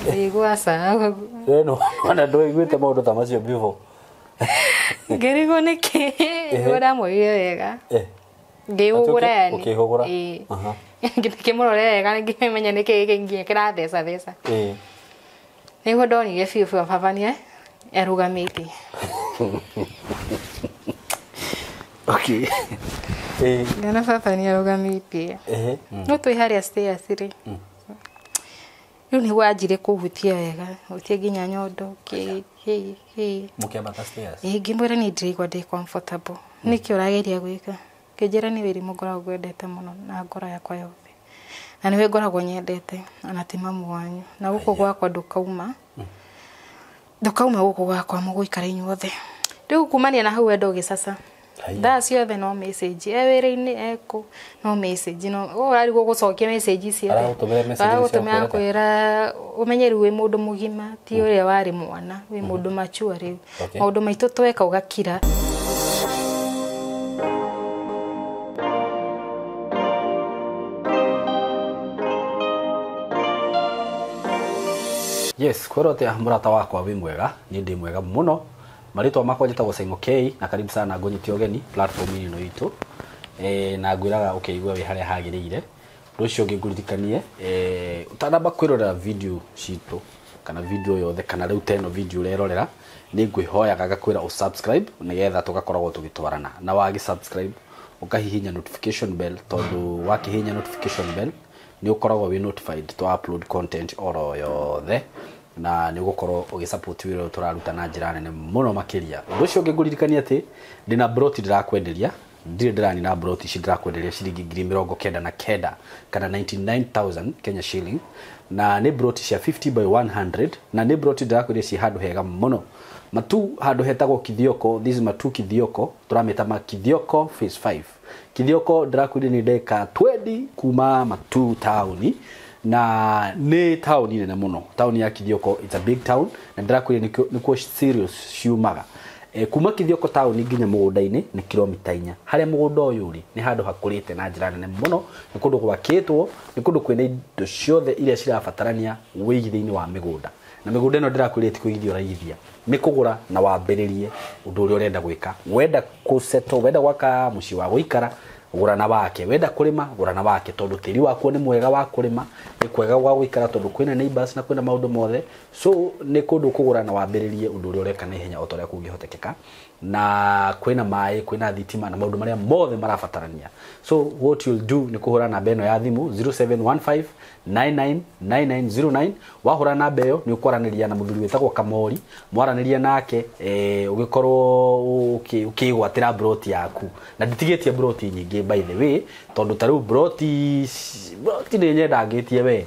Ngĩigua aca. Reno ona ndwaiguĩte maũndũ ta macio before. Ngĩrigwo nĩkĩ ndamwĩrire wega. Ngĩhũgũra yani. Ũkĩhũgũra? Ĩĩ. Ngĩmũrorera wega ngĩmenya nĩkĩ gĩkĩ nginya kĩratheca theca. Nĩguo ndonire biũ biũ baba nĩ arũgamĩte. Okay. Ngĩona baba nĩ arũgamĩte. No twĩ harĩa stairs rĩ. Rĩu nĩguo anjire kũhutia wega, hutia nginya nyondo kĩ kĩ kĩ. Mũkĩambata stairs? Ĩĩ, ngĩmwĩra niĩ ndĩraigua ndĩ comfortable. Nĩkĩ ũrageria gwĩka? Ngĩnjĩra nĩ wĩrimũ ngoragwo ngwendete mũno na ngoro yakwa yothe. Na nĩwe ngoragwo nyendete ona ti mamu wanyu. Na gũkũ gwakwa ndũkauma. Ndũkauma gũkũ gwakwa mũgũikara inyuothe. Rĩu kumania na hau wendo ũgĩcaca. Thaa ciothe no message. E wĩra-inĩ ekũ no message no ũrarigwo gũcokia message ici. Aragũtũmĩra message. Aragũtũmĩra kwĩra ũmenye rĩu wĩ mũndũ mũgima ti ũrĩa warĩ mwana, wĩ mũndũ mature rĩu. Maũndũ maitũ tweka ũgakira. Yes, kwĩrwo atĩa mũrata wakwa wĩ mwega, niĩ ndĩ mwega mũno. Marĩtwa makwa njĩtagwo Simon K na karibu sana ngũnyite ũgeni platform-inĩ ĩno itũ. Na ngwĩraga ũkĩigua wĩ harĩa hagĩrĩire. Ũndũ ũcio ũngĩ ngũririkanie, ũtanamba kwĩrorera video citũ kana video yothe kana rĩu ta ĩno video ũrerorera, nĩ ngwĩhoyaga ngakwĩra ũ subscribe nĩgetha tũgakoragwo tũgĩtwarana. Na wagĩ subscribe ũkahihinya notification bell, tondũ wakĩhihinya notification bell nĩ ũkoragwo wĩ notified to upload content oro yothe na nĩ ũgũkorwo ũgĩsupport wĩra ũyũ tũraruta na njĩra nene mũno makĩria. Ũndũ ũcio ũngĩ ngũririkania atĩ ndĩna broti ndĩrakwenderia, ndirĩ ndĩranina broti ici ndĩrakwenderia ciringi 99,000 kana 99,000 Kenya shilling, na nĩ broti cia 50 by 100 na nĩ broti ndĩrakwenderia ci handũ hega mũno Matu, handũ hetagwo Kithioko. This is Matu Kithioko, tũramĩta ma Kithioko phase 5. Kithioko ndĩrakwĩria nĩ ndagĩka 20 kuma Matu taũni, na nĩ taũni nene mũno. Taũni ya Kithioko, it's a big town, na ndĩrakwĩria nĩkuo cereals ciumaga. Kuma Kithioko taũni nginya mũgũnda-inĩ nĩ kilomita 4. Harĩa mũgũnda ũyũ ũrĩ nĩ handũ hakũrĩte na njĩra nene mũno, nĩ kũndũ gwakĩtwo, nĩ kũndũ kwĩna indo ciothe iria cirabatarania wĩigithia-inĩ wa mĩgũnda. Na mĩgũnda ĩno ndĩrakwĩria ti kũigithia ũraigithia, nĩ kũgũra na wambĩrĩrie ũndũ ũrĩa ũrenda gwĩka. Wenda kũsettle, wenda gwaka mũciĩ wa gũikara, gũra na wake. Wenda kũrĩma, gũra na wake, tondũ tĩri wakuo nĩ mwega wa kũrĩma, nĩ kwega gwa gũikara tondũ kwĩna neighbors na kwĩna maũndũ mothe. So nĩ kũndũ kũgũra na wambĩrĩrie ũndũ ũrĩa ũreka na ihenya o ta ũrĩa kũngĩhotekeka, na kwĩna maĩ, kwĩna thitima na maũndũ marĩa mothe marabatarania. So what you'll do nĩ kũhũra namba ĩno ya thimũ 0715 999909. Wahũra namba ĩyo nĩ ũkwaranĩria na mũthuri wĩtagwo Kamori, mwaranĩria nake ũgĩkorwo ũkĩgwatĩra broti yaku. Na nditigĩtie broti nyingĩ by the way, tondũ ta rĩu broti nĩ nyendangĩtie we,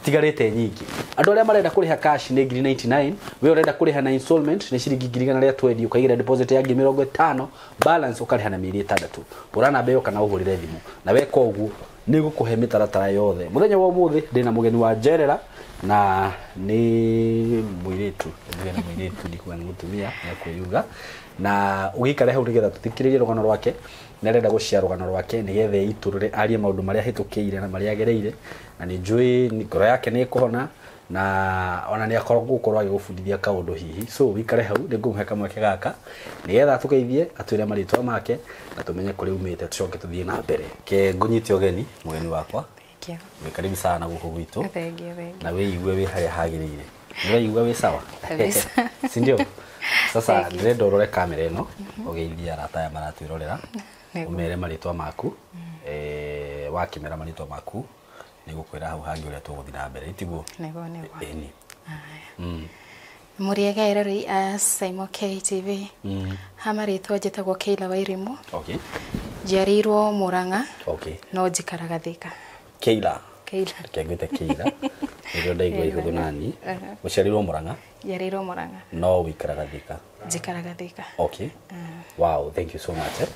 citigarĩte nyingĩ. Andũ arĩa marenda kũrĩha cash nĩ 99,000, we ũrenda kũrĩha na installment nĩ ciringi 120,000, ũkaigĩra deposit ya 50,000, balance ũkarĩha na mĩeri 6. Hũra namba ĩyo kana ũhũrĩre thimũ, na weka ũguo nĩ gũkũhe mĩtaratara yothe. Mũthenya wa ũmũthĩ ndĩna mũgeni wa njerera na nĩ mũirĩtu, nduge nĩ mũirĩtu, ndikuga nĩ mũtumia, nĩ ekwĩyuga. Na ũgĩikare hau nĩgetha tũthikĩrĩrie rũgano rwake, nĩ arenda gũshare rũgano rwake nĩgetha eitũrũre arie maũndũ marĩa ahĩtũkĩire na marĩa agereire, na nĩ njũĩ ngoro yake nĩ ĩkũhona na ona nĩ akorwo gũkorwo agĩgũbundithia kaũndũ hihi. So wĩikare hau, nĩ ngũmũhe kamweke gaka nĩgetha atũgeithie, atwĩre marĩtwa make na tũmenye kũrĩa umĩte, tũcoke tũthiĩ na mbere. Ke ngũnyite ũgeni mũgeni wakwa. Thank you. Wĩ karibu sana gũkũ gwitũ. Thank you, thank you. Na wĩigue wĩ harĩa hagĩrĩire. Nĩ waigua wĩ sawa? Kabisa. Si ndio? Sasa ndĩrenda ũrore kamera ĩno, ũgeithie arata aya maratwĩrorera, ũmere marĩtwa maku. Wakĩmera marĩtwa maku nĩ gũkwĩra hau hangĩ ũrĩa tũgũthiĩ na mbere, tiguo? Nĩguo, nĩguo. Ĩni. Mũrĩega eroreri a Simon K TV. Ha marĩtwa njĩtagwo Keila Wairimu. Okay. Njiarĩirwo Murang'a. Okay. No njikaraga Thika. Keila. Keila. Reke ngwĩte Keila. Nĩrĩo ndaigua ihũthũ nani. Ũciarĩirwo Murang'a? Njiarĩirwo Murang'a. No ũikaraga Thika? Njikaraga Thika. Okay. Wow, thank you so much.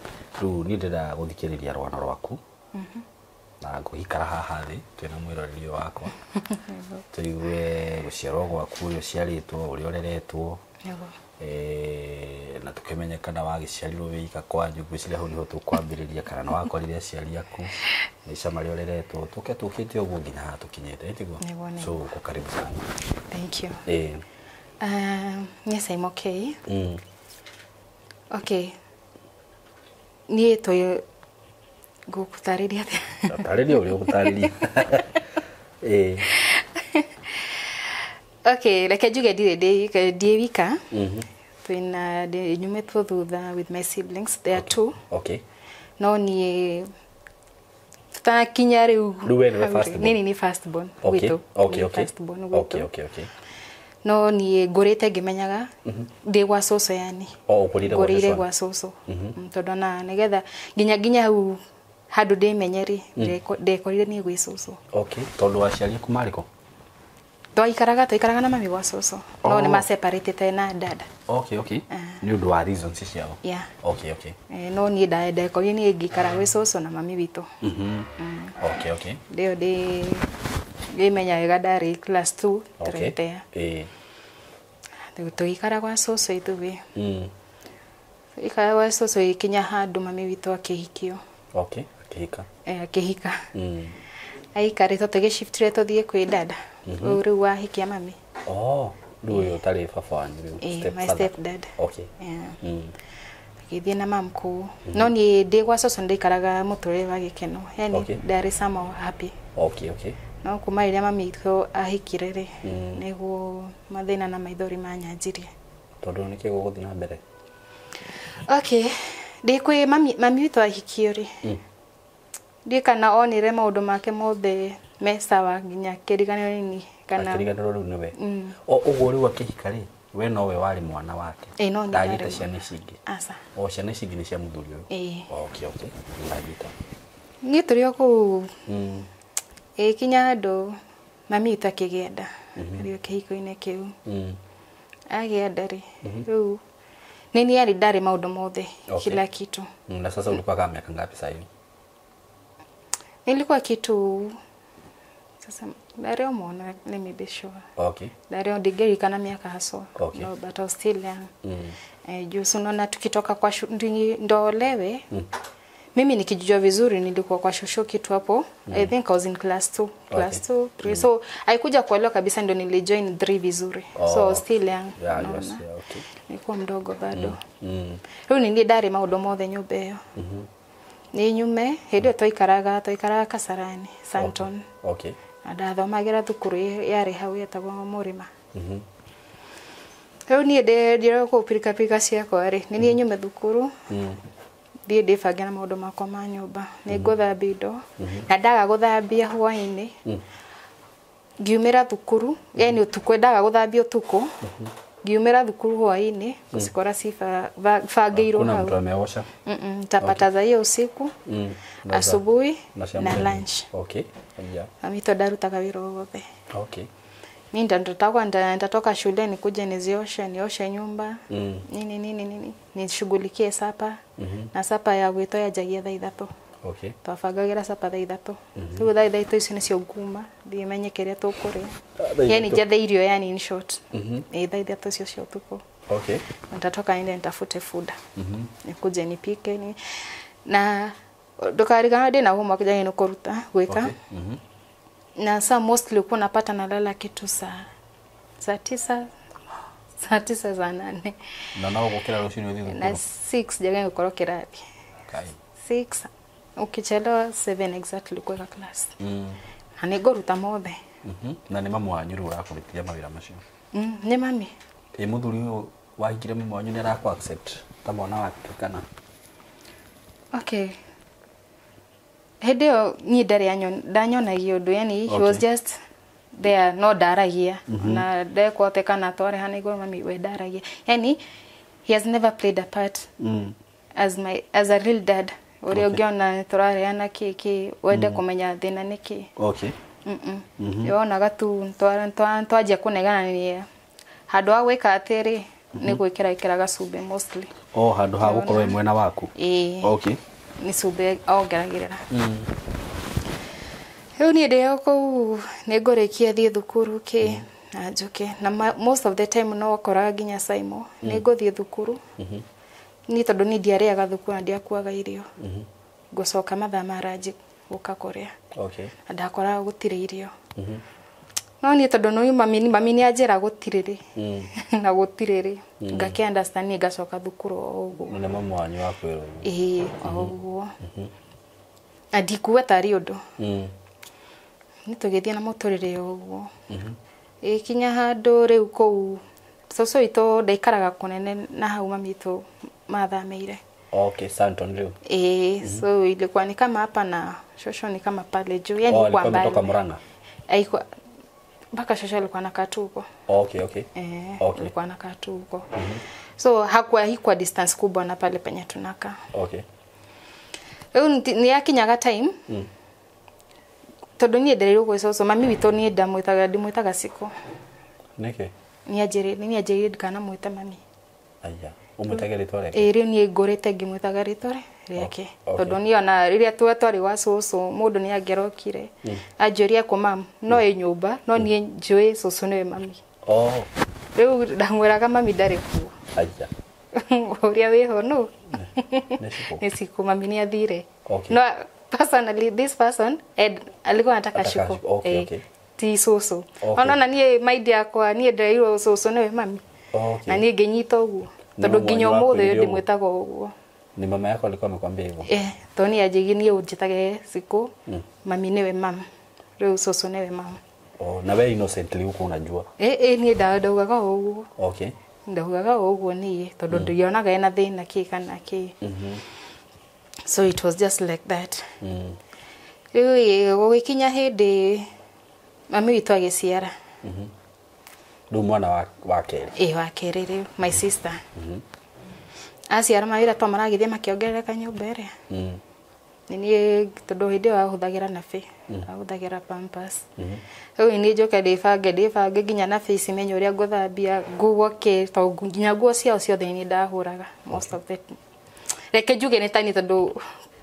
Rĩu niĩ ndĩrenda gũthikĩrĩria rũgano rwaku. Na ngũgĩikara haha thĩ twĩna mwĩroreri wakwa. Tũigue gũciarwo gwaku, ũrĩa ũciarĩtwo, ũrĩa ũreretwo. Na tukimenye kana wagĩciarirwo wĩ ika kwanyu, ngwĩciria hau nĩho tũkwambĩrĩria, kana nĩ wakorire aciari aku, maica marĩa ũreretwo, tũke tũkĩte ũguo nginya haha tũkinyĩte, tiguo? Nĩguo, nĩguo. So uko karibu sana. Thank you. Yes, I'm okay. Okay. Niĩ twĩ ngũgũtarĩria atĩa? Tarĩria ũrĩa ũgũtarĩria. Okay, reke njuge ndirĩ ndĩ wika. Twĩna nyumĩtwo thutha with my siblings. There are two. No niĩ tũtanakinya rĩu. Rĩu we nĩwe hau rĩ. first born? Niĩ nĩ first born gwitũ. Niĩ first born gwitũ. No niĩ ngũrĩte ngĩmenyaga ndĩ gwa cũcũ yani. O, ũkũrĩire gwa Ngũrĩire cũcũ gwa cũcũ. Tondũ ona nĩgetha nginya hau handũ ndĩmenye rĩ, ndekorire niĩ gwĩ cũcũ. Okay, tondũ aciari aku marĩ kũ? Twaikaraga na mami gwa cũcũ. No nĩ maseparatĩte na dada. Okay. Nĩ ũndũ wa reasons ciao. Yeah. Okay. No niĩ ndekorire niĩ ngĩikara gwĩ cũcũ na mami witũ. Okay. Ndĩyo ndĩ ngĩmenya wega ndarĩ class 2 3 there. Rĩu tũgĩikara gwa cũcũ ithuĩ. Tũgĩikara gwa cũcũ ĩkinya handũ mami witũ akĩhikio. Okay, akĩhika. Akĩhika. Aikarĩte tũgĩciftire tũthiĩ kwĩ dada. Ũyũ rĩu wahikia mami. Oh, rĩu ũyũ ũtarĩ baba wanyu rĩu. My Stepfather. stepdad. Okay. Yeah. Tũgĩthiĩ na mam kũu. No niĩ ndĩ gwa cũcũ nĩndaikaraga mũtũrĩre wa gĩkeno. Yani ndarĩ somehow happy. Okay. No kuma rĩrĩa mami witũ ahikire rĩ, nĩguo mathĩna na maithori manyanjirie. Tondũ nĩkĩ gũgũthiĩ na mbere? Okay. Ndĩ kwĩ mami witũ ahikio rĩ. Ndiũĩ kana onire maũndũ make mothe me sawa nginya akĩriganĩrwo nĩ niĩ kana Akĩriganĩrwo rĩu nĩwe. O ũguo rĩu akĩhika rĩ, we nowe warĩ mwana wake. Ĩĩ, no niĩ Ndagĩte ndarĩ ciana ici ingĩ. Aca. O ciana ici ingĩ nĩ cia mũthuri ũyũ. Ĩĩ. Okay. Ndanyita. Niĩ tũrĩ o kũu. Ĩkinya handũ mami witũ akĩgĩa nda. Rĩu kĩhiko-inĩ kĩu. Agĩa nda rĩ, rĩu nĩ niĩ yarĩ ndarĩ maũndũ mothe, kila kitu. Na sasa ulikuwa kama miaka ngapi sasa hivi? Nilikuwa kitu sasa ndarĩ o mwana, let me be sure. Ndarĩ o ndingĩririkana miaka haswa. No, but I was still young. Juu si unaona tukitoka kwa ndo olewe. Mimi nikijijua vizuri nilikuwa kwa shosho kitu hapo. I think I was in class 2, class 2, 3. So haikuja kuelewa kabisa ndo nilijoin 3 vizuri. So I was still young. Yeah, you Unaona? was, yeah, okay. Nilikuwa mdogo bado. Rĩu nĩ niĩ ndarĩ maũndũ mothe nyũmba ĩyo. Nĩ nyume hĩndĩ ĩyo twaikaraga Kasarani, Santon. Na ndathomagĩra thukuru yarĩ hau yetagwo Mũrĩma. Rĩu niĩ ndĩ kũu pirikapirika ciakwa rĩ, nĩ niĩ nyume thukuru, thiĩ ndĩbange na maũndũ makwa ma nyũmba. Nĩ ngũthambia indo, na ndaga gũthambia hwaĩ-inĩ, ngiumĩra thukuru, yani ũtukũ ndaga gũthambia ũtukũ, ngiumĩra thukuru hwaĩ-inĩ, ngũcikora cibangĩirwo Kuna hau. mtu ameosha. Nitapata za hiyo usiku, asubuhi Na cia na mũthenya. lunch. Okay. Yeah. Mami to ndarutaga wĩra o wothe. Mi nitatoka shule nikuje nizioshe, nioshe nyumba, nini nini nini, nishughulikie supper. Na supper ya gwitũ yanjagia thaa 3. Twabangagĩra supper thaa 3. Rĩu thaa 3 icio nĩcio nguma, thiĩ menye kĩrĩa tũkũrĩa. Thaa Yani 3. njethe irio yani in short. Ĩ thaa 3 icio cia ũtukũ. Nitatoka niende nitafute food. Nikuje nipike ni na ndũkariganĩrwo ndĩna homework njagĩrĩirwo nĩ kũruta gwĩka. Na saa mostly ulikuwa unapata nalala kitu saa 9, saa 9 saa 8. Na no gũkĩra rũcinĩ ũthiĩ Na thukuru. 6 njagĩrĩirwo gũkorwo kĩrathi. Kai. 6 ukichelewa 7 exactly kweka class. Na nĩ ngũruta mothe. Na nĩ mamu wanyu rĩu ũrakũrutithia mawĩra macio. Nĩ mami. Ĩ mũthuri ũyũ wahikire mamu wanyu nĩ arakũ accept ta mwana wake kana? Okay. Hĩndĩ ĩyo niĩ ndarĩ ndanyonagia ũndũ yani he was just there no ndaragia na ndekwote kana twarĩ hana igũrũ mami we ndaragia yani he has never played a part as a real dad ũrĩa ũngĩona tũrareana kĩ kĩ wende kũmenya thĩna nĩ kĩ. Yonaga tu twanjia kũneganania handũ ha gwĩka atĩrĩ nĩ gwĩkĩra ĩkĩraga cumbĩ mostly. Oh, handũ ha gũkorwo ĩ mwena waku. Ĩĩ. Nĩ cumbĩ ongeragĩrĩra. Rĩu niĩ ndĩ o kũu nĩ ngũrĩkia thiĩ thukuru kĩ Na njoke na most of the time no wakoraga nginya Simon nĩ ngũthiĩ thukuru. Niĩ tondũ niĩ ndiarĩaga thukuru na ndiakuaga irio, ngũcoka mathaa ma ranji gũka kũrĩa. Na ndakoraga gũtirĩ irio. No niĩ tondũ nĩ mami nĩ anjĩra gũtirĩ rĩ na gũtirĩ rĩ, ngakĩ understand, niĩ ngacoka thukuru o ũguo. Na mamu wanyu wakwĩra ũguo? Ĩĩ, o ũguo, na ndikuga tarĩ ũndũ. Nĩ tũgĩthiĩ na mũtũrĩre o ũguo, ĩkinya handũ rĩu kũu cũcũ witũ ndaikaraga kũnene na hau mami witũ mathamĩire. Okay, Santon rĩu. Ĩĩ, so ilikuwa ni kama hapa na shosho ni kama pale juu, yani Oh, kwa alikuwa ametoka mbali. Murang'a. Haikuwa mpaka shosho alikuwa anakaa tu huko. Eh, alikuwa anakaa tu huko, so hakuwa haikuwa distance kubwa na pale penye tunakaa. Rĩu nĩ yakinyaga time tondũ niĩ nderirwo gwĩ cũcũ, mami witũ niĩ ndamwĩtaga, ndimwĩtaga Cikũ. Nĩkĩ? Nĩ anjĩrire ndikanamwĩte mami. Aya, ũmwĩtage rĩtwa rĩake. Ĩĩ, rĩu niĩ ngũrĩte ngĩmwĩtaga rĩtwa rĩake. Tondũ niĩ ona rĩrĩa twarĩ gwa cũcũ, mũndũ nĩ angĩarokire anjũrie kũ mam, no ĩ nyũmba, no niĩ njũĩ cũcũ nĩwe mami. Rĩu ndamwĩraga mami ndarĩ kuo. Aya. Ũrĩa wĩho nũ? Nĩ Cikũ. Nĩ Cikũ, mami nĩ athire. Okay. No personally this person Ed, alikuwa anataka Anataka Shiko. Shiko, okay, Eh, ti cũcũ. Ona niĩ maindi yakwa niĩ nderirwo cũcũ nĩwe mami. Na niĩ ngĩnyita ũguo Nĩ tondũ mamu nginya wanyu ũmũthĩ ũyũ wakwĩrire ũguo? ndĩmwĩtaga ũguo. Ni mama yako alikuwa amekwambia hivyo? Eh, tondũ niĩ anjĩgie niĩ ũnjĩtage Cikũ, mami nĩwe mam, rĩu cũcũ nĩwe mam. Oh, na wewe innocently huko unajua. Ĩ ĩ, niĩ ndaugaga o ũguo. Ndaugaga o ũguo niĩ tondũ ndionaga ena thĩna kĩ kana kĩ. So it was just like that. Rĩu ĩ, gũgĩkinya hĩndĩ mami witũ agĩciara. Rĩu mwana wa kerĩ. Ĩ, wa kerĩ rĩu, my sister aciara, mawĩra to maragĩthiĩ makĩongerereka nyũmba ĩrĩa. Nĩ niĩ tondũ hĩndĩ ĩyo ahũthagĩra nappy, ahũthagĩra pampers. Rĩu niĩ njoke ndĩbange nginya nappy ici, menye ũrĩa ngũthambia nguo kĩ, tondũ nginya nguo ciao ciothe nĩ ndahũraga most of the, reke njuge nĩ tani, tondũ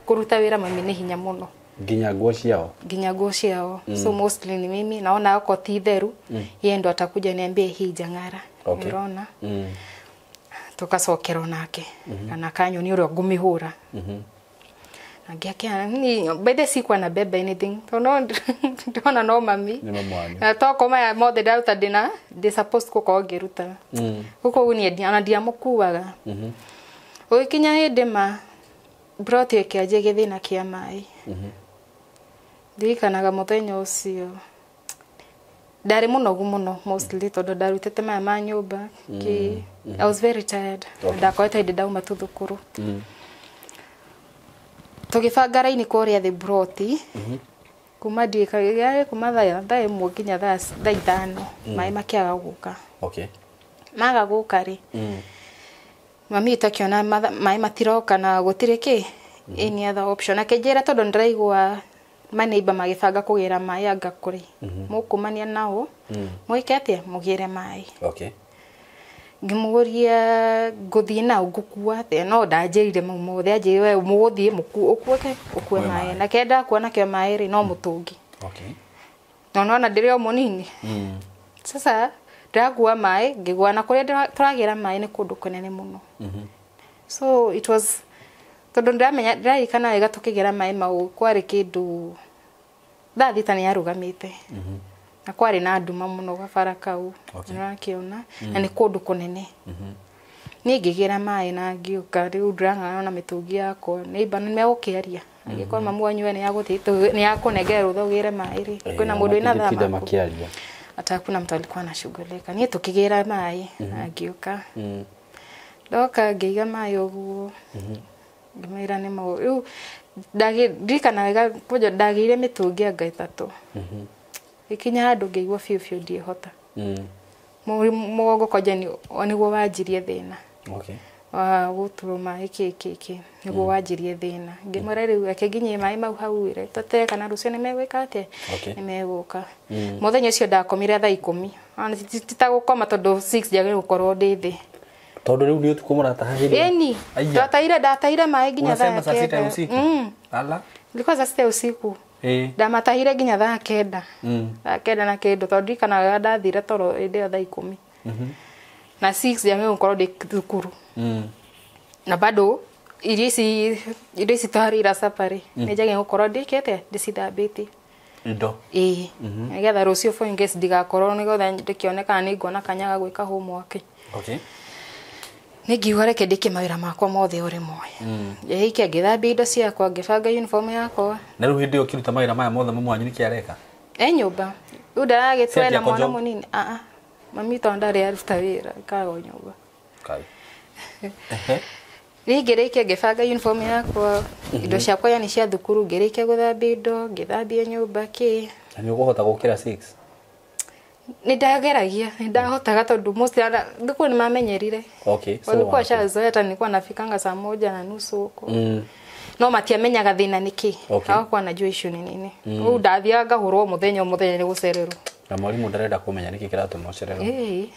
kũruta wĩra mami nĩ hinya mũno. Nginya nguo ciao. Nginya nguo ciao. So mostly ni mimi naona ako ti theru, yeye ndo atakuja niambie hii jang'ara. Unaona? Tugacokerwo nake kana kanyoni ũrĩa ngũmĩhũra. Na ngĩakĩa ni by the sikuwa na beba anything tondũ ndona no mami. Nĩ mamu wanyu. Na toko maya mothe ndaruta ndĩna ndĩ supposed gũkorwo ngĩruta. Gũkũ ũguo niĩ ona ndiamũkuaga. Gũgĩkinya hĩndĩ ma broti ĩkĩanjia gĩthĩna kĩa maĩ. Ndirikanaga mũthenya ũcio ndarĩ mũnogu mũno, mostly tondũ ndarutĩte maya ma nyũmba kĩ. I was very tired. Ndakoretwo hĩndĩ ndauma tu thukuru. Tũgĩbanga raini kũrĩa thĩ broti kuma ndiĩ kuma thaa 1 nginya thaa 5, maĩ makĩaga gũka. Maga gũka rĩ, mami witũ akĩona maĩ matiroka na gũtirĩ kĩ any other option, akĩnjĩra tondũ ndĩraigua maneiba magĩbanga kũgĩra maĩ, anga kũrĩ mũkumania nao mwĩke atĩa mũgĩre maĩ. Ngĩmũria ngũthiĩ nao ngũkua atĩa, no ndanjĩrire mau mothe, anjĩrire we mũgũthiĩ ũkuĩke ũkue Ũkue maĩ maĩ. Na kĩrĩa ndakua nakĩo maĩ rĩ, no mũtũngi. Na nona ndĩrĩ o mũnini. Sasa ndĩrakua maĩ ngĩgua na kũrĩa tũragĩra maĩ nĩ kũndũ kũnene mũno. So it was tondũ ndĩramenya, ndĩraririkana wega tũkĩgĩra maĩ mau kwarĩ kĩndũ thaa 6 nĩ yarũgamĩte. Na kwarĩ na nduma mũno gabara kau. Nĩũrakĩona na nĩ kũndũ kũnene. Niĩ ngĩgĩra maĩ na ngĩũka, rĩu ndĩrang'ang'ana na mĩtũngi yakwa, neighbor nĩ megũkĩaria angĩkorwo mamu wanyu we nĩ yakũnengera rũtha ũgĩre maĩ rĩ, kwĩna mũndũ wĩna thaa Matingĩtinda maku makĩaria. Hata hakuna mtu alikuwa anashughulika. Niĩ tukĩgĩra maĩ na ngĩũka, ndoka ngĩiga maĩ ũguo, ngĩmwĩra nĩ mau rĩu ndirikana wega kwanja ndagĩire mĩtũngi anga 3. Ĩkinya handũ ngĩigua biũ biũ ndiĩhota. Mũgongo kwanja nĩguo wanjirie thĩna. Wa gũturwo maĩ kĩ kĩ kĩ nĩguo wanjirie thĩna. Ngĩmwĩra rĩu reke nginyie maĩ mau hau ĩre tũtere kana rũciũ nĩ megwĩka atĩa, nĩ megũka. Mũthenya ũcio ndakomire thaa 10. Ona ti ta gũkoma tondũ 6 njagĩrĩirwo gũkorwo ndĩ thĩ. Tondũ rĩu nĩ ũtukũ mũrataha hĩndĩ ĩyo? Ĩni. Aya. Ndataire maĩ nginya Unasema thaa saa 6 ya 9. usiku? Ala. Ilikuwa saa 6 ya usiku. Ndamatahire nginya thaa kenda. Thaa kenda na kĩndũ tondũ ndirikanaga ndathire toro hĩndĩ ĩyo thaa ikũmi. Na 6 njagĩrĩirwo gũkorwo ndĩ thukuru. Na bado irio ici twarĩira supper rĩ, nĩ njagĩrĩirwo gũkorwo ndĩkĩte ndĩcithambĩtie. Indo. Ĩĩ. Nĩgetha rũciũ for in case ndigakorwo nĩgetha ndĩkĩone kana nĩ nguona kanya ga gwĩka homework. Okay. Nĩ ngiuga reke ndĩkie mawĩra makwa mothe o rĩmwe. Ngĩrĩkia ngĩthambia indo ciakwa, ngĩbanga uniform yakwa. Na rĩu hĩndĩ ĩyo ũkĩruta mawĩra maya mothe mamu wanyu nĩkĩ areka? E nyũmba. Rĩu ndaragĩtwo Cia ena mwana konjo? mũnini. Aa. Mami tondũ ndarĩ aruta wĩra, aikaraga o nyũmba. Kai. Ehe. Niĩ ngĩrĩkia ngĩbanga uniform yakwa, indo ciakwa yani cia thukuru, ngĩrĩkia gũthambia indo, ngĩthambia nyũmba kĩ. Na nĩ ũkũhota gũkĩra 6? Nĩ ndageragia, nĩ ndahotaga tondũ most thukuru nĩ mamenyerire. Okay. So Walikuwa washazoea hata nilikuwa nafikanga saa 1:30 huko. No matiamenyaga thĩna nĩ kĩ. Okay. Hawakuwa wanajua issue ni nini. Rĩu ndathiaga ngahũrwo mũthenya o mũthenya nĩ gũcererwo. Na mwarimũ ndarenda kũmenya nĩkĩ kĩratũma ũcererwo. Ĩĩ.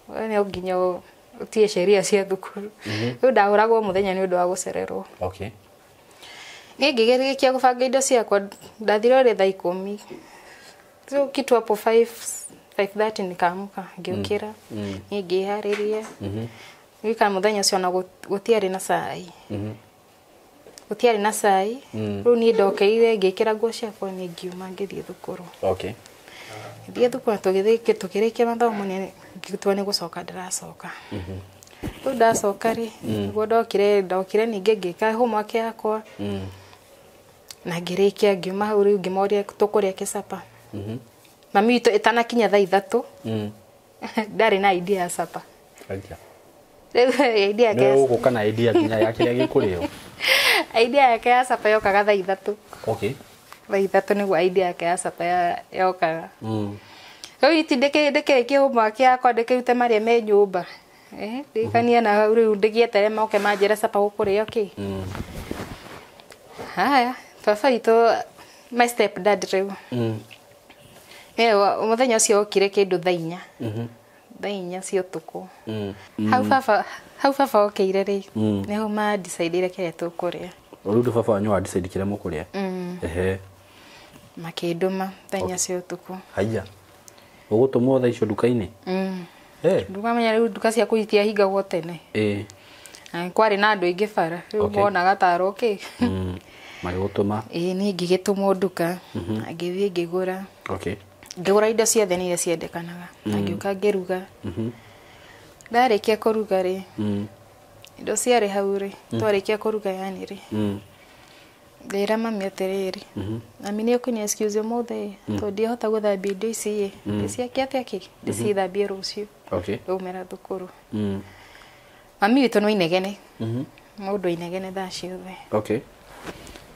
We no nginya ũtie sheria cia thukuru. Rĩu ndahũragwo mũthenya nĩ ũndũ wa gũcererwo. Okay. Niĩ ngĩgeria gũbanga indo ciakwa, ndathire ũrĩ thaa ikũmi. So kitu hapo 5:30 nikaamka, ngĩũkĩra. Niĩ ngĩharĩria. Ngĩka mũthenya ũcio ona gũtiarĩ na cai. Gũtiarĩ na cai. Rĩu niĩ ndokĩrire ngĩkĩra nguo ciakwa niĩ ngiuma ngĩthiĩ thukuru. Okay. Ngĩthiĩ thukuru tũgĩthiĩ tũkĩrĩkia mathomo nĩ ngĩtua nĩ gũcoka ndĩracoka. Rĩu ndacoka rĩ, nĩguo ndokire ningĩ ngĩka homework yakwa. Na ngĩrĩkia ngiuma hau rĩu ngĩmoria tũkũrĩa kĩcapa. Mami witũ ĩtanakinya thaa ithatũ, ndarĩ na idea ya supper. Aja. Rĩu idea yake Nĩ ũgũka na idea nginya ya kĩrĩa gĩkũrĩo. Idea yake ya supper yokaga thaa ithatũ. Okay. Thaa ithatũ nĩguo idea yake ya supper yokaga. Rĩu iti ndĩkĩrĩkie homework yakwa ndĩkĩrute marĩa me nyũmba. Ndĩkanie na hau rĩu ndĩgĩeterere moke manjĩre supper gũkũrĩo kĩ. Haya, baba witũ my step dad rĩu. Mũthenya ũcio okire kĩndũ thaa inya. Thaa inya cia ũtukũ. Hau baba okĩire rĩ, nĩho ma decide kĩrĩa tũkũrĩa. Rĩu ndũ baba wanyu wa decide kĩrĩa mũkũrĩa? Ehe. Makĩndũma thaa inya cia ũtukũ. Haiya. Ũgũtũmwo thaa icio nduka-inĩ? Ndũkamenya rĩu nduka cia kũu itiahingagwo tene. Na kwarĩ na andũ aingĩ bara. Rĩu monaga tarwo kĩ. Magĩgũtũma? Ĩĩ niĩ ngĩgĩtũmwo nduka. Na ngĩthiĩ ngĩgũra. Okay. Ngĩgũra indo ciothe nĩ iria ciendekanaga. Na ngĩũka ngĩruga. Ndarĩkia kũruga rĩ, indo ciarĩ hau rĩ, twarĩkia kũruga yani rĩ, ngĩra mami atĩrĩrĩ, mami nĩ ũkũni excuse ũmũthĩ, tondũ ndiahota gũthambia indo ici ĩ, ndĩciake atĩa kĩ, ndĩcithambie rũciũ. Okay. Ndaumĩra thukuru. Mami witũ no inegene. Mũndũ inegene thaa ciothe. Okay.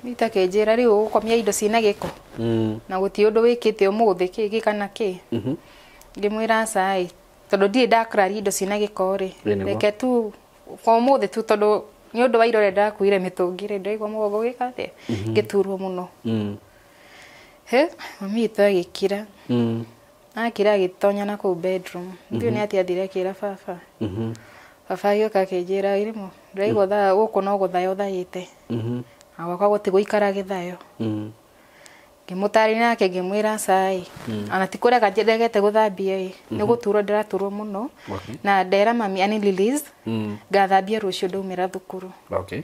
Witũ akĩnjĩra rĩu ũgũkomia indo ciĩna gĩko. Na gũtirĩ ũndũ wĩkĩte ũmũthĩ kĩ kĩ kana kĩ. Ngĩmwĩra aca ĩ, tondũ ndirĩ ndakararia indo ciĩna gĩko rĩ. Reke tu kwa ũmũthĩ tu tondũ nĩ ũndũ wa ira ũrĩa ndakuire mĩtũngi rĩ, ndĩraigua mũgongo ũgĩka atĩa, ngĩturwo mũno. He, mami witũ agĩkira. Akira agĩtonya na kũu bedroom. Ndiũĩ nĩ atĩa athire akĩra baba. Baba agĩũka akĩnjĩra Irimũ, ndĩraigua thaa gũkũ no gũthaya ũthayĩte. Na gwakwa gũtirĩ gũikara gĩthayo. Ngĩmũtarĩria nake ngĩmwĩra aca ĩ. Ona ti kũrega ndegete gũthambia ĩ, nĩ gũturwo ndĩraturwo mũno. Na ndera mami ani release, ngathambia rũciũ ndaumĩra thukuru. Okay.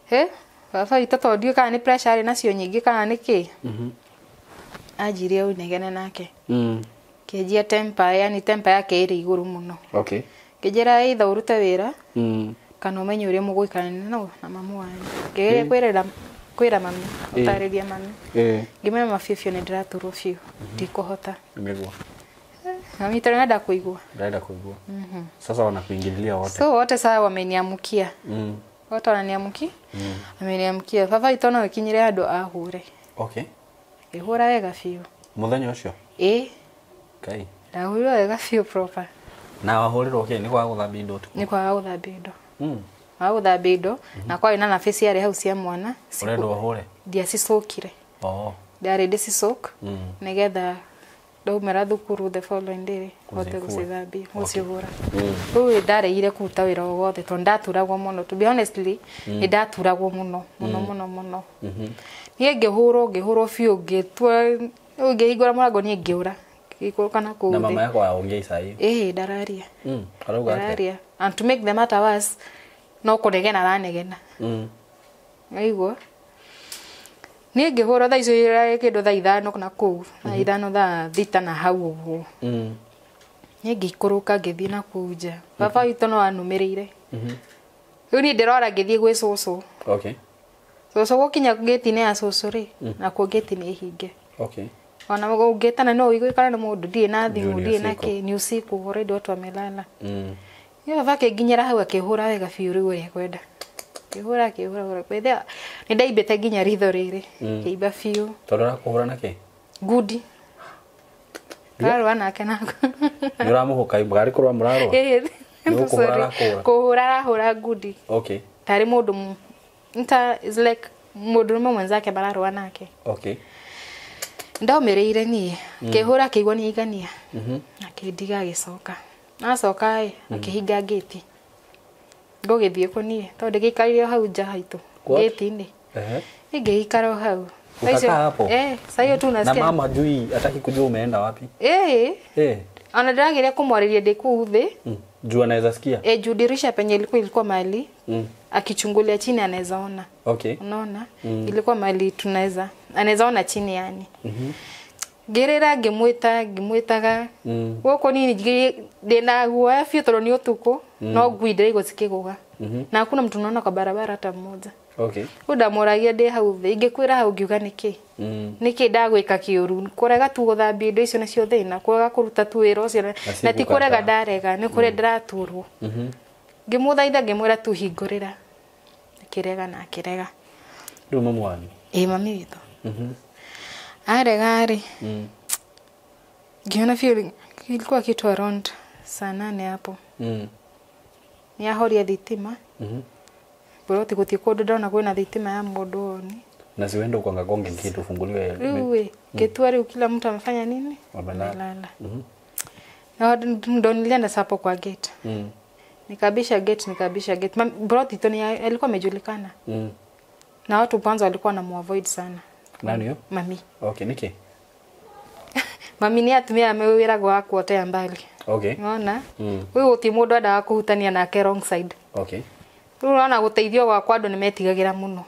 He, baba witũ tondũ ndiũĩ kana nĩ pressure arĩ nacio nyingĩ kana nĩ kĩ. Anjirie ũnegene nake. Kĩnjia temper, yani temper yake ĩrĩ igũrũ mũno. Okay. Ngĩnjĩra either ũrute wĩra, kana ũmenye ũrĩa mũgũikarania nao na mamu wanyu. Ngĩgeria kwĩra mami, gũtarĩria mami. Ngĩmwĩra mama biũ biũ nĩ ndĩraturwo biũ, ndikũhota. Nĩguo. Mami tondũ nĩenda kũigua. Ndarenda kũigua. Sasa wanakuingililia wote. So wote sasa wameniamkia. Wote wananiamkia? Wameniamkia. Baba witũ no ĩkinyire handũ ahũre. Okay. Ngĩhũra wega biũ. Mũthenya ũcio? Ĩĩ. Kai. Ndahũrirwo wega biũ proper. Na wahũrirwo kĩ? Nĩ kwaga gũthambia indo ũtukũ? Nĩ kwaga gũthambia indo. Kwaga gũthambia indo, na kwarĩ na nabi ciarĩ hau cia mwana. Ũrendwo ũhũre? Ndiacicũkire. Ndarĩ ndĩcicoke, nĩgetha Ndaumĩra thukuru the following day hote Gũcikua. gũcithambia gũcihũra. Mm. Rĩu ndaregire kũruta wĩra o wothe tondũ ndaturagwo mũno, to be honestly nĩ ndaturagwo mũno mũno mũno mũno. Niĩ ngĩhũrwo ngĩhũrwo biũ, ngĩtua rĩu ngĩhingũra mũrango niĩ ngĩũra, ngĩikũrũka na kũu Na thĩ. mama yako aongea saa hiyo? Ĩhĩ, ndararia. Mm. Arauga atia? Ndararia, and to make the matter worse no kũnegena aranegena. Aigua niĩ ngĩhũrwo thaa icio kĩndũ thaa 5 na kũu thaa 5 thaa 6 na hau ũguo. Niĩ ngĩikũrũka ngĩthiĩ na kũu nja, baba witũ no anũmĩrĩire. Rĩu niĩ ndĩrora ngĩthiĩ gwĩ cũcũ. Okay. Cũcũ gũkinya ngĩti-inĩ ya cũcũ rĩ, nakuo ngĩti nĩ hinge. Okay. Ona ũngĩtana no ũigue kana nĩ mũndũ, ndirĩ na Juu thimũ, ni ndirĩ na usiku. kĩ, ni usiku already, watu wamelala. Niĩ baba akĩnginyĩra hau akĩhũra wega biũ rĩu ũrĩa ekwenda, akĩhũra akĩhũra hũra kwĩthĩa nĩ ndaimbĩte nginya ritho rĩrĩ kĩimba biũ. Tondũ arakũhũra na kĩ? Ngundi tũrarũa nake nako. Nĩ ũramũhũka ngarĩ kũrũa mũrarũa? Ĩĩ. Nĩ gũkũhũra Sorry. arakũhũra? Kũhũra arahũra ngundi. Okay. Tarĩ mũndũ nta is like mũndũrũme mwenzake mararũa nake. Okay. Ndaumĩrĩire niĩ akĩhũra akĩigua nĩ aigania, akĩndiga agĩcoka, acoka ĩ akĩhinga ngĩti, ngũgĩthiĩ kũ niĩ tondũ ndĩgĩikarire o hau nja haitũ What? ngĩti-inĩ. Ehe. Niĩ ngĩikara o hau. Ukakaa hapo? Eh, saa hiyo tu Na unasikia mama jui hataki kujua umeenda wapi? Eh. Eh. Ona ndĩrageria kũmwarĩria ndĩ kũu thĩ. Juu anaweza sikia. Eh, juu dirisha penye ilikuwa mahali akichungulia chini anaweza ona. Okay. Unaona? Ilikuwa mahali tunaweza anaweza ona chini yani. Ngĩrĩra ngĩmwĩta ngĩmwĩtaga gũkũ nini ndĩna guoya biũ tondũ nĩ ũtukũ, no ngui ndĩraigua cikĩgũga na hakuna mtu unaona kwa barabara hata mmoja. Okay. Rĩu ndamũragia ndĩ hau thĩ, ingĩkwĩra hau ngiuga nĩkĩ nĩkĩ ndagwĩka kĩũru, kũrega tu gũthambia indo icio nĩcio thĩna, kũrega kũruta tu wĩra ũcio Na si na ti kũrega gũkataa. ndarega, nĩ kũrĩa ndĩraturwo. Ngĩmũthaitha ngĩmwĩra tu hingũrĩra, akĩrega na akĩrega. Rĩu mamu wanyu? Ĩ, mami witũ. Arega rĩ, ngĩona biũ ilikuwa kitu around saa 8 hapo. Nĩ ahoria thitima. Buroti gũtirĩ kũndũ ndona kwĩna thitima ya mũndũ oni. Na si uende ukongakonge kitu ufunguliwe. Rĩu ĩ ngĩtua rĩu kila mtu amefanya nini? Wamelala. Amelala. Na ndo nilienda sasa hapo kwa gate. Nikabisha gate, nikabisha gate. Broti tu ni alikuwa amejulikana. Na watu kwanza walikuwa wanamuavoid sana. Nani huyo? Mami. Okay, niki? Mami ni atumia amewĩragwo wa kuotea mbali. Okay. Unaona? Huyu gũtirĩ mũndũ endaga kũhutania nake wrong side. Okay. Rĩu ũrona gũteithio gwakwa andũ nĩmetigagĩra mũno.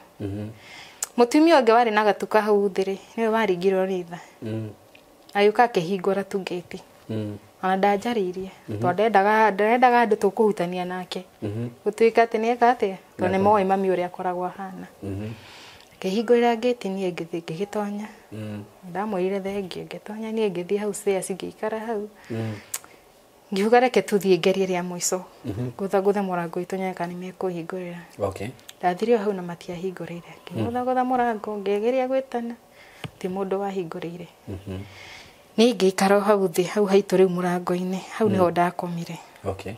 Mũtumia ũngĩ warĩ na gatuka hau thĩ rĩ, nĩwe waringirwo nĩ tha. Agĩũka akĩhingũra tu gate. Ona ndanjarĩirie tondũ ndendaga andũ tũkũhutania nake. Gũtuĩka atĩ nĩeka atĩa, tondũ nĩmoĩ mami ũrĩa akoragwo ahana. Akĩhingũrĩra gate niĩ ngĩthiĩ ngĩgĩtonya. Ndamwĩrire thengiũ, ngĩtonya niĩ ngĩthiĩ hau stairs ngĩikara hau. Ngiuga reke tũthiĩ ngerie rĩa mũico. Ngũthagũthe mũrango witũ nyone kana nĩmekũhingũrĩra. Okay. Ndathire o hau na matiahingũrĩire. Ngĩgũthagũtha mũrango ngĩgeria gwĩtana, ti mũndũ wahingũrĩire. Niĩ ngĩikara o hau thĩ hau haitũ rĩu mũrango-inĩ, hau nĩho ndakomire. Okay.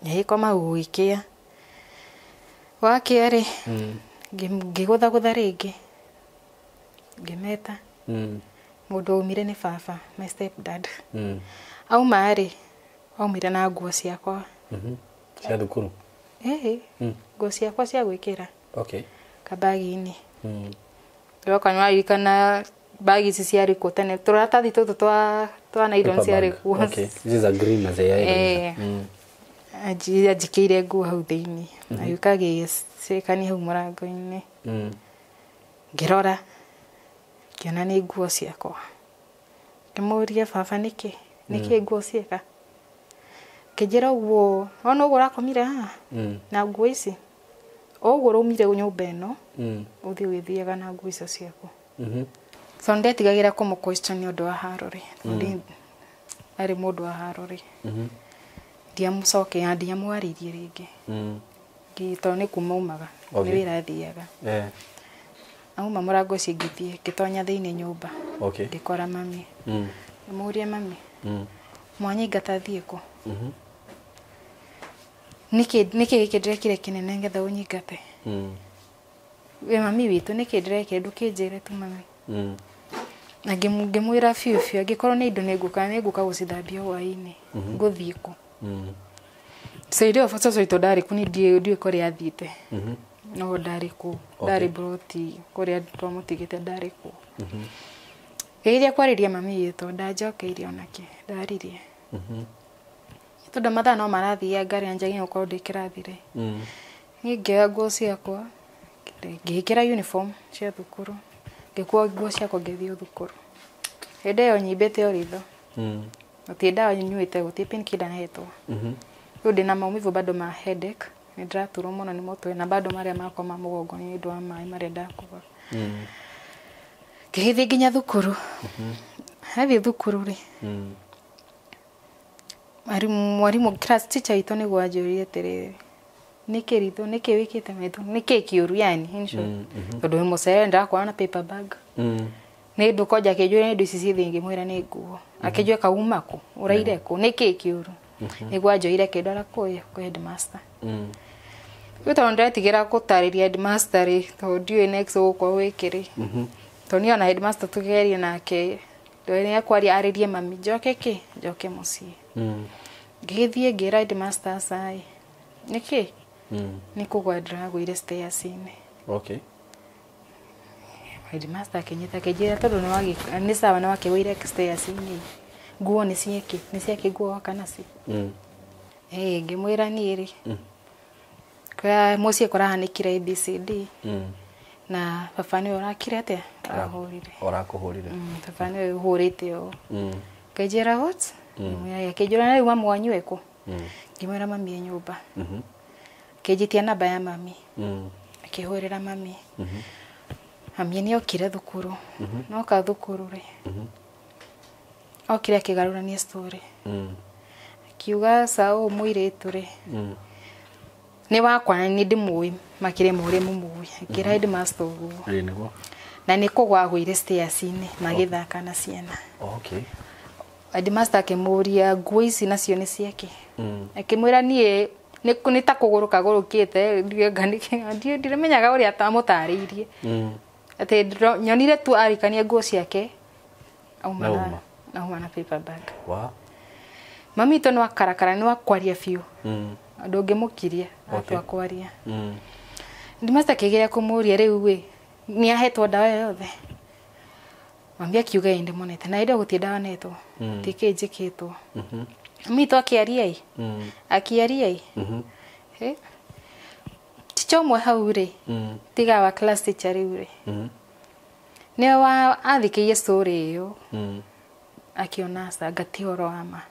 Ngĩgĩkoma hau gũgĩkĩa. Gwakĩa rĩ, ngĩgũthagũtha rĩngĩ, ngĩmeta. Mũndũ waumire nĩ baba, my step dad. Auma rĩ, aumire na nguo ciakwa. Cia thukuru? Ĩĩ, nguo ciakwa cia gwĩkĩra. Okay. Kabagi-inĩ. Ndĩroka nĩwaririkana bagi ici ciarĩ kuo tene, tũratathi tũtũ twa nylon Paper ciarĩ bag. kuo. Okay. Hizi za green na za yellow. Eh. Anjikĩire nguo hau thĩinĩ. Agĩũka agĩcikania hau mũrango-inĩ. Ngĩrora, ngĩona nĩ nguo ciakwa. Ngĩmũria baba nĩkĩ? Nĩkĩ nguo cieka? Akĩnjĩra ũguo, wona ũguo ũrakomire haha? Na nguo ici? O ũguo ũraumire nyũmba ĩno, ũthiĩ ũgĩthiaga na nguo icio ciaku. So nĩndetigagĩra kũmũ question nĩ ũndũ wa haro rĩ, tondũ arĩ mũndũ wa haro rĩ. Ndiamũcokeria, ndiamwarĩirie rĩngĩ. Tondũ nĩ kuma aumaga, nĩ wĩra athiaga. Eh. Auma mũrango ũcio ngĩthiĩ, ngĩtonya thĩinĩ nyũmba. Okay. Ngĩkora mami. Ngĩmũria mami, mwanyingata thiĩ kũ? Nĩkĩ gĩkĩ ndĩrekire kĩnene nĩgetha ũnyingate? Wĩ mami witũ, nĩkĩ ndĩrekire ndũkĩnjĩre tu mami. Na ngĩmwĩra biũ biũ angĩkorwo nĩ indo nĩngũka gũcithambia hwaĩ-inĩ. Ngũthiĩ kũ? So hĩndĩ ĩyo cũcũ witũ ndarĩ kũ, niĩ ndiũĩ kũrĩa athiĩte. No ndarĩ kũ, ndarĩ mburoti kũrĩa twamũtigĩte ndarĩ kũ. Ngĩgeria kwarĩria mami witũ, ndanjokeirie onake, ndaririe. Tondũ mathaa no marathiĩ ngarĩa njagĩrĩirwo gũkorwo ndĩ kĩrathi rĩ. Niĩ ngĩoya nguo ciakwa, ngĩĩkĩra uniform cia thukuru, ngĩkua nguo ciakwa ngĩthiĩ thukuru. Hĩndĩ ĩyo nyimbĩte o ritho. Gũtirĩ ndawa nyuĩte, gũtirĩ painkiller heetwo. Rĩu ndĩna maumivu bado ma headache, nĩ ndĩraturwo mũno nĩ mũtwe na bado marĩa makwa ma mũgongo nĩ ũndũ wa maĩ marĩa ndakuaga. Ngĩgĩthiĩ nginya thukuru. Hathiĩ thukuru rĩ, mwarimũ class teacher witũ nĩguo anjũririe atĩrĩrĩ, nĩkĩ ritho, nĩkĩ wĩkĩte maitho, nĩkĩ kĩũru yani in short. Tondũ wĩ mũcere ndĩrakuona na paper bag. Nĩ ndũ konja akĩnjũria nĩ indo ici ciĩ thĩ, ngĩmwĩra nĩ nguo. Akĩnjũria kauma kũ, ũraire kũ, nĩkĩ kĩũru. Nĩguo anjoire akĩndwara kwĩ headmaster. Rĩu tondũ ndĩretigĩra gũtarĩria headmaster rĩ, tondũ ndiũĩ next ũgũkorwo wĩkĩ rĩ. Tondũ niĩ ona headmaster tũkĩgeria nake, nĩ ekwaria arĩrie mami, njoke kĩ, njoke mũciĩ. Ngĩgĩthiĩ ngĩra headmaster aca ĩ, nĩkĩ? Nĩ kũgwa ndĩragũire stairs-inĩ. Okay. Headmaster akĩnyita akĩnjĩra tondũ nĩ sawa nĩ wakĩgũire stairs-inĩ. Nguo nĩ ciĩkĩ, nĩ ciakĩ nguo woka nacio. Ngĩmwĩra niĩ rĩ, kũrĩa mũciĩ kũrahanĩkire ABCD. Na baba nĩwe ũrakire atĩa? Ũrahũrire. Ũrakũhũrire. Baba nĩwe ũhũrĩte ũũ. Akĩnjĩra what? Ngĩmwĩra akĩnjũria na rĩu mamu wanyu e kũ? Ngĩmwĩra mami e nyũmba. Akĩnjĩtia namba ya mami. Akĩhũrĩra mami. Mami nĩ okire thukuru. Noka thukuru rĩ, okire akĩgarũrania story. Akiuga aca ũyũ mũirĩtu rĩ, nĩ wakwa na nĩ ndĩmũĩ makĩria ma ũrĩa mũmũĩ. Akĩra headmaster ũguo. Ĩĩ nĩguo. Na nĩ kũgwa agũire stairs-inĩ magĩthaka na ciana. Okay. Headmaster akĩmũria nguo ici nacio nĩ ciake. Akĩmwĩra niĩ nĩ ta kũgũrũ kagũrũkĩte, ndimenyaga ũrĩa amũtarĩirie. Atĩ nyonire tu arikania nguo ciake auma na paper bag. Wow. Mami witũ nĩ wakarakara, nĩ wakwaria biũ. Ndũngĩmũkiria, atua kwaria. Headmaster akĩgeria kũmũria rĩu ĩ, nĩ ahetwo ndawa yothe. Mami akiuga ĩ ndĩmonete, na hĩndĩ ĩyo gũtirĩ ndawa netwo, gũtirĩ kĩĩ njĩkĩtwo. Mami witũ akĩaria ĩ, akĩaria ĩ. Teacher ũmwe hau rĩ, tiga wa class teacher rĩu rĩ, nĩwe wa athikĩirie story ĩyo, akĩona aca anga ti ũhoro wa ma.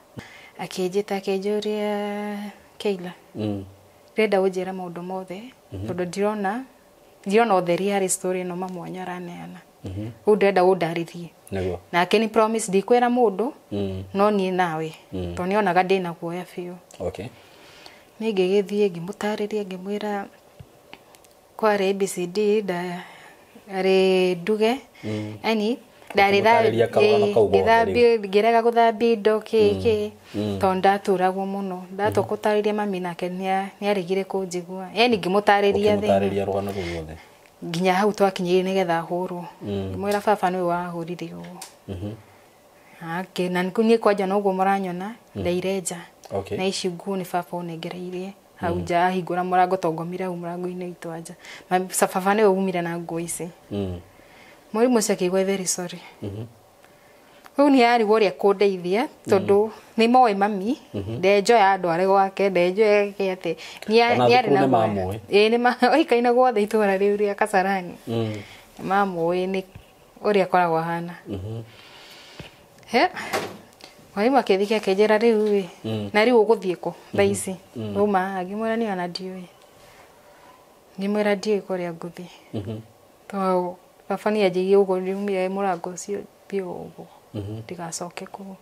Akĩnjĩta akĩnjũria Keila, ndĩrenda ũnjĩre maũndũ mothe, tondũ ndirona ũtheri harĩ story ĩno mamu wanyu araneana. Rĩu ndĩrenda ũndarĩrie. Nĩguo. Nake ni promise ndikwĩra mũndũ, no niĩ nawe, tondũ nĩonaga ndĩna guoya biũ. Okay. Niĩ ngĩgĩthiĩ ngĩmũtarĩria ngĩmwĩra kwarĩ ABCD ndarĩ nduge, yani ndarĩ ngĩrega gũthambia indo kĩ tondũ ndaturagwo mũno. Ndatua gũtarĩria mami nake nĩaregire kũnjigua, yani ngĩmũtarĩria thĩna rũgano rũu ruothe nginya hau twakinyire nĩgetha ahũrwo. Ngĩmwĩra baba nĩwe wahũrire ũguo. Na niĩ kwanja noguo mũranyona ndaire nja. Okay. Na ici nguo nĩ baba ũnengereirie hau nja, ahingũra mũrango tondũ ngomire hau mũrango-inĩ witũ wa nja. Baba nĩwe umire na nguo ici. Mwarimũ ũcio akĩigua very sorry. Rĩu nĩ arigwo ũrĩa kũndeithia tondũ nĩ moĩ mami, ndenjoya andware gwake, ndenjoya eke atĩ. Nĩ arĩ na mamũĩ. Ĩĩ nĩ oikaine guothe itũra rĩu rĩa Kasarani. Nĩ mamũĩ nĩ ũrĩa akoragwo ahana. He mwarimũ akĩthiĩ akĩnjĩra rĩu ĩ, na rĩu ũgũthiĩ kũ thaa ici? Uma haha. Ngĩmwĩra niĩ ona ndiũĩ. Ngĩmwĩra ndiũĩ kũrĩa ngũthiĩ. Tondũ baba nĩ anjĩrire ũguo ndiumire mũrango ũcio biũ ũguo. Ndigacoke kũu.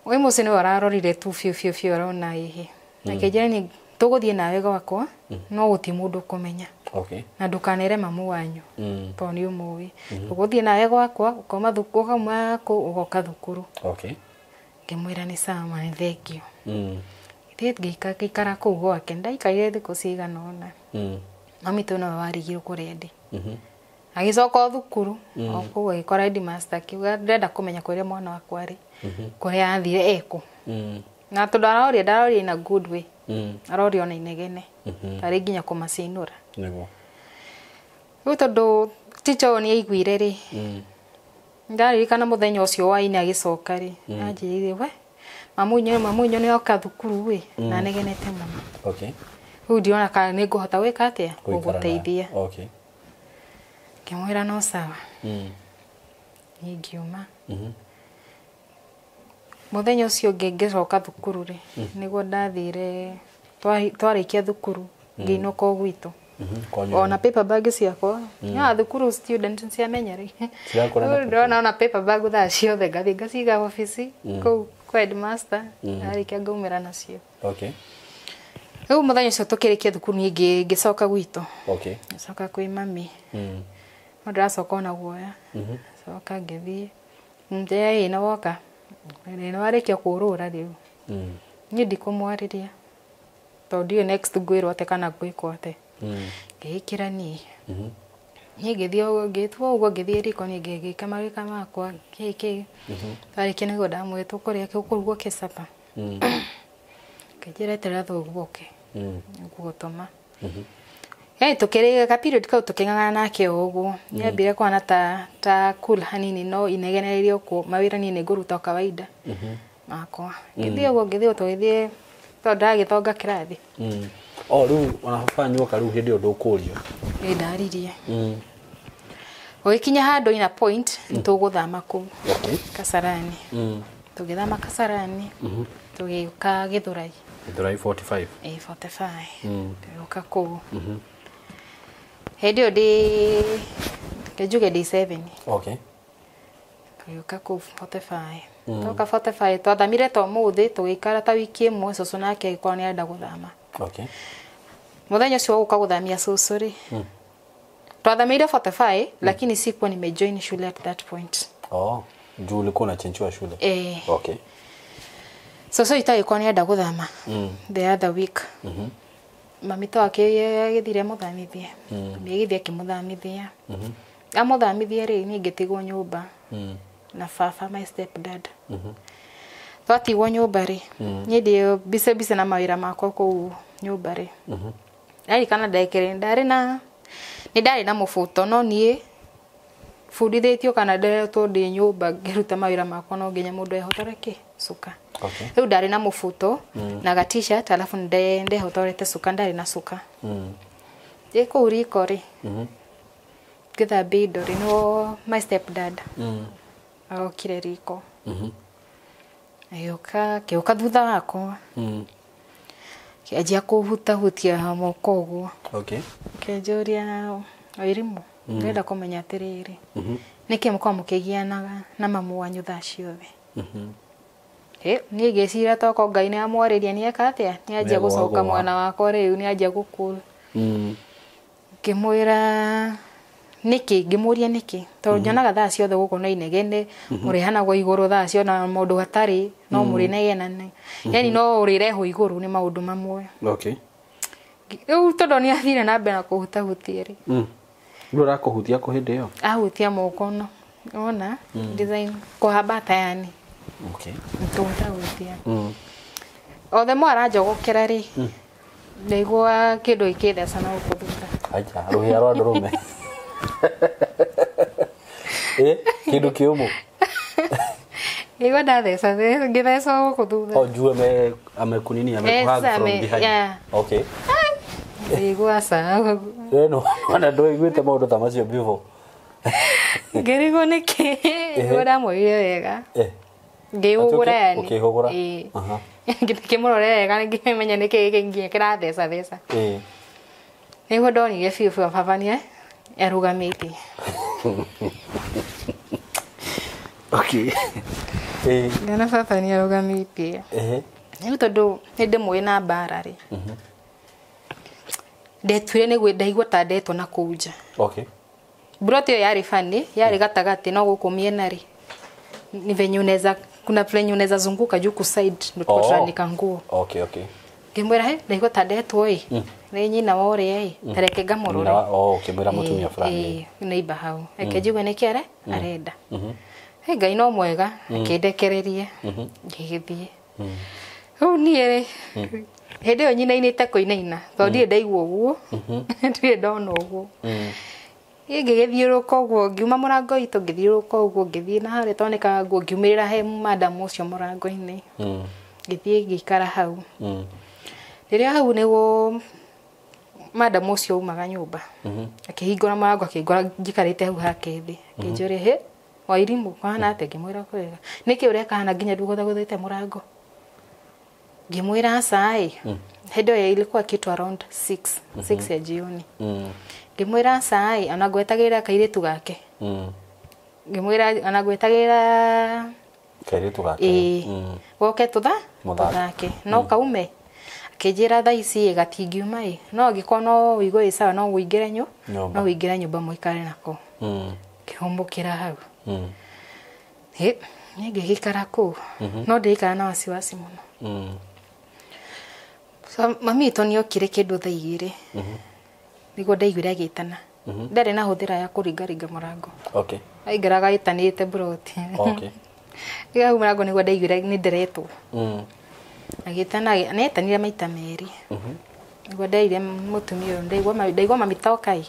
Mwarimũ ũcio nĩwe ũrarorire tu biũ biũ biũ arona ĩhĩ. Akĩnjĩra niĩ tũgũthiĩ nawe gwakwa, no gũtirĩ mũndũ ũkũmenya. Okay. Na ndũkanere mamu wanyu, tondũ nĩ ũmũĩ. Tũgũthiĩ nawe gwakwa, ũkauma thukuru, ũkauma kũu ũgoka thukuru. Okay. Ngĩmwĩra nĩ sawa ma, nĩ thengiũ. Thiĩ ngĩikara kũu gwake, ndaikarire thikũ cigana ũna. Mami tũ nowe warigirwo kũrĩa ndĩ. Agĩcoka o thukuru o kũu agĩkora headmaster akiuga ndĩrenda kũmenya kũrĩa mwana wakwa arĩ, kũrĩa athire ekũ. Na tondũ aroria ndaroria in a good way. Aroria ona inegene. Tarĩ nginya kũmacinũra. Nĩguo. Rĩu tondũ teacher ũyũ nĩ aiguire rĩ, ndaririkana mũthenya ũcio wa-inĩ agĩcoka rĩ, anjĩrire we mamunyo nĩ oka thukuru ĩ na negenete mũno. Okay. Rĩu ndirona kana nĩ ngũhota gwĩka atĩa Gũikara na- gũgũteithia. Okay. Ngĩmwĩra no sawa. Niĩ ngiuma. Mũthenya ũcio ũngĩ ngĩcoka thukuru rĩ, nĩguo ndathire twarĩkia thukuru ngĩinũka o gwitũ. Kwanyu. Ona paper bag ciakwa ya thukuru student ciamenya rĩ, Cirakora na Rĩu ndĩrona ona paper bag thaa ciothe ngathiĩ ngaciga obici kũu kwa headmaster, arĩkia ngaumĩra nacio. Okay. Rĩu mũthenya ũcio tũkĩrĩkia thukuru niĩ ngĩcoka gwitũ. Okay. Ngĩcoka kwĩ mami. No ndĩracoka ona guoya. Coka ngĩthiĩ ndĩra ĩ na woka nĩ warĩkia kũũrũra rĩu. Niĩ ndikũmwarĩria tondũ ndiũĩ next ngwĩrwo atĩa kana ngwĩkwo atĩa. Ngĩĩkĩra niĩ. Niĩ ngĩthiĩ ũguo ngĩtua ũguo ngĩthiĩ riko niĩ ngĩka mawĩka makwa kĩ kĩ. Twarĩkia nĩguo ndamwĩra tũkũrĩa kũrugwo kĩcapa. Ngĩnjĩra eterera thoguo oke. Nĩngũgũtũma. Yaani tũkĩrĩ ka period kau tũkĩng'ang'ana nake o ũguo. Nĩambire kũhana ta cool hanini no inegene rĩrĩ okuo mawĩra niĩ nĩngũruta o kawaida makwa. Ngĩthiĩ ũguo ngĩthiĩ ũguo tũgĩthiĩ tondũ ndĩragĩthonga kĩrathi. O rĩu ona baba wanyu oka rĩu hĩndĩ ĩyo ndũkũrio. Ĩ ndaririe. Gũgĩkinya handũ ina point nĩtũgũthama kũu. Okay. Kasarani. Tũgĩthama Kasarani. Tũgĩũka Gĩthũrai. Gĩthũrai 45. Ĩ 45. Tũgĩũka kũu. Hĩndĩ ĩyo ndĩ njuge ndĩ 7. Okay. Tũgĩũka kũu 45. Twoka 45 twathamire ta ũmũthĩ tũgĩikara ta wiki ĩmwe cũcũ nake agĩkorwo nĩ arenda gũthama. Okay. Mũthenya ũcio wa gũka gũthamia cũcũ rĩ, twathamĩire 45 lakini sikuwa nimejoin shule at that point. Oh, juu ulikuwa unachenjiwa shule. Eh. Okay. Cũcũ witũ agĩkorwo nĩ arenda gũthama the other week. Mami to agĩthire amũthamithie. Mami agĩthiĩ akĩmũthamithia. Amũthamithia rĩ, niĩ ngĩtigwo nyũmba na baba my step dad. Twatigwo nyũmba rĩ, niĩ ndĩ bice bice na mawĩra makwa kũu nyũmba rĩ. Ndarikana ndekĩrĩ ndarĩ na nĩ ndarĩ na mũbuto no niĩ bundithĩtio kana nderetwo ndĩ nyũmba ngĩruta mawĩra makwa no nginya mũndũ ehotore kĩ cuka. Okay. Rĩu ndarĩ na mũbuto na ga t-shirt alafu ndehotorete cuka ndarĩ na cuka. Ndĩ kũu riko rĩ, ngĩthambia indo rĩ, no my step dad arokire riko. Agĩũka akĩũka thutha wakwa. Kĩanjia kũhutahutia moko ũguo. Okay. Kĩnjũria Wairimũ, ndĩrenda kũmenya atĩrĩrĩ, nĩkĩ mũkoragwo mũkĩgianaga na mamu wanyu thaa ciothe? Ĩ, niĩ ngĩciria tokorwo Ngai nĩ amwarĩria nĩ eka atĩa? Nĩ anjia gũcoka mwena wakwa rĩu nĩ anjia gũkũra. Ngĩmwĩra nĩkĩ, ngĩmũria nĩkĩ tondũ nyonaga thaa ciothe gũkũ no inegene, mũrĩhanagwo igũrũ thaa ciothe na mũndũ hatarĩ no mũrĩnegenane. Yaani no ũrĩrehwo igũrũ nĩ maũndũ mamwe. Okay. Rĩu tondũ nĩ athire na mbere na kũhutahutia rĩ. Rĩu arakũhutia kũ hĩndĩ ĩyo? Ahutia moko no. Ona design kũhambata yani. Okay. Kũhutahutia. O the more aranjogokera rĩ, ndaigua kĩndũ gĩkĩtheca na gũkũ thutha. Acha, rũhĩa rwa ndũrũme. Kĩndũ kĩũmũ. Nĩguo ndatheca, ngĩtheca gũkũ thutha. Oh, juu amekunini, amekuhug from behind. Yeah. Okay. Ndaigua ca. No, ona ndwaiguĩte maũndũ ta macio before. Ngĩrigwo nĩkĩ, nĩguo ndamwĩrire wega. Ngĩhũgũra yani. Ũkĩhũgũra? Ĩĩ. Ngĩkĩmũrora wega ngĩmenya nĩkĩ gĩkĩ nginya kĩratheca theca. Nĩguo ndonire biũ biũ baba nĩ arũgamĩte. Okay. Ngĩona baba nĩ arũgamĩte. Rĩu tondũ nĩ ndĩmũĩ na mbara rĩ. Ndetuire nĩguo ndaigua ta ndetwo na kũu nja. Okay. Broti ĩyo yarĩ funny, yarĩ gatagatĩ no gũkũ mĩena rĩ. Ni venye unaweza kuna venye unaweza zunguka juu ku side ndo tulikuwa tunanika nguo. Okay, okay. Ngĩmwĩra he ndaigua ta ndetwo ĩ. Nĩ nyina wa ũrĩa ĩ, tareke ngamũrore. Nyina oh, ũkĩmwĩra mũtumia fulani. Ĩĩ, neighbor hau. Reke njigue nĩkĩ arenda. Hey, Ngai no mwega, akĩndekereria. Ngĩgĩthiĩ. Rĩu niĩ rĩ, hĩndĩ ĩyo nyinainĩte kũinaina, tondũ ndirĩ ndaigua ũguo, ndirĩ ndona ũguo. Niĩ ngĩgĩthiũrũrũka ũguo, ngiuma mũrango witũ, ngĩthiũrũrũka ũguo, ngĩthiĩ na harĩa tonekaga nguo, ngiumĩrĩra he madam ũcio mũrango-inĩ. Ngĩthiĩ ngĩikara hau. Rĩrĩa hau nĩguo madam ũcio aumaga nyũmba. Akĩhingũra mũrango, akĩngora njikarĩte hau hake thĩ. Akĩnjũria, "Hĩ, Wairimũ, kũhana atĩa?" Ngĩmwĩra kwega. "Nĩkĩ ũreka haha na nginya ndũgũthagũthĩte mũrango?" Ngĩmwĩra aca ĩ. Hĩndĩ ĩyo ilikuwa kitu around 6, 6 ya jioni. Ngĩmwĩra aca ĩ, ona ngwetagĩrĩra kairĩtu gake. Ngĩmwĩra ona ngwetagĩrĩra Kairĩtu gake. Ĩĩ, goke Mũthake. Tũthake. No kaume. Akĩnjĩra thaa ici ĩ gatingiuma ĩ, no angĩkorwo no ũigue wĩ sawa no ũingĩre Nyũmba. no ũingĩre nyũmba mũikare nako. Ngĩhũmũkĩra hau. Hĩ, niĩ ngĩgĩikara kũu. No ndĩraikara na wasiwasi mũno. So, mami witũ nĩ okire kĩndũ thaa 2. Nĩguo ndaiguire agĩtana. Ndarĩ na hũthĩra ya kũringaringa mũrango. Okay. Aingĩraga ĩtanĩte mburoti. Okay. Rĩrĩa hau mũrango nĩguo ndaiguire nĩ ndĩretwo. Agĩtana, nĩetanire maita merĩ. Nĩguo nderire mũtumia ũyũ, ndaigua mami toka ĩ.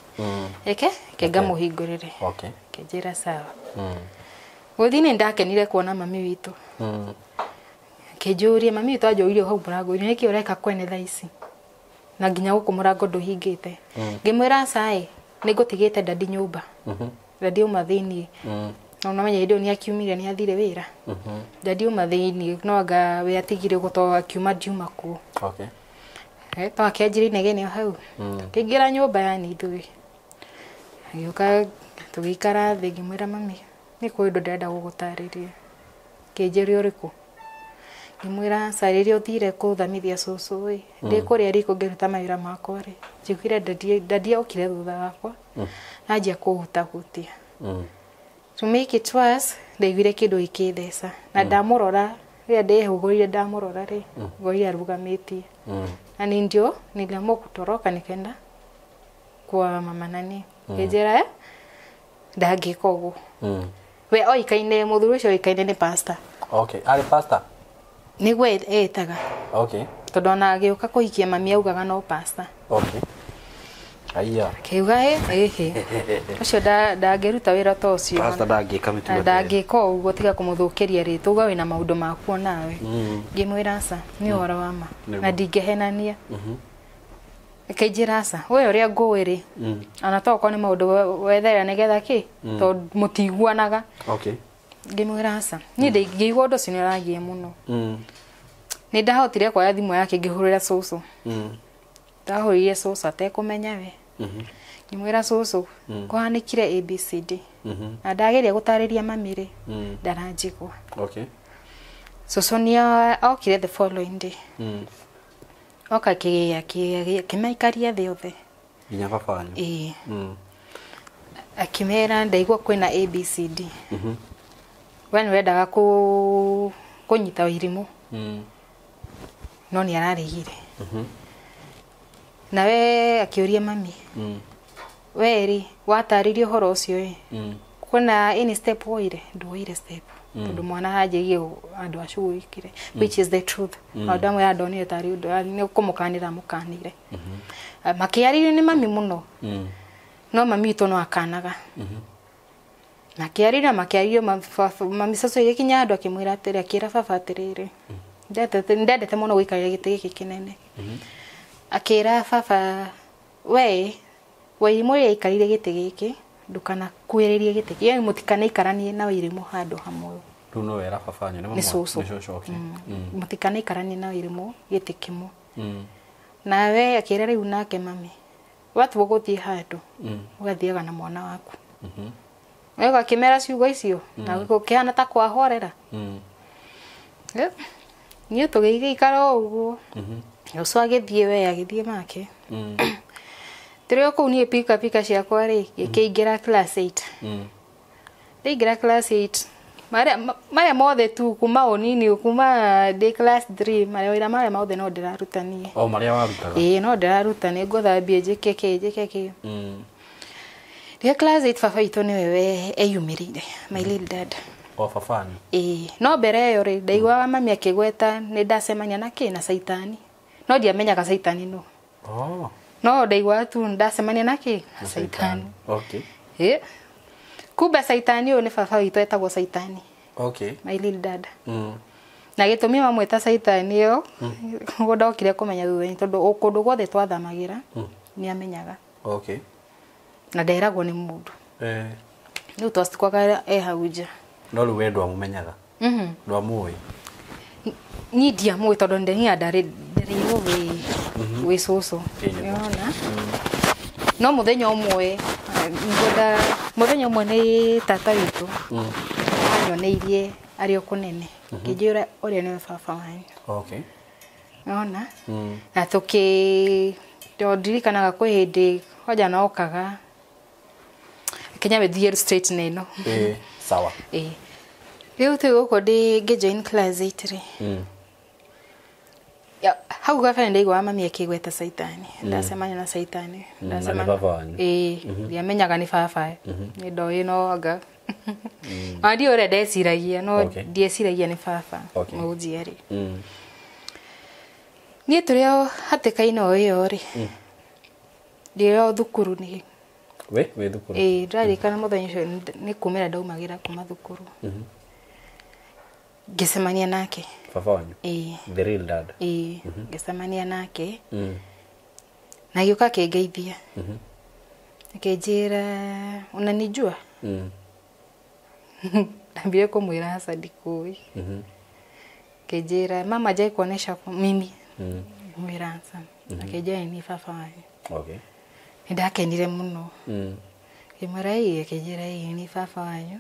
Eke, reke ngamũhingũrĩre. Okay. Akĩnjĩra sawa. Gũthiĩ nĩ ndakenire kuona mami witũ. Akĩnjũria, mami witũ anjũririe hau mũrango-inĩ, nĩkĩ ũreka kwene thaa ici? Na nginya gũkũ mũrango ndũhingĩte. Ngĩmwĩra aca ĩ, nĩngũtigĩte dadi nyũmba. Dadi auma thĩiniĩ. Na ũnamenya hĩndĩ ĩyo nĩakiumire nĩathire wĩra. Dadi auma thĩiniĩ no anga we atigire ũguo tondũ akiuma ndiuma kuo. Okay. To akĩanjirie inegene o hau. Tũkĩingĩra nyũmba yani ithuĩ. Agĩũka tũgĩikara thĩ ngĩmwĩra mami, nĩ kũrĩ ũndũ ndĩrenda gũgũtarĩria. Akĩnjĩra ũrĩkũ? Ngĩmwĩra aca rĩrĩa ũthire kũthamithia cũcũ ĩ, ndĩ kũrĩa riko ngĩruta mawĩra makwa rĩ, njiguire dadi okire thutha wakwa, anjia kũhutahutia. To make it worse, ndaiguire kĩndũ gĩkĩtheca. Na ndamũrora, rĩrĩa ndehũgũrire ndamũrora rĩ, ngorire arũgamĩtie. Na ni ndio niliamua kutoroka nikaenda kwa mama nani. Ngĩnjĩra ndangĩka ũguo. We oikaine, mũthuri ũcio oikaine nĩ pastor. Okay. Arĩ pastor? Nĩguo etaga. Okay. Tondũ ona agĩũka kũhikia mami augaga no pastor. Okay. Aya. Akiuga ĩhĩ. Ũcio ndangĩruta wĩra ta ũcio. Pastor ndangĩka mĩtugo. Ndangĩka ũguo tiga kũmũthũkĩria rĩtwa uga wĩna maũndũ maku onawe. Ngĩmwĩra aca, nĩ ũhoro wa ma. Na ndingĩhenania. Akĩnjĩra aca, we ũrĩa ngũĩ rĩ, ona to okorwo nĩ maũndũ wetherera nĩgetha kĩ, tondũ mũtiguanaga. Okay. Ngĩmwĩra aca. Niĩ ngĩigua ũndũ ũcio nĩ ũrangia mũno. Nĩ ndahotire kuoya thimũ yake ngĩhũrĩra cũcũ. Ndahũrĩire cũcũ atekũmenya we. Ngĩmwĩra cũcũ, kũhanĩkire ABCD. Na ndageria gũtarĩria mami rĩ, ndaranjigua. Okay. Cũcũ nĩ okire the following day. Oka akĩmaikaria thĩ othe. Nginya baba wanyu. Ĩĩ. Akĩmera ndaigua kwĩna ABCD. We nĩ wendaga kũnyita Wairimũ. No nĩ araregire. Nawe akĩũria mami. We rĩ, watarĩria ũhoro ũcio ĩ, kwĩna any step woire? Nduoire step. Tondũ mwana hanjĩirie andũ acugurikire, which is the truth. Maũndũ amwe ndonire tarĩ ũndũ nĩ kũmũkanĩra amũkanĩire. Makĩarĩrio nĩ mami mũno. No mami witũ no akanaga. Makĩarĩrio mami cũcũ agĩkinya handũ akĩmwĩra atĩrĩ, akĩra baba atĩrĩrĩ, ndendete mũno gũikarĩra gĩtĩ gĩkĩ kĩnene. Akĩra baba, we Wairimũ rĩrĩa aikarĩire gĩtĩ gĩkĩ, ndũkanakuhĩrĩrie gĩtĩ kĩu, yaani mũtikanaikaranie na Wairimũ handũ hamwe. Rĩu no wera baba wanyu, nĩ Nĩ cũcũ. Nĩ cũcũ, okay. Mũtikanaikaranie na Wairimũ gĩtĩ kĩmwe. Nawe akĩra rĩu nake mami, watua gũthiĩ handũ, ũgathiaga na mwana waku. We ũgakĩmera ciugo icio, na gũkĩhana ta kwahorera. Niĩ tũgĩgĩikara o ũguo. Cũcũ agĩthiĩ we agĩthiĩ make. Tũrĩ o kũu niĩ pika pika ciakwa rĩ, ngĩkĩingĩra class 8. Ndaingĩra class 8, Marĩa mothe tu kuma ũnini kuma ndĩ class 3 mawĩra marĩa mothe no ndĩraruta niĩ. O marĩa warutaga. Ĩĩ no ndĩraruta, nĩ ngũthambie, njĩke kĩ, njĩke kĩ. Ndĩ class 8 baba witũ nĩwe we eyumĩrĩire, my little dad. O babani. Ĩĩ, no mbere ĩyo rĩ, ndaiguaga mami akĩgweta nĩ ndacemania na kĩ, na caitani, no ndiamenyaga caitani no. Oh. No ndaiguaga tu ndacemania na kĩ, na caitani. Okay. Ĩĩ, kumbe caitani ũyũ nĩ baba witũ etagwo caitani. Okay. My little dad. Na gĩtũmi mamwĩta caitani ĩyo ũguo ndokire kũmenya thutha-inĩ, tondũ kũndũ guothe twathamagĩra nĩ amenyaga. Okay. Na nderagwo nĩ mũndũ. Eh. Rĩu twacikwaga e hau nja. No rĩu we ndwamũmenyaga? Mhm. Ndwamũĩ? Niĩ ndiamũĩ tondũ ndenia ndarĩ wĩ cũcũ. Ĩĩ, nĩguo. Nĩwona? No mũthenya ũmwe ngwenda, mũthenya ũmwe nĩ tata witũ anyoneirie arĩ o kũnene, ngĩnjĩra ũrĩa nĩwe baba wanyu. Okay. Nĩwona? Na tũkĩ ndirikanaga kwĩ hĩndĩ kwanja nokaga Kenya wĩthiĩ straight na ĩno. Ĩĩ, sawa. Ĩĩ. Rĩu twĩ gũkũ ndĩ ngĩjoin class 8 rĩ. Ya, hau kabere ndaiguaga mami akĩgweta caitani. Ndacemania na caitani. Na nĩ baba wanyu. Ĩĩ, ndiamenyaga nĩ baba. Nĩ ndoĩ no anga. Ona ndiũĩ ũrĩa ndeciragia, no Okay. ndieciragia nĩ baba. Okay. Mũnjiari. Niĩ tũrĩ o hatĩka-inĩ o ĩyo rĩ. Ndĩ o thukuru nĩ. We wĩ thukuru? Ĩĩ, ndĩraririkana mũthenya ũcio nĩ kumĩra ndaumagĩra kuma thukuru. Ngĩcemania nake. Baba wanyu? Ĩĩ. The real dad? Ĩĩ, ngĩcemania nake. Na agĩũka akĩngeithia. Akĩnjĩra, unanijua? Ndambire kũmwĩra aca ndikũĩ. Akĩnjĩra, mama hajai kuonesha mimi. Ngĩmwĩra aca. Akĩnjĩra nĩ baba wanyu. Okay. Nĩ ndakenire mũno. Ngĩmwĩra ĩĩ, akĩnjĩra ĩĩ nĩ baba wanyu.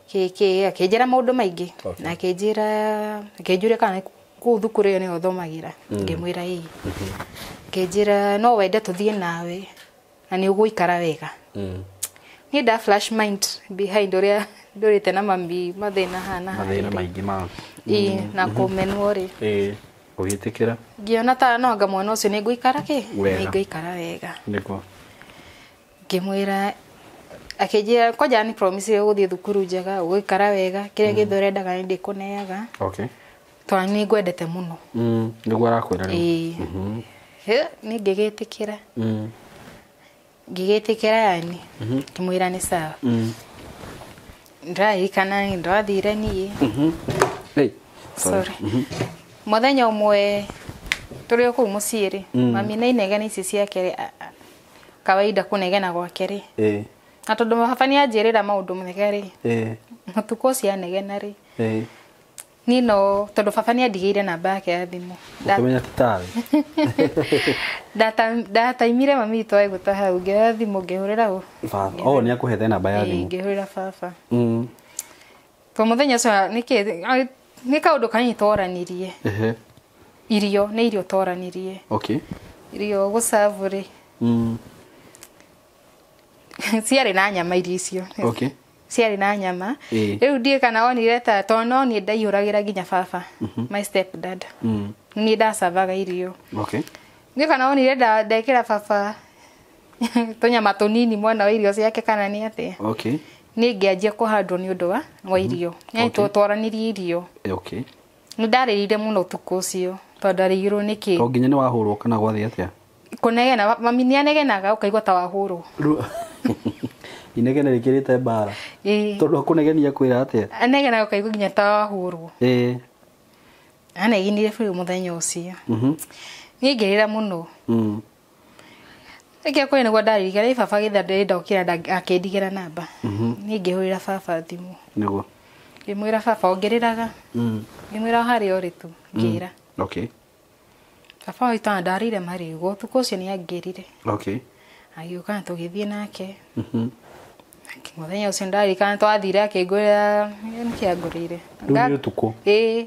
Kĩ akĩnjĩra maũndũ maingĩ. Okay. Na akĩnjĩra, akĩnjũria kana kũu thukuru ĩyo nĩyo thomagĩra. Ngĩmwĩra ĩĩ. Akĩnjĩra no wende tũthiĩ nawe na nĩ ũgũikara wega. Niĩ nda flash mind behind ũrĩa ndũrĩte na mami mathĩna hana Mathĩna maingĩ ma. Ĩĩ, na kũmenwo rĩ. Ĩĩ, ũgĩtĩkĩra? Ngĩona ta no anga mwana ũcio nĩ ngũikara kĩ? Wega. Nĩ ngũikara wega. Nĩguo. Ngĩmwĩra, akĩnjĩra kwanja nĩ promise ũgũthiĩ thukuru njega, ũgũikara wega, kĩrĩa gĩothe ũrendaga nĩ ndĩkũneaga. Okay. Tondũ nĩ ngwendete mũno. Nĩguo arakwĩra rĩu. Ĩĩ. Hĩ, niĩ ngĩgĩtĩkĩra. Ngĩgĩtĩkĩra yani. Ngĩmwĩra nĩ sawa. Ndĩraririkana nĩ ndwathire niĩ. Hey, sorry. Mũthenya ũmwe tũrĩ o kũu mũciĩ rĩ, mami na inegene ici ciake rĩ, kawaida kũnegena gwake rĩ. Ĩĩ. Na tondũ baba nĩ anjĩrĩra maũndũ mega rĩ. Ĩĩ. Ũtukũ ũcio anegena rĩ. Ĩĩ. Niĩ no tondũ baba nĩ andigĩire namba yake ya thimũ. Ũkĩmenya ti tawe. Ndataimire mami witũ agĩgũta hau, ngĩoya thimũ ngĩhũrĩra ũ. Baba. Oh, nĩ akũhete namba ya Ĩĩ, thimũ. ngĩhũrĩra baba. To mũthenya ũcio nĩkĩ, nĩ kaũndũ kanini twaranirie. Ehe. Irio, nĩ irio twaranirie. Okay. Irio gũcabu rĩ. Ciarĩ na nyama irio icio. Okay. Ciarĩ na nyama. Ĩĩ. Rĩu ndiũĩ kana onire ta, tondũ no niĩ ndaihũragĩra nginya baba, my step dad. Niĩ ndacavaga irio. Okay. Ndiũĩ kana onire ndekĩra baba tũnyama tũnini mwena wa irio ciake kana nĩ atĩa. Okay. Niĩ ngĩanjia kũhandwo nĩ ũndũ wa irio. Nĩ Okay. twaranirie irio. Okay. Nĩ ndarĩrire mũno ũtukũ ũcio tondũ ndarĩirwo nĩkĩ. To nginya nĩ wahũrwo kana gwathiĩ atĩa? Kũnegena, mami nĩ anegenaga ũkaigua ta wahũrwo. Inegene rĩkĩrĩte mbara. Ĩĩ. Tondũ akũnegenia kwĩra atĩa? Anegenaga ũkaigua nginya ta wahũrwo. Ĩĩ. Anegenire biũ mũthenya ũcio. Niĩ ngĩrĩra mũno. Rĩngĩ kũrĩ nĩguo ndaririkana, ĩ baba gĩtha ndĩrenda ũkĩra akĩndigĩra namba. Niĩ ngĩhũrĩra baba thimũ. Nĩguo. Ngĩmwĩra baba ongereraga. Ngĩmwĩra o harĩa ũrĩ tu, ngĩra. Okay. Baba witũ ona ndarĩire marigũ, ũtukũ ũcio nĩ angĩrire. Okay. Agĩũka na tũgĩthiĩ nake. Mũthenya ũcio ndaririkana twathire akĩngũrĩra, nĩkĩ angũrĩire? Rĩu nĩ ũtukũ. Ĩĩ.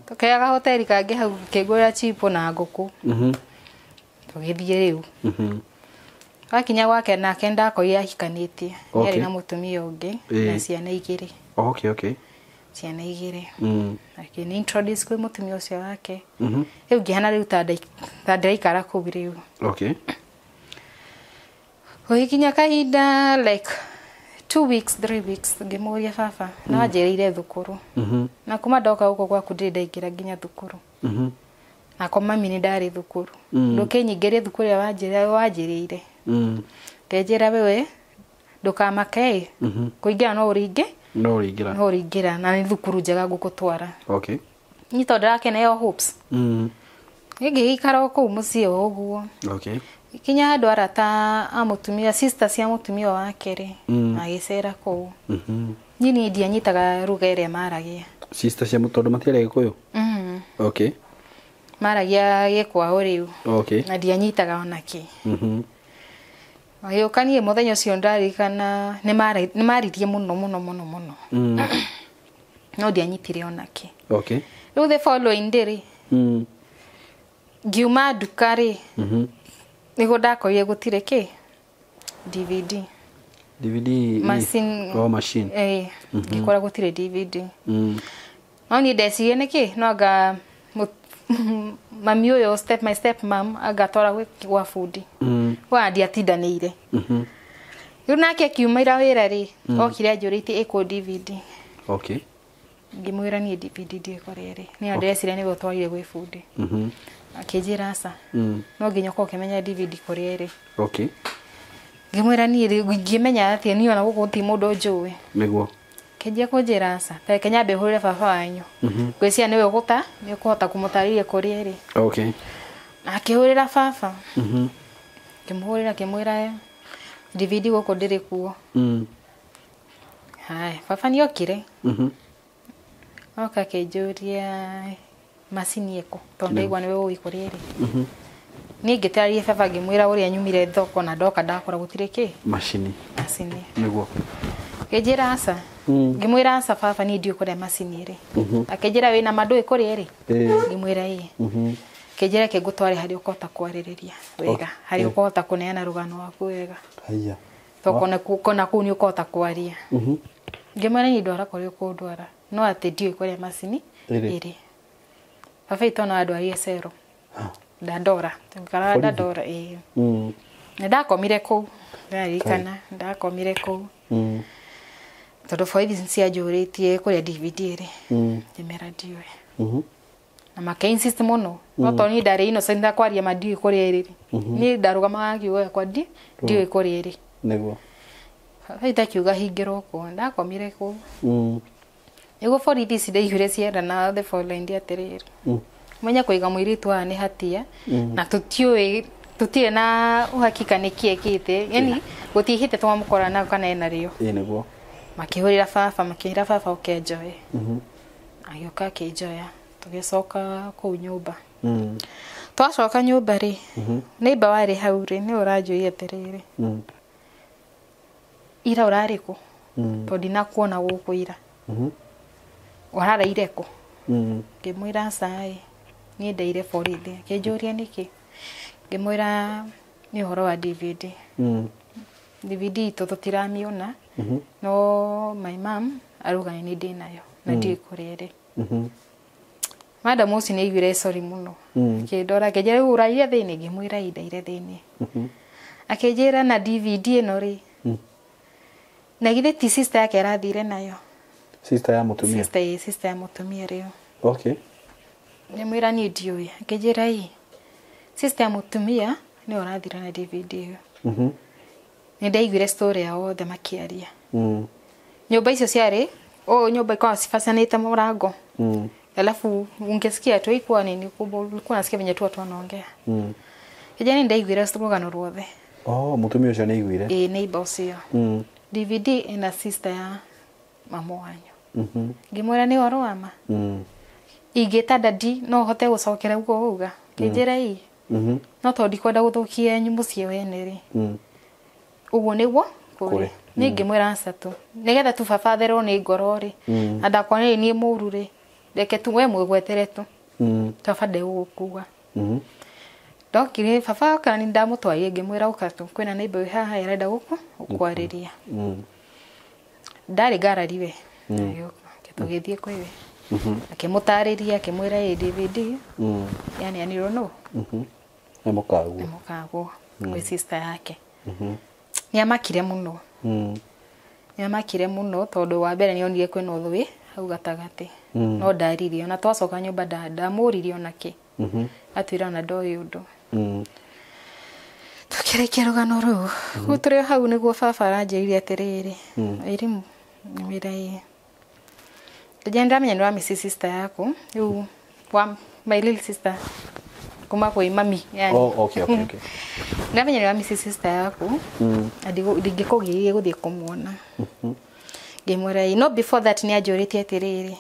Tũkĩoya gahoteri kangĩ hau akĩngũrĩra chipo na ngũkũ. Tũgĩthiĩ rĩu. Wakinya gwake nake ndakorire ahikanĩtie. Okay. Nĩarĩ na mũtumia ũngĩ na ciana igĩrĩ. Okay, okay. Ciana igĩrĩ. Akĩni introduce kwĩ mũtumia ũcio wake. Rĩu ngĩhana rĩu ta ndĩraikara kũu rĩu. Okay. Gũgĩkinya kahinda like 2 weeks 3 weeks ngĩmũria baba na wanjĩrĩire thukuru. Na kuma ndoka gũkũ gwaku ndirĩ ndaingĩra nginya thukuru. Na kwa mami nĩ ndarĩ thukuru. Ndũkĩnyingĩrie thukuru ĩrĩa wanjĩrĩire. Ngenjĩra wewe ndũkamake kũingĩra no ũringe. No ũringĩra. No ũringĩra na nĩ thukuru njega ngũgũtwara. Okay. Niĩ tondũ ndĩrakeneo hopes. Ngĩgĩikara o kũu mũciĩ o ũguo. Okay. Kinya handũ arata a mũtumia, sister cia mũtumia wake rĩ, magĩcera kũu. Niĩ niĩ ndianyitaga ruga ĩrĩa maragia. Sister cia tondũ matiaria Gĩkũyũ? Okay. Maragia gĩkwao rĩu. Okay. Na ndianyitaga ona kĩ. Magĩũka niĩ mũthenya ũcio ndaririkana nĩ maririe mũno mũno mũno mũno. No ndianyitire ona kĩ. Okay. Rĩu the following day rĩ, ngiuma nduka rĩ, nĩguo ndakorire gũtirĩ kĩ DVD. DVD machine. Oh, machine. Ngĩkora gũtirĩ DVD. No niĩ ndecirie nĩkĩ no anga mami ũyũ step my step mom angatwara gwa bundi. Wa ndiatindanĩire. Rĩu nake akiuma ira wĩra rĩ, okire anjũrĩtie ĩkũ DVD. Okay. Ngĩmwĩra niĩ DVD ndiũĩ kũrĩa ĩrĩ. Niĩ ndĩreciria nĩwe ũtwarire gwĩ bundi. Akĩnjĩra aca. No nginya ũkorwo ũkĩmenya DVD kũrĩa ĩrĩ. Okay. Ngĩmwĩra niĩ rĩ ngĩmenya atĩa niĩ ona gũkũ gũtirĩ mũndũ njũĩ. Nĩguo. Kĩnjia kũnjĩra aca. Ta reke nyambe hũrĩre baba wanyu. Ngwĩciria nĩwe ũgũta, nĩ ũkũhota kũmũtarĩria kũrĩa ĩrĩ. Okay. Akĩhũrĩra baba. Ngĩmũhũrĩra ngĩmwĩra DVD gũkũ ndĩrĩ kuo. Haya, baba nĩokire. Oka akĩnjũria macini ĩkũ tondũ ndaigua nĩwe ũĩ kũrĩa ĩrĩ. Niĩ ngĩtarĩria baba ngĩmwĩra ũrĩa nyumire thoko na ndoka ndakora gũtirĩ kĩ macini. Macini. Nĩguo. Ngĩnjĩra aca. Ngĩmwĩra aca baba niĩ ndiũĩ kũrĩa macini ĩrĩ. Akĩnjĩra wĩna ma ndũĩ kũrĩa ĩrĩ? Ngĩmwĩra ĩĩ. Akĩnjĩra reke ngũtware harĩa ũkũhota kwarĩrĩria wega, harĩa ũkũhota kũneana rũgano rwaku wega. Haiya. Tondũ kona kũu nĩ ũkũhota kwaria. Ngĩmwĩra niĩ ndwara kũrĩa ũkũndwara no atĩ ndiũĩ kũrĩa macini ĩrĩ. Baba itũ no andwarire cero. Dandora. Ngara Dandora ĩĩ. Na ndakomire kũu. Ndaririkana ndakomire kũu. Tondũ borithi cianjũrĩtie kũrĩa DVD ĩrĩ. Ngĩmera ndiũĩ. Na maka insist mũno. No tondũ niĩ ndarĩ innocent ndakwaria ma ndiũĩ kũrĩa ĩrĩ. Niĩ ndarũgamaga ngiuga yakwa ndiũĩ kũrĩa ĩrĩ. Nĩguo. Baba itũ akiuga hingĩrwo kũu. Ndakomire kũu. Nĩguo borithi ici ndaiguire cienda na the following day atĩrĩrĩ. Menya kũiga mũirĩtu haha nĩ hatia na tũtiũĩ tũtirĩ na uhakika nĩkĩ ekĩte. Yaani gũtiĩhĩte twamũkora na kana ena rĩo. Ĩĩ nĩguo. Makĩhũrĩra baba makĩra baba oke njoe. Agĩũka akĩnjoya tũgĩcoka kũu nyũmba. Twacoka nyũmba rĩ, neighbor warĩ hau rĩ nĩwe ũranjũria atĩrĩrĩ. Ira ũrarĩ kũ? Tondũ ndinakuona gũkũ ira. Ũraraire kũ? Ngĩmwĩra aca ĩ, niĩ ndaire borithi. Akĩnjũria nĩkĩ? Ngĩmwĩra nĩ ũhoro wa DVD. DVD itũ tũtiramĩona. No my mom arauga nĩ ndĩ nayo na ndiũĩ kũrĩa ĩrĩ. Madam ũcio nĩ aiguire sorry mũno. Akĩndora akĩnjĩra rĩu ũraire thĩinĩ? Ngĩmwĩra ĩ ndaire thĩinĩ. Akĩnjĩra na DVD ĩno rĩ, na githĩ ti sister yake arathire nayo. Sister ya mũtumia? Sister, ĩ, sister ya mũtumia rĩu. Okay. Ngĩmwĩra niĩ ndiũĩ. Akĩnjĩra ĩ, sister ya mũtumia nĩwe ũrathire na DVD ĩyo. Nĩ ndaiguire story yao othe makĩaria. Nyũmba icio ciarĩ, nyũmba ikoragwo cibacanĩte mũrango. Alafu ungesikia tu ikuwa nini kubwa, ulikuwa unasikia venye tu watu wanaongea. Kijana ndaiguire rũgano ruothe. Oh, mũtumia ũcio nĩaiguire? Ĩĩ, neighbor ũcio. DVD ĩna sister ya mamu wanyu. Ngĩmwĩra nĩ ũhoro wa ma. Ingĩta dadi no hote gũcokera ũguo uga. Kĩnjĩra ĩ. No tondũ ndikwenda gũthũkia mũciĩ wene rĩ. Ũguo nĩguo kũrĩ. Niĩ ngĩmwĩra aca tu. Nĩgetha tu baba atherwo nĩ ngoro rĩ. Na ndakonire niĩ mũru rĩ. Reke tu we mwĩgwetere tu. Baba ndegũgũkua. Ndokire baba kana nĩ ndamũtwarire ngĩmwĩra ũka tu kwĩna neighbor wĩ haha ĩrenda gũkũ gũkwarĩria. Ndarĩ ngarari we. Agĩũka Tũgĩthiĩ kwĩ we. Akĩmũtarĩria, akĩmwĩra ĩ DVD yani anirwo no Nĩ mũkaguo. Nĩ mũkaguo kwĩ sister yake. Nĩ amakire mũno. Nĩ amakire mũno tondũ wa mbere nĩ onire kwĩna ũthũĩ hau gatagatĩ. No ndaririe ona twacoka nyũmba ndamũririe ona kĩ. Atwĩra ona ndoĩ ũndũ. Tũkĩrĩkia rũgano rũu. Rĩu tũrĩ o hau nĩguo baba aranjĩrire atĩrĩrĩ, Irimũ, ngĩmwĩra ĩĩ. Ngĩnjĩra nĩndamenya nĩ wa miss sister yaku, rĩu wa my little sister kuma kwĩ mami yani. Oh, okay, okay, okay. Ndamenya nĩ wa miss sister yaku, na ndingĩkũgiririe gũthiĩ kũmuona. Ngĩmwĩra ĩĩ, no before that nĩ anjũrĩtie atĩrĩrĩ,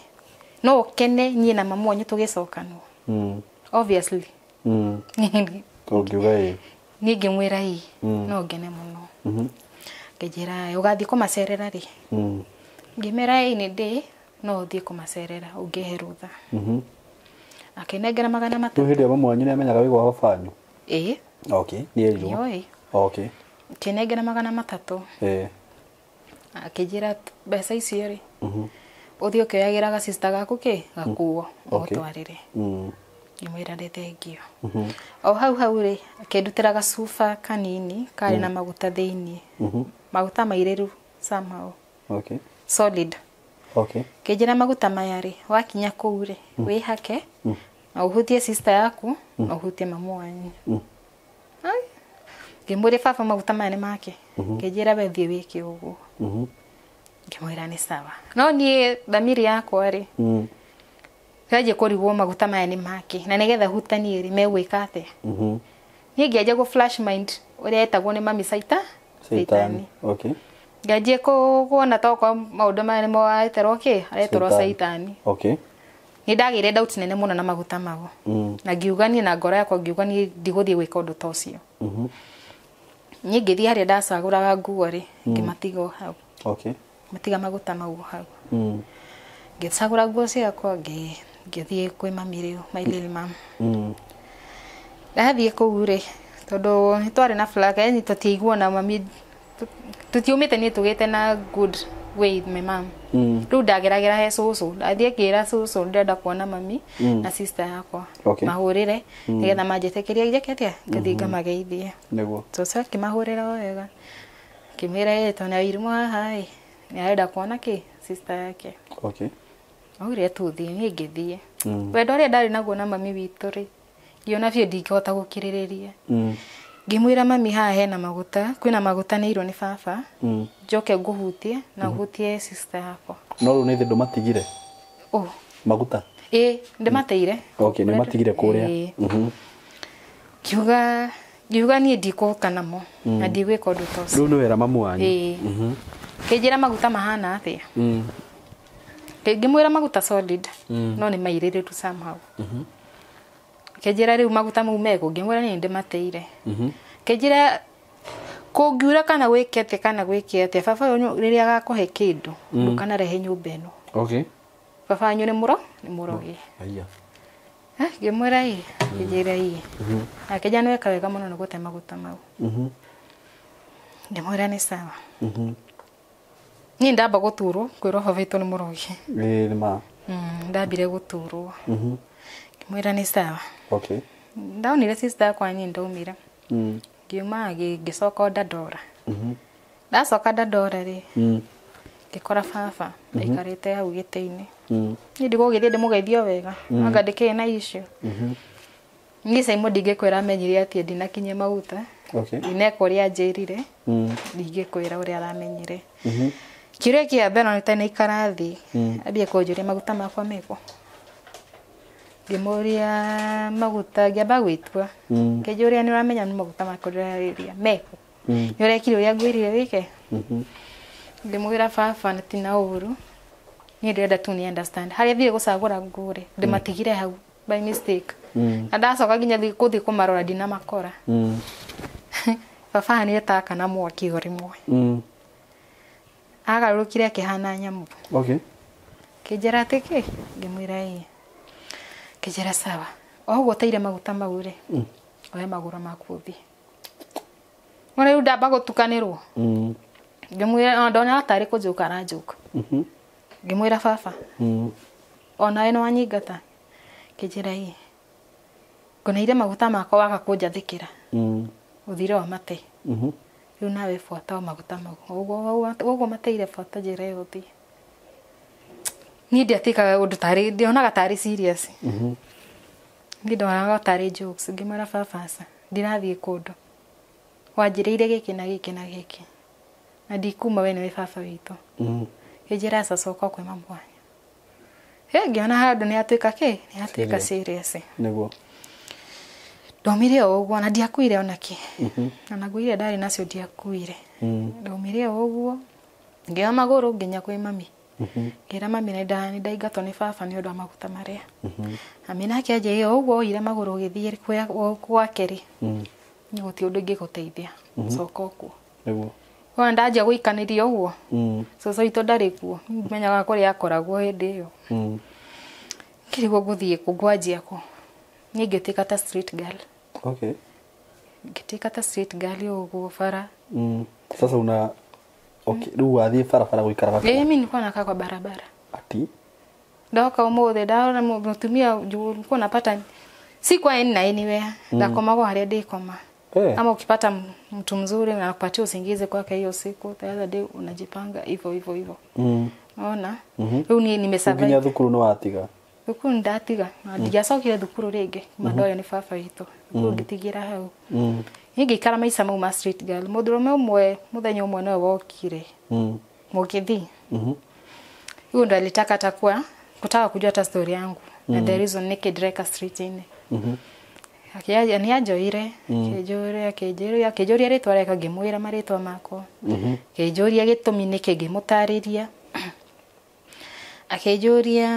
no ũkene niĩ na mamu wanyu tũgĩcokanwo? Obviously. Ũngiuga ĩĩ. Niĩ ngĩmwĩra ĩĩ, no ngene mũno. Ngĩnjĩra ũgathiĩ kũmacerera rĩ? Ngĩmwĩra ĩĩ nĩ ndĩ, no ũthiĩ kũmacerera ũngĩhe rũtha. Akĩnengera 300. Rĩu hĩndĩ ĩyo mamu wanyu nĩamenyaga wĩ gwa baba wanyu? Ĩĩ. Okay, nĩerirwo. Nĩoĩ. Okay. Akĩnengera 300. Akĩnjĩra mbeca icio rĩ, ũthiĩ ũkĩoyagĩra ga sister gaku kĩ gakuo ũmũtwarĩre. Ngĩmwĩra nĩ thengio. O hau hau rĩ, akĩndutĩra gacuba kanini karĩ na maguta thĩiniĩ. Maguta mairĩru somehow. Okay. Solid. Okay. Kĩnjĩra maguta maya rĩ, wakinya kũu rĩ, wĩhake, na ũhutie sister yaku, na ũhutie mamu wanyu. Ai. Ngĩmwĩra baba maguta maya nĩ make. Kĩnjĩra we thiĩ wĩke ũguo. Ngĩmwĩra nĩ sawa. No niĩ thamiri yakwa rĩ, yanjia kũrigwo maguta maya nĩ make, na nĩgetha hutanie rĩ, megwĩka atĩa? Niĩ ngĩanjia gũ flash mind ũrĩa etagwo nĩ mami Saita. Saitani. Okay. Ngĩanjia kuona tokorwo maũndũ maya nĩmo areterwo kĩ? Areterwo Saitani. Okay. Nĩ ndagĩire doubt nene mũno na maguta mau. Na ngiuga niĩ na ngoro yakwa ngiuga niĩ ndigũthiĩ gwĩka ũndũ ta ũcio. Niĩ ngĩthiĩ harĩa ndacagũraga nguo rĩ, ngĩmatiga o hau. Okay. Matiga maguta mau hau. Ngĩcagũra nguo ciakwa, ngĩthiĩ kwĩ mami rĩu, my little mom. Ndathiĩ kũu rĩ, tondũ nĩ twarĩ na flag, yani tũtiaiguana mami, tũtiumĩte niĩ tũgĩte na good way with my mom. Rĩu ndageragĩra he cũcũ, ndathiĩ ngĩra cũcũ ndĩrenda kuona mami na sister yakwa. Okay. Mahũrĩre nĩgetha manjĩtĩkĩrie njĩke atĩa, ngĩthiĩ ngamageithie. Nĩguo. Cũcũ akĩmahũrĩra o wega. Ngĩmwĩra ĩ tondũ nĩ Irimũ haha ĩ, nĩ arenda kuona kĩ sister yake. Okay. Augire tũthiĩ, niĩ ngĩthiĩ. Wendo ũrĩa ndarĩ naguo na mami witũ rĩ, ngĩona biũ ndingĩhota gũkirĩrĩria. Ngĩmwĩra mami haha hena maguta, kwĩna maguta nĩ irwo nĩ baba, njoke ngũhutie na ũhutie sister yakwa. No rĩu nĩ thĩ ndũmatigire? Oh. Maguta? Ĩĩ, ndĩmateire. Okay, nĩ matigire kũrĩa. Ngiuga niĩ ndikũka namo na ndigwĩka ũndũ ta ũcio. Rĩu nĩ wera mamu wanyu. Ĩĩ. Kĩnjĩra maguta mahana atĩa? Ngĩmwĩra maguta solid, no nĩ mairĩrĩru somehow. Kĩnjĩra rĩu maguta mau mekũ, ngĩmwĩra niĩ ndĩmateire. Kĩnjĩra kũngiura kana gwĩke atĩa kana gwĩke atĩa, baba wanyu rĩrĩa agakũhe kĩndũ, ndũkanarehe nyũmba ĩno. Okay. Baba wanyu nĩ mũrogi. Aya. Ngĩmwĩra ĩĩ, kĩnjĩra ĩĩ. Akĩnjĩra nĩ weka wega mũno nĩ gũte maguta mau. Ngĩmwĩra nĩ sawa. Niĩ ndamba gũturwo kwĩrwo baba witũ nĩ mũrogi. Ĩĩ nĩ ma. Ndambire gũturwo. Ngĩmwĩra nĩ sawa. Okay. Ndaonire sister yakwa niĩ ndaumire. Ngiuma ngĩcoka o Dandora. Ndacoka Dandora rĩ, ngĩkora baba aikarĩte hau gĩtĩ-inĩ. Niĩ ndigũgĩthiĩ ndĩmũgeithie o wega, anga ndĩkĩrĩ na issue. Niĩ Simon ndingĩkwĩra amenyire atĩ ndinakinyia maguta. Okay. Ndineka ũrĩa anjĩrire. Ndingĩkwĩra ũrĩa aramenyire. Kĩũria kĩa mbere ona itanaikara thĩ, ambie kũnjũria maguta makwa mekũ. Ngĩmũria maguta, ngĩamba gwĩtua. Ngĩnjũria nĩ ũramenya nĩ maguta makwa ndĩrarĩria mekũ. Nĩ ũrekire ũrĩa ngwĩrire wĩke? Ngĩmwĩra baba nĩ ti na ũru. Niĩ ndĩrenda tu ni understand. Harĩa thire gũcagũra nguo rĩ, ndĩmatigire hau by mistake. Na ndacoka nginya gũthiĩ kũmarora ndinamakora. Baba nĩ etaka na mwaki o rĩmwe. Agarũrũkire akĩhana nyamũ. Okay. Kĩnjĩra atĩ kĩ? Ngĩmwĩra ĩĩ. Kĩnjĩra sawa. O ũguo ũteire maguta mau rĩ, oya magũrũ maku ũthiĩ. Ona rĩu ndamba gũtukanĩrwo. Ngĩmwĩra ona ndona tarĩ kũnjũka aranjũka. Ngĩmwĩra baba onawe nĩ wanyingata. Kĩnjĩra ĩ ngũneire maguta makwa waga kũnjathĩkĩra ũthire wa mate. Rĩu nawe buata o maguta mau ũguo mateire, buata njĩra ĩyo ũthiĩ. Niĩ ndiatĩkaga ũndũ tarĩ, ndionaga tarĩ serious. Niĩ ndonaga tarĩ jokes. Ngĩmwĩra baba aca, ndirathiĩ kũndũ, wanjĩrĩire gĩkĩ na gĩkĩ na gĩkĩ na ndikuma, we nĩwe baba witũ. Kĩnjĩra aca, coka kwĩ mamu wanyu. Ngĩona handũ nĩ atuĩka kĩ, nĩ atuĩka serious. Nĩguo. Ndaumire o ũguo na ndiakuire ona kĩ, ona nguo iria ndarĩ nacio ndiakuire. Ndaumire o ũguo ngĩoya magũrũ nginya kwĩ mami. Ngĩra mami nĩ ndaingatwo nĩ baba nĩ ũndũ wa maguta marĩa. Mami nake anjĩrire o ũguo oire magũrũ ũgĩthiĩ gwake rĩ, nĩ gũtirĩ ũndũ ingĩgũteithia, coka okuo. Nĩguo. Wona ndanjia gũikanĩria ũguo, cũcũ witũ ndarĩ kuo, menyaga kũrĩa akoragwo hĩndĩ ĩyo. Ngĩrigwo ngũthiĩ kũ, ngwanjia kũ. Niĩ ngĩtuĩka ta street girl. Okay. Ngĩtuĩka ta street girl ũguo bara. Sasa una okay, rĩu wathiĩ barabara gũikaraga Ĩĩ, mimi nilikuwa nakaa kwa barabara. Ati? Ndoka ũmũthĩ ndarora mũtumia nilikuwa napata sikuwa na anywhere, ndakomagwo harĩa ndĩkoma. Ama ukipata mtu mzuri na anakupatia usingizi kwake hiyo siku, the other day unajipanga hivyo hivyo hivyo. Ona rĩu niĩ nimesurvive. Nginya thukuru nĩ watiga? Thukuru ndatiga na ndiacokire thukuru rĩngĩ kuma ndoyo nĩ baba witũ. Thukuru ngĩtigĩra hau. Niĩ ngĩikara maica mau ma street girl. Mũndũrũme ũmwe mũthenya ũmwe nowe wokire, mũgĩthi. Huyo ndo alitaka hata kuwa kutaka kujua hata story yangu na the reason nĩkĩ ndĩreka street-inĩ. Akĩanjia nĩ anjoire, akĩnjũria akĩnjũria akĩnjũria rĩtwa rĩakwa, ngĩmwĩra marĩtwa makwa. Akĩnjũria gĩtũmi nĩkĩ, ngĩmũtarĩria. Akĩnjũria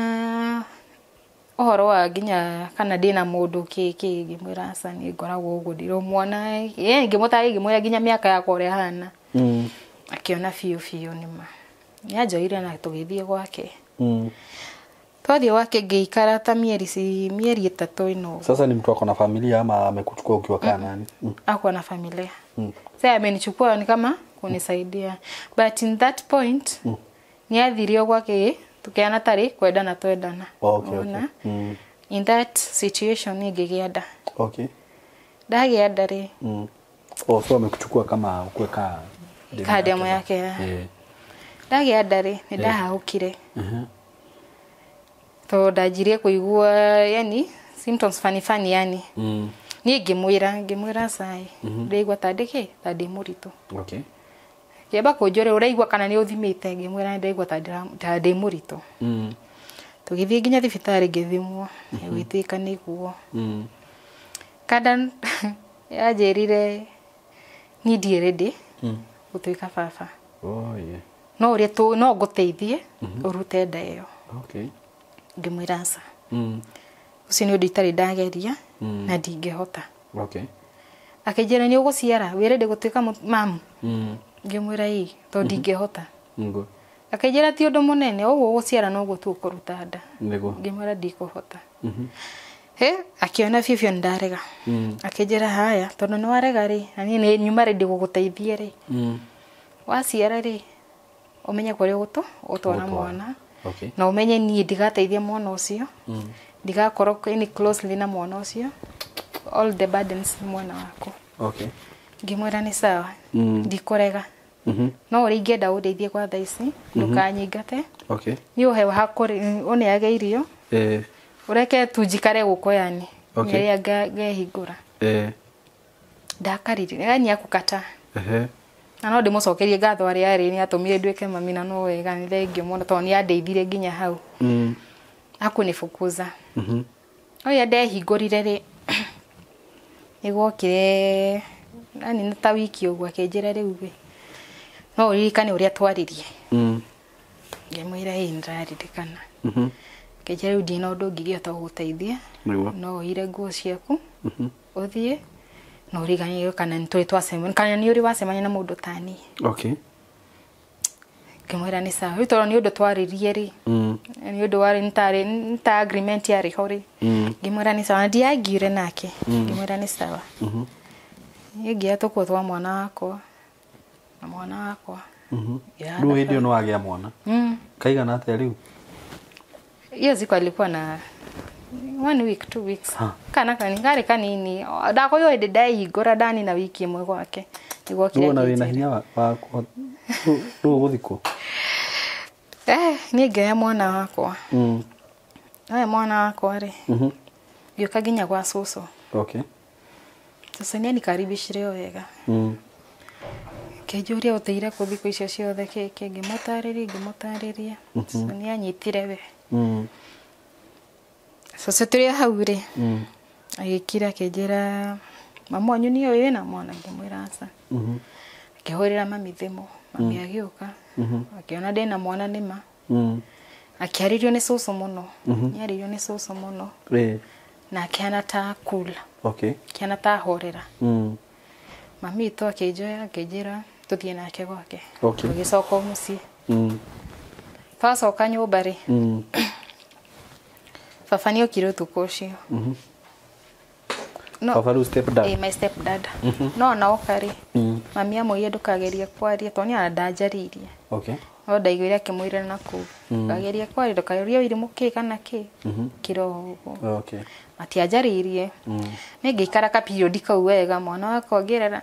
ũhoro wa nginya kana ndĩna mũndũ kĩ kĩ, ngĩmwĩra aca, niĩ ngoragwo ũguo ndirĩ mwana. Ngĩmũtarĩria, ngĩmwĩra nginya mĩaka yakwa ũrĩa hana. Akĩona biũ biũ nĩma. Nĩ anjoire na tũgĩthiĩ gwake. Twathiĩ gwake ngĩikara ta mieri ci mieri 3 ĩno. Sasa ni mtu ako na familia ama amekuchukua ukiwa kaa nani? Hakuwa na familia. Sasa amenichukua ni kama kunisaidia. But in that point nĩ athirio gwake tukiana tarĩ kwendana twendana. Okay. Ona? In that situation niĩ ngĩgĩa nda. Ndagĩa nda rĩ, Oh, so amekuchukua kama ukuwe kaa demu ka demu yake. Ndagĩa nda rĩ, nĩ ndahahũkire. Tondũ ndanjirie kũigua yani symptoms funny funny yani. Niĩ ngĩmwĩra cai ndĩraigua ta ndĩkĩ ta ndĩ mũritũ. Kĩamba kũnjũria ũraigua kana nĩ ũthimĩte, ngĩmwĩra ndĩraigua ta ta ndĩ mũritũ. Tũgĩthiĩ nginya thibitarĩ ngĩthimwo, gũgĩtuĩka nĩguo. Kanda yanjĩrire niĩ ndirĩ ready gũtuĩka baba. Oh, yeah. No ũrĩa tu no ngũteithie ũrute nda ĩyo. Ngĩmwĩra aca. Ũcio nĩ ũndũ itarĩ ndageria na ndingĩhota. Akĩnjĩra nĩ ũgũciara, wĩ ready gũtuĩka mamu? Ngĩmwĩra ĩĩ, tondũ ndingĩhota. Nĩguo. Akĩnjĩra ti ũndũ mũnene, ũguo ũgũciara noguo tu ũkũruta nda. Nĩguo. Ngĩmwĩra ndikũhota. He, akĩona biũ biũ nĩndarega. Akĩnjĩra haya, tondũ nĩ warega rĩ, na niĩ nĩ nyuma ready gũgũteithia rĩ, waciara rĩ, ũmenye kũrĩa ũgũtwara Ũgũtwara. mwana. Na ũmenye niĩ ndigateithia mwana ũcio, ndigakorwo any closely na mwana ũcio, all the burdens nĩ mwana waku. Ngĩmwĩra nĩ sawa, ndikũrega. No ũrĩa ingĩenda ũndeithie kwa thaa ici, ndũkanyingate. Niĩ ũhe hakũrĩ ũneage irio, ũreke tu njikare gũkũ yani. Rĩrĩa ngehingũra. Ndakarire, yani akũkata. Na no ndĩmũcokerie ngatho arĩa arĩ nĩ atũmire nduĩke mami na no wega, nĩ thengio mũno tondũ nĩ andeithirie nginya hau. Akũnifukuza. Oya ndehingũrire rĩ, nĩ gwokire yani nĩ ta wiki ũguo akĩnjĩra rĩu rĩ, no ũririkane ũrĩa twaririe. Ngĩmwĩra ĩĩ nĩndĩraririkana. Akĩnjĩra rĩu ndirĩ na ũndũ ũngĩ ingĩhota gũgũteithia. No ũire nguo ciaku ũthiĩ na ũriganĩrwo kana nĩ tũrĩ twacemania kana nĩ ũrĩ wacemania na mũndũ ta niĩ. Ngĩmwĩra nĩ sawa. Rĩu tondũ nĩ ũndũ twaririe rĩ, nĩ ũndũ warĩ nĩ ta agreement yarĩ ho rĩ, ngĩmwĩra nĩ sawa na ndiangiure nake. Ngĩmwĩra nĩ sawa. Niĩ ngĩoya tũkuo twa mwana wakwa na mwana wakwa. Rĩu hĩndĩ ĩyo nĩ wagĩa mwana. Kaigana atĩa rĩu? Hiyo siku alikuwa na 1 week 2 weeks. Kana kani kanini ndakoyo hĩndĩ ndaihingũra ndani na wiki ĩmwe gwake nĩguo kire. Rĩu wĩna hinya wa rĩu gũthikwo. Niĩ ngĩoya mwana wakwa. Oya mwana wakwa rĩ. Ngĩũka nginya gwa cũcũ. Okay. Sasa nĩ anikaribishire wega. Kĩnjũria ũteire kũ thikũ icio ciothe kĩkĩ ngĩmũtarĩria. Sasa nĩ anyitire we. Sasa tũrĩ hau rĩ. Agĩkira akĩnjĩra mamu wanyu nĩoĩ wĩna mwana, ngĩmwĩra aca. Akĩhũrĩra mami thimũ, mami agĩũka. Akĩona ndĩna mwana nĩma. Akĩarĩrio nĩ cũcũ mũno. Nĩarĩrio nĩ cũcũ mũno. Na akĩhana ta cool. Okay. Akĩhana ta horera. Mami itũ akĩnjoya akĩnjĩra tũthiĩ nake gwake. Okay. Tũgĩcoka mũciĩ. Twacoka nyũmba rĩ. Baba nĩokire ũtukũ ũcio. No, baba rĩu step dad. My step dad. No na oka rĩ. Mami amwĩrire ndũkagerie kwaria tondũ nĩ ndanjarĩirie. Okay. No ndaiguire akĩmwĩra na kũu. Ndũkagerie kwaria ndũkagerie ũirimũ kĩ kana kĩ. Kiro ũguo. Okay. Matianjarĩirie. Nĩ ngĩikara ka period kau wega mwana wakwa ngĩrera.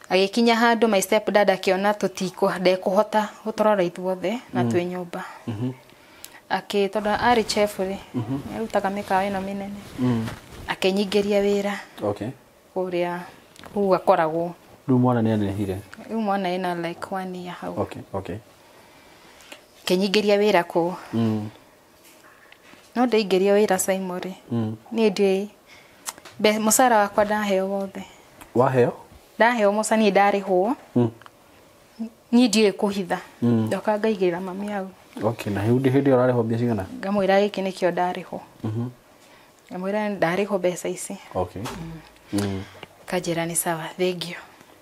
Agĩkinya handũ my step dad akĩona tũtikũ ndekũhota gũtũrora ithuothe na twĩ nyũmba. Akĩ tondũ arĩ chef rĩ, nĩarutaga mĩkawa ĩno mĩnene. Akĩnyingĩria wĩra. Okay. Kũrĩa kũu akoragwo. Rĩu mwana nĩanenehire? Rĩu mwana ena like 1 year hau. Okay, okay. Akĩnyingĩria wĩra kũu. No ndaingĩrio wĩra Simon rĩ. Niĩ ndiũĩ mũcara wakwa ndaheo wothe. Waheo? Ndaheo mũcara niĩ ndarĩhwo. Niĩ ndiũĩ kũhitha. Ndoka ngaigĩrĩra mami hau. Okay, na hĩndĩ ĩyo ũrarĩhwo mbia cigana? Ngamwĩra gĩkĩ nĩkĩo ndarĩhwo. Ngamwĩra ndarĩhwo mbeca ici. Okay. Kanjĩra nĩ sawa, thengiũ.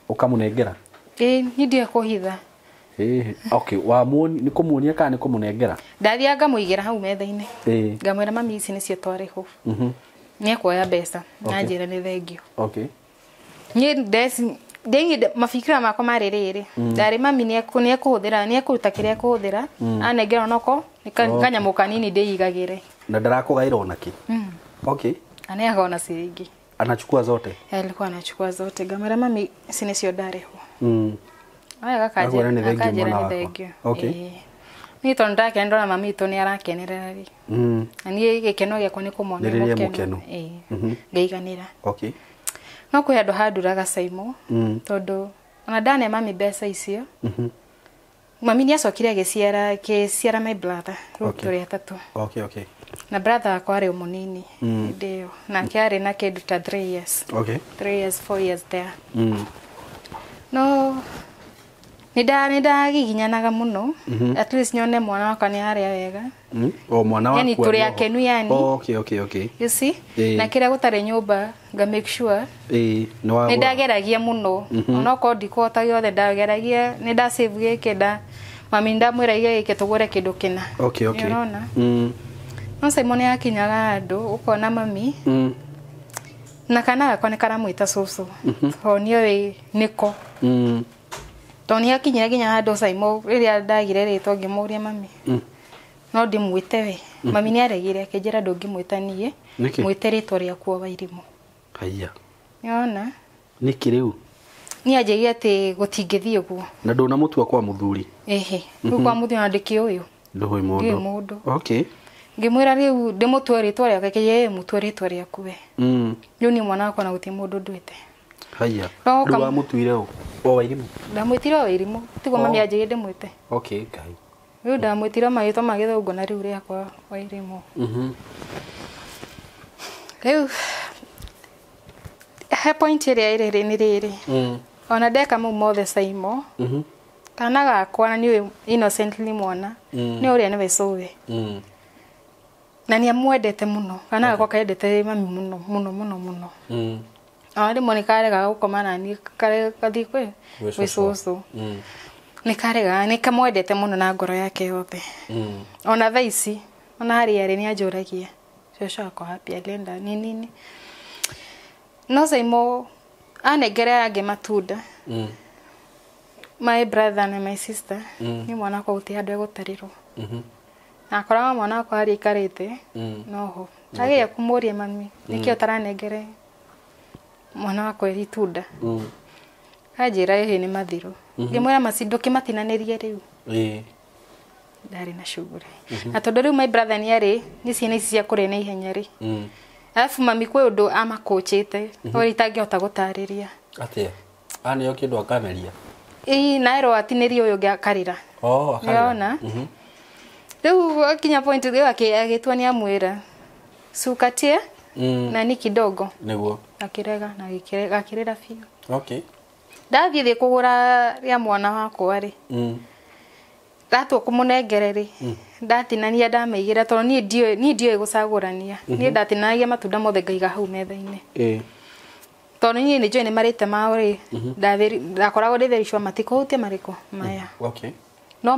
Ũkamũnengera? Ĩĩ, niĩ ndiũĩ kũhitha. Okay, nĩ kũmuonia kana nĩ kũmũnengera? Ndathiaga ngamũigĩra hau metha-inĩ. Ngamwĩra mami ici nĩcio twarĩhwo. Nĩekuoya mbeca, na anjĩra nĩ thengiũ. Okay. Niĩ ndeci mafikira makwa marĩ rĩrĩ. Ndarĩ mami nĩekũhũthĩra, nĩekũruta kĩrĩa ekũhũthĩra, anengera onoko, nĩ kanyamũ kanini ndĩigagĩre. Na ndarakũgaĩra ona kĩ? Okay. Aneaga ona ciringi. Anachukua zote? Alikuwa anachukua zote. Ngamwĩra mami ici nĩcio ndarĩhwo. Aya akanjĩra nĩ thengiũ. Okay. Niĩ tondũ ndakena ndona mami itũ nĩ arakenerera rĩ. Na niĩ gĩkeno gĩakwa nĩ kũmwona mũkenu. Ngaiganĩra. Okay. No kwĩ handũ handuraga Simon tondũ ona ndane mami mbeca icio. Mami nĩacokire agĩciara my brother rĩu tũrĩ atatũ. Okay, okay. Na brother wakwa arĩ o mũnini hĩndĩ ĩyo. Nake arĩ na kĩndũ ta 3 years. Okay. 3 years, 4 years there. No nĩndagiginyanaga mũno. At least nyone mwana wakwa nĩ arĩa wega. O mwana waku. Yani tũrĩ akenu yani. Okay, okay, okay. You see? Na kĩrĩa gũtarĩ nyũmba nga make sure. Nĩ ndageragia mũno. Onokorwo ndikũhota gĩothe ndageragia, nĩ nda save gĩkĩ nda mami ndamwĩra ige gĩkĩ tũgũre kĩndũ kĩna. Okay, okay. Nĩũrona? No Simon nĩakinyaga handũ ũkona mami. Na kana gakwa nĩ karamwĩta cũcũ. Tondũ nĩoĩ nĩko. Tondũ nĩakinyire nginya handũ Simon rĩrĩa ndagire rĩtwa ngĩmũria mami. No ndĩmwĩte we. Mami nĩaregire akĩnjĩra ndũngĩmwĩta niĩ. Mwĩte rĩtwa rĩaku o Wairimũ. Haiya. Nĩwona? Nĩkĩ rĩu? Niĩ anjĩrire atĩ gũtingĩthiĩ ũguo. Na ndũnamũtua kwa mũthuri? Ĩhĩ. Rĩu kwa mũthuri ona ndĩkĩũĩ. Ndũĩ mũndũ. Ndiũĩ mũndũ. Okay. Ngĩmwĩra rĩu ndĩmũtue rĩtwa rĩake, akĩnjĩra mũtue rĩtwa rĩaku we. Rĩu niĩ mwana wakwa na gũtirĩ mũndũ nduĩte. Haiya. Rĩu wamũtuire ũ? O Wairimũ? Ndamwĩtire o Wairimũ. Tiguo mami anjĩrire ndĩmwĩte. Okay, Ngai. Rĩu ndamwĩtire marĩtwa ma gĩthũngũ na rĩu rĩakwa Wairimũ. Rĩu he point ĩrĩa ĩrĩ nĩ rĩrĩ. Ona ndeka mau mothe Simon. Kana gakwa na nĩũĩ innocently mwana. Nĩ ũrĩa nĩwe cũwe. Na nĩamwendete mũno. Kana gakwa kendete mami mũno mũno mũno mũno. Ona rĩmwe nĩkaregaga gũkoma na niĩ gathiĩ kwĩ cũcũ. Nĩkaregaga, nĩkamwendete mũno na ngoro yake yothe. Ona thaa ici, ona harĩa arĩ nĩanjũragia. Cũcũ akwa happy alienda nini nini. No Simon anengere angĩ matunda. My brother na my sister ni mwana wakwa gũtirĩ handũ egũtarĩrwo. Na akoraga mwana wakwa harĩa aikarĩte noho agĩe kũmũria mami nĩkĩo ũtaranengere mwana wakwa ĩrĩ itunda. Anjĩra ĩhĩ nĩ mathiru. Ngĩmwĩra maci ndũkĩmatinanĩrie rĩu. Ndarĩ na shughuli. Na tondũ rĩu my brother nĩ arĩ nĩ ciana ici cia kũrĩa na ihenya rĩ. Alafu mami kwĩ ũndũ amakũnjĩte ũrĩa itangĩhota gũtarĩria. Atĩa? Aneo kĩndũ akameria. Ĩĩ na erwo atinĩrie ũyũ ũngĩ akarĩra. Oh, akarĩra. Nĩwona? Rĩu akinya point ĩyo agĩtua nĩ amwĩra sukatie na ni kidogo. Nĩguo. Akĩrega na akĩrĩra biũ. Okay. Ndathiĩ thĩ kũgũra rĩa mwana wakwa rĩ. Ndatua kũmũnengere rĩ, ndatinania ndamaigĩra tondũ niĩ ndiũĩ gũcagũrania. Niĩ ndatinanagia matunda mothe ngaiga hau metha-inĩ. Tondũ niĩ nĩ njũĩ nĩ marĩte mao rĩ, ndakoragwo ndĩ very sure matikũhutia marĩkũ maya. Okay. No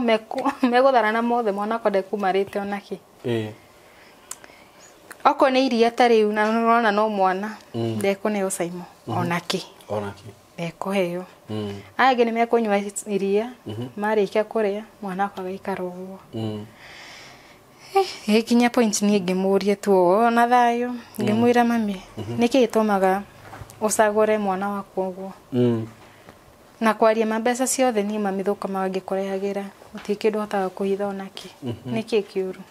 megũtharana mothe mwana wakwa ndekumarĩte onakĩ. Okorwo nĩ iria ta rĩu na nĩũrona no mwana ndekũneo Saimo onakĩ. Onakĩ. Ndekũheo. Aya angĩ nĩ mekũnyua iria marĩkia kũrĩa mwana wakwa agaikara ũguo. Gĩkinya point niĩ ngĩmũria tu ona thayũ ngĩmwĩra mami nĩkĩ gĩtũmaga ũcagũre mwana wakwa ũguo. Na kwaria ma mbeca ciothe niĩ mami thũkũmaga ngĩkũrehagĩra gũtirĩ kĩndũ hotaga kũhitha onakĩ. Nĩkĩ kĩũru?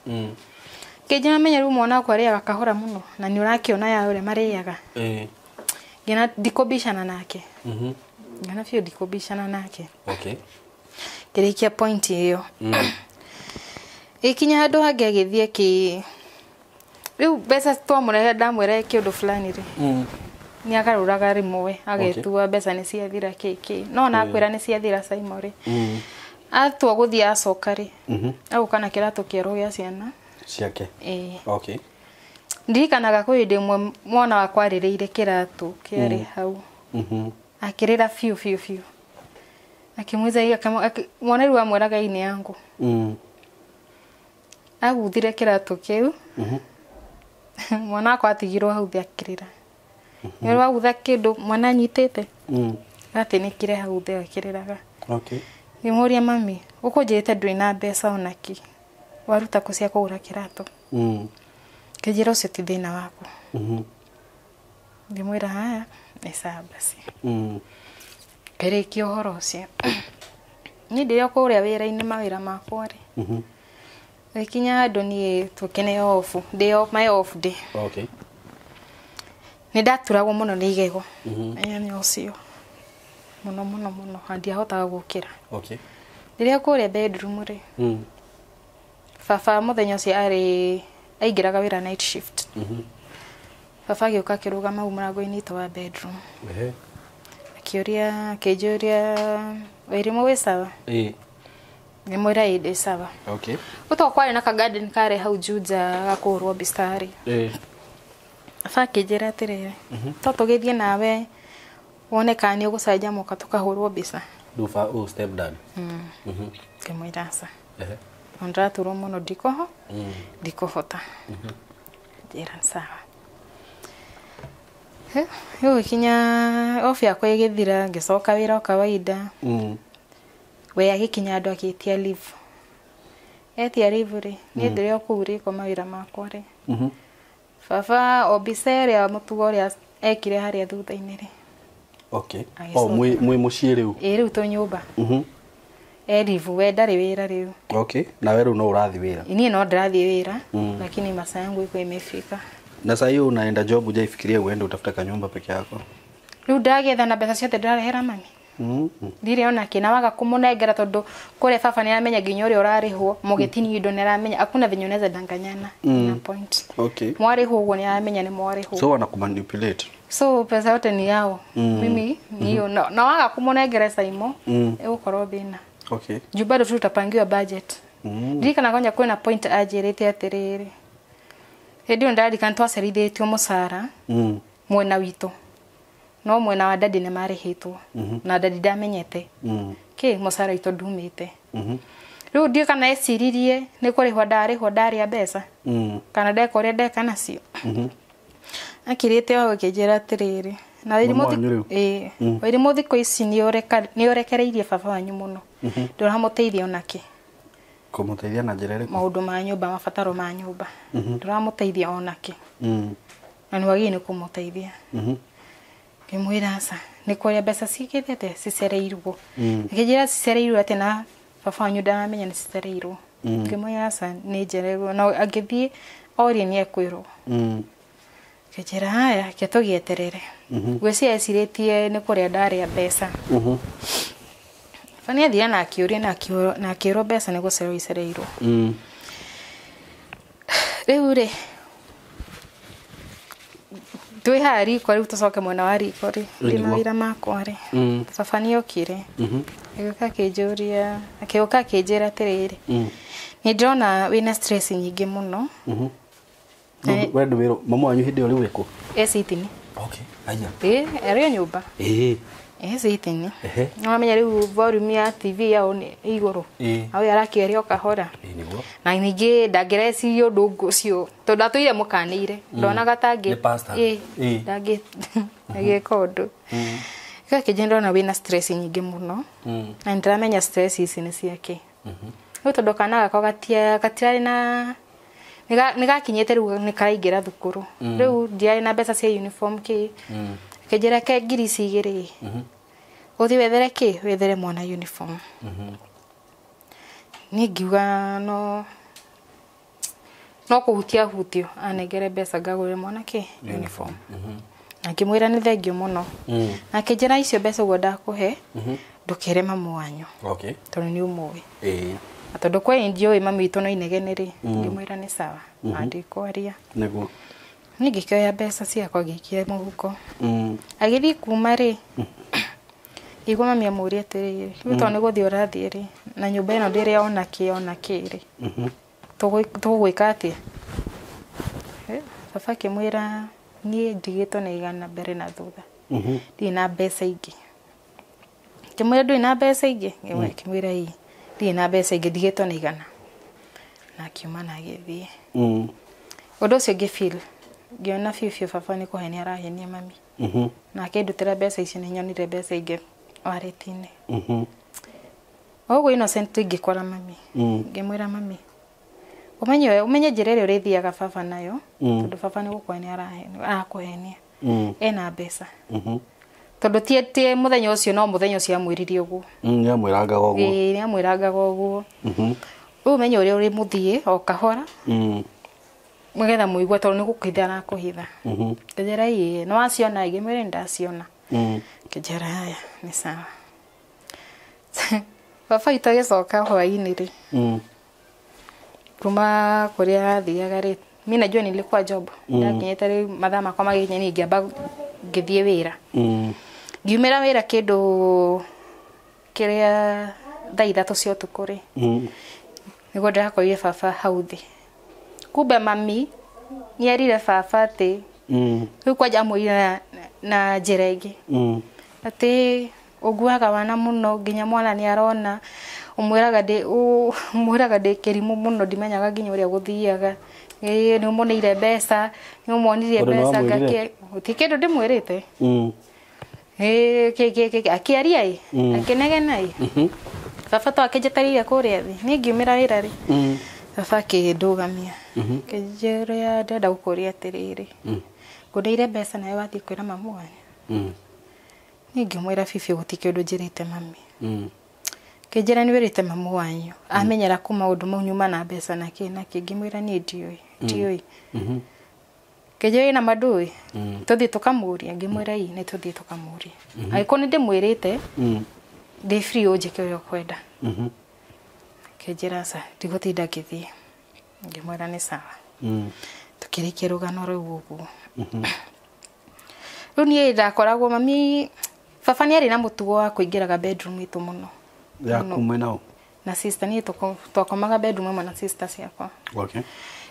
Kĩnjĩra menya rĩu mwana wakwa arĩaga kahora mũno na nĩ ũrakĩona ya ũrĩa marĩaga. Ngĩona ndikũbicana nake. Ngĩona biũ ndikũbicana nake. Okay. Ngĩrĩkia point ĩyo. Ĩkinya handũ hangĩ agĩthiĩ kĩ rĩu mbeca twamũrehe ndamwĩra kĩũndũ fulani rĩ. Nĩ agarũraga rĩmwe agĩtua mbeca nĩ ciathira kĩ kĩ. No ona akwĩra nĩ ciathira Saimo rĩ. Atua gũthiĩ acoka rĩ. Agũka na kĩratũ kĩerũ gĩa ciana. Ciake. Okay. Ndirikanaga kwĩ hĩndĩ ĩmwe mwana wakwa arĩrĩire kĩratũ kĩarĩ hau. Akĩrĩra biũ biũ biũ. Akĩmwĩra mwana rĩu amwĩraga ĩĩ nĩ yangu. Aguthire kĩratũ kĩu. Mwana wakwa atigirwo hau thĩ akĩrĩra. Nĩ wagutha kĩndũ mwana anyitĩte. Atinĩkire hau thĩ akĩrĩraga. Okay. Ngĩmũria mami, ũkũnjĩrĩte ndũrĩ na mbeca onakĩ. Waruta kũ cia kũgũra kĩratũ? Kĩnjĩra ũcio ti thĩna waku. Ngĩmwĩra haya, nĩ sawa basi. Ngĩrĩkia ũhoro ũcio. Niĩ ndĩrĩ o kũrĩa wĩra-inĩ mawĩra makwa rĩ. Gĩkinya handũ niĩ tũkĩneo off, ndĩ off, my off day. Okay. Nĩ ndaturagwo mũno nĩ igego. Mũthenya ũcio. Mũno mũno mũno, na ndiahotaga gũkĩra. Okay. Rĩrĩa kũrĩa bedroom rĩ. Baba mũthenya ũcio arĩ aingĩraga wĩra night shift. Baba agĩũka akĩrũgama hau mũrango-inĩ witũ wa bedroom. Akĩũria, akĩnjũria Wairimu wĩ sawa? Ngĩmwĩra ĩĩ ndĩ sawa. Okay. Gũtoka kwarĩ na ka garden karĩ hau Juja ga kũhũrwo mbica rĩ. Baba akĩnjĩra atĩrĩrĩ, to tũgĩthiĩ nawe wone kana nĩ ũgũcanjamũka tũkahũrwo mbica. Nduba ũyũ step dad. Ngĩmwĩra aca. Tondũ ndĩraturwo mũno ndikoho, ndikũhota. Njĩra sawa. Rĩu gĩkinya off yakwa ĩgĩthira ngĩcoka wĩra o kawaida. We agĩkinya handũ agĩtia leave. Etia leave rĩ, niĩ ndĩrĩ o kũu riko mawĩra makwa rĩ. Baba o mbica ĩrĩa mũtugo ũrĩa ekire harĩa thutha-inĩ rĩ. Okay. Agĩcoka. Oh, mwĩ mũciĩ rĩu? Ĩĩ rĩu twĩ nyũmba. E leave, we ndarĩ wĩra rĩu. Okay. Nawe rĩu no ũrathiĩ wĩra? Niĩ no ndĩrathiĩ wĩra, lakini masaa yangu iko imefika. Na saa hiyo unaenda job hujaifikiria uende utafute kanyumba peke yako? Rĩu ndagĩetha na mbeca ciothe ndĩrarehera mami. Ndirĩ ona kĩ, na waga kũmũnengera tondũ kũrĩa baba nĩaramenya nginya ũrĩa ũrarĩhwo, mũgĩtinio indo nĩaramenya, hakuna venye unaweza danganyana. Na point. Okay. Mwarĩhwo ũguo nĩaramenya nĩ mwarĩhwo. So wanakumanipulate. So pesa yote ni yao. Mimi ni hiyo. Na waga kũmũnengera Saimo, ĩgũkorwo thĩna. Okay. Juu bado tu tutapangiwa budget. Ndirikana kwanja kwĩna point anjĩrĩte atĩrĩrĩ. Hĩndĩ ĩyo ndarikana twacerithĩtio mũcara mwena witũ. No mwena wa dadi nĩ marĩhĩtwo. Na dadi ndamenyete. Kĩ mũcara witũ ndumĩte. Rĩu ndiũĩ kana eciririe nĩ kũrĩhwo ndarĩhwo ndarĩa mbeca. Kana ndeka ũrĩa ndeka nacio. Akirĩte o akĩnjĩra atĩrĩrĩ, Na Wairimũ Mama wanyu rĩu? Ĩĩ. Wairimũ thikũ ici nĩ ũrekereirie baba wanyu mũno. Ndũramũteithia onakĩ. Kũmũteithia na njĩra ĩrĩkũ? Maũndũ ma nyũmba, mabataro ma nyũmba. Ndũramũteithia onakĩ. Na nĩ wagĩrĩire nĩ kũmũteithia. Ngĩmwĩra aca, nĩ kũrĩa mbeca cigĩthete cicereirwo. Akĩnjĩra cicereirwo atĩ na baba wanyu ndaramenya nĩ cicereirwo. Ngĩmwĩra aca nĩ njereirwo na angĩthiĩ orie nĩ ekwĩrwo. Ngĩnjĩra haya, reke tũgĩeterere. Ngwĩciria ecirĩtie nĩ kũrĩa ndarĩa mbeca. Baba nĩ athire na akĩũria na akĩrwo mbeca nĩ gũcererwo icereirwo. Rĩu rĩ, twĩ haha riko rĩu tũcoke mwena wa riko rĩ, ndĩ mawĩra makwa rĩ, baba nĩ okire. Agĩũka akĩnjũria, akĩũka akĩnjĩra atĩrĩrĩ, nĩ ndĩrona wĩna stress nyingĩ mũno. We ndwĩrwo mama wanyu hĩndĩ ĩyo rĩu ĩkũ? E sitting. Okay. Aya. Ĩĩ, arĩ o nyũmba. Ĩĩ. E sitting. Ehe. Nĩ wamenya rĩu volume ya TV yao nĩ igũrũ. Ĩĩ. Hau arakĩaria o kahora. Ĩĩ nĩguo. Na ningĩ ndangĩreciria ũndũ ũcio tondũ atũire mũkanĩire. Ndonaga ta angĩ. Nĩ pastor. Ĩĩ. Ĩĩ. Ndangĩka ũndũ. Gakĩnjĩra ndĩrona wĩna stress nyingĩ mũno. Na nĩndĩramenya stress ici nĩ ciake. Rĩu tondũ kana gakwa gatirarĩ na nĩ gakinyĩte rĩu nĩ karaingĩra thukuru. Rĩu ndiarĩ na mbeca cia uniform kĩ. Akĩnjĩra ke ngiri ici igĩrĩ. Ũthiĩ wethere kĩ? Wethere mwana uniform. Niĩ ngiuga no kũhutia hutio anengere mbeca ngagũrĩre mwana kĩ? Uniform. Na ngĩmwĩra nĩ thengio mũno. Na akĩnjĩra icio mbeca ũguo ndakũhe, ndũkere mamu wanyu. Okay. Tondũ nĩ ũmũĩ. Ĩĩ. Na tondũ kwĩ ndiũĩ mami witũ no inegene rĩ, ngĩmwĩra nĩ sawa, na ndikwaria. Nĩguo. Niĩ ngĩkĩoya mbeca ciakwa ngĩikia mũhuko. Agĩthiĩ kuma rĩ, ngĩigua mami amũria atĩrĩrĩ, rĩu tondũ nĩ gũthiĩ ũrathiĩ rĩ, na nyũmba ĩno ndĩrĩ ona kĩ ona kĩ rĩ, tũgwĩka atĩa? Baba akĩmwĩra niĩ ndigĩtwo na igana mbere na thutha. Ndirĩ na mbeca ingĩ. Ngĩmwĩra ndũrĩ na mbeca ingĩ? Akĩmwĩra ĩĩ, ndirĩ na mbeca ingĩ, ndigĩtwo na igana. Na akiuma na agĩthiĩ. Ũndũ ũcio ngĩ feel, ngĩona biũ biũ baba nĩ kũhenia arahenia mami. Na akĩndutĩra mbeca icio nĩ nyonire mbeca ingĩ wallet-inĩ. O ũguo innocent ngĩkora mami. Ngĩmwĩra mami, ũmenye njĩra ĩrĩa ũrĩthiaga baba nayo, tondũ baba nĩ gũkũhenia arakũhenia. Ena mbeca. Tondũ ti mũthenya ũcio no mũthenya ũcio amwĩrire ũguo. Nĩ amwĩrangaga ũguo. Ĩĩ, nĩ amwĩrangaga ũguo. Rĩu ũmenye ũrĩa ũrĩmũthiĩ o kahora. Nĩgetha mũigue tondũ nĩ gũkũhitha arakũhitha. Ngĩnjĩra ĩĩ, nĩ waciona? Ngĩmwĩra nĩ ndaciona. Ngĩnjĩra haya, nĩ sawa. Baba witũ agĩcoka hwaĩ-inĩ rĩ, kuma kũrĩa athiaga rĩ, mi najua nilikuwa job. Ndakinyĩte rĩu mathaa makwa magĩkinya niĩ ngĩamba ngĩthiĩ wĩra. Ngiumĩra wĩra kĩndũ kĩrĩa thaa 3 cia ũtukũ rĩ, nĩguo ndĩrakorire baba hau thĩ. Kumbe mami nĩ erire baba atĩ rĩu kwanja amwĩrire na njĩra ĩngĩ. Atĩ ũnguaga wana mũno nginya mwana nĩ arona, ũmwĩraga ndĩ kĩrimũ mũno ndimenyaga nginya ũrĩa gũthiaga. Ĩĩ nĩ ũmũneire mbeca, nĩ ũmwonirie mbeca ngake, gũtirĩ kĩndũ ndĩmwĩrĩte. Ĩĩ kĩ akĩaria ĩ, akĩnegena ĩ. Baba to akĩnjetereire kũrĩa thĩ. Niĩ ngiumĩra wĩra rĩ, baba akĩndũgamia. Akĩnjĩra ndĩrenda gũkũria atĩrĩrĩ, ngũneire mbeca nawe wathiĩ kwĩra mamu wanyu. Niĩ ngĩmwĩra bibi gũtirĩ kĩndũ njĩrĩte mami. Akĩnjĩra nĩ wĩrĩte mamu wanyu, amenyera kũ maũndũ mau nyuma na mbeca na kĩ na kĩ. Ngĩmwĩra niĩ ndiũĩ, ndiũĩ. Akĩnjĩra ĩna ma ndũĩ, tũthiĩ tũkamũrie. Ngĩmwĩra ĩĩ, nĩ tũthiĩ tũkamũrie. Angĩkorwo nĩ ndĩmwĩrĩte, ndĩ free ũnjĩke ũrĩa ũkwenda. Akĩnjĩra aca, ndigũtinda ngĩthiĩ. Ngĩmwĩra nĩ sawa. Tũkĩrĩkia rũgano rũu ũguo. Rĩu niĩ ndakoragwo mami, baba nĩ arĩ na mũtugo wa kũingĩraga bedroom itũ mũno. Yaku mwĩ nao? Na sister, niĩ twakomaga bedroom ĩmwe na sister ciakwa. Okay.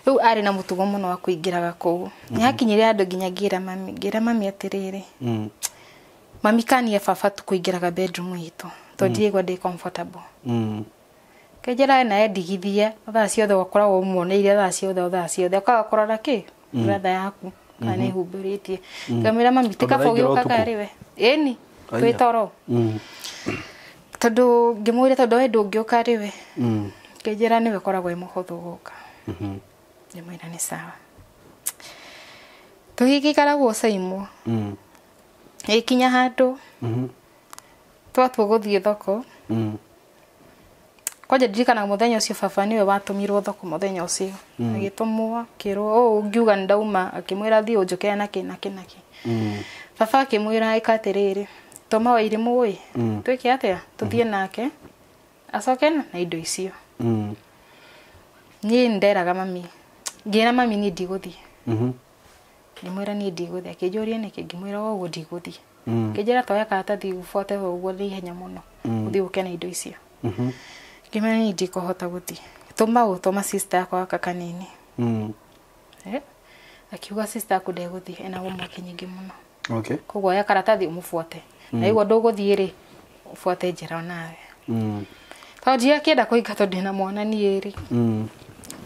Rĩu arĩ na mũtugo mũno wa kũingĩraga kũu. Nĩ hakinyire handũ nginya ngĩra mami atĩrĩrĩ, mami kanie baba tu kũingĩraga bedroom itũ, tondũ ndiraigua ndĩ comfortable. Kĩnjĩra naye ndigithia, thaa ciothe ũkoragwo ũmuoneire thaa ciothe, thaa ciothe, ũkaga kũrora kĩ? Brother yaku. Kana nĩ humbĩrĩtie. Ngamwĩra mami ti kaba ũgĩũkaga rĩ we. Ĩni twĩ toro. Tondũ ngĩmwĩra tondũ we ndũngĩũka rĩ we. Ngĩnjĩra nĩwe ũkoragwo wĩ mũhũthũ gũka. Ngĩmwĩra nĩ sawa. Tũgĩgĩikara guo Saimwo. Ĩkinya handũ twatua gũthiĩ thoko. Kwanja ndirikanaga mũthenya ũcio baba nĩwe watũmirwo thoko mũthenya ũcio. Agĩtũmwo akĩrwo ũũ ngiuga nĩ ndauma akĩmwĩra thiĩ ũnjũkĩre na kĩ na kĩ na kĩ. Baba akĩmwĩra ĩka atĩrĩrĩ tũma Wairimũ ĩ twĩke atĩa tũthiĩ nake acoke na indo icio. Niĩ nĩnderaga mami ngĩra mami niĩ ndigũthiĩ. Ngĩmwĩra niĩ ndigũthiĩ akĩnjũria nĩkĩ ngĩmwĩra ũguo ndigũthiĩ. Ngĩnjĩra toya karatathi ũbuate ũguo nĩ ihenya mũno ũthiĩ ũke na indo icio. Ngĩmwĩra niĩ ndikũhota gũthiĩ. Tũma ũ tũma sister yakwa gaka kanini. Akiuga sister yaku ndegũthiĩ ena homework nyingĩ mũno. Okay. Koguo oya karatathi ũmũbuate. Na igua ndũgũthiĩ rĩ ũbuate njĩra onawe. Tondũ ndiakĩenda kũingatwo tondũ ndĩna mwana niĩ rĩ.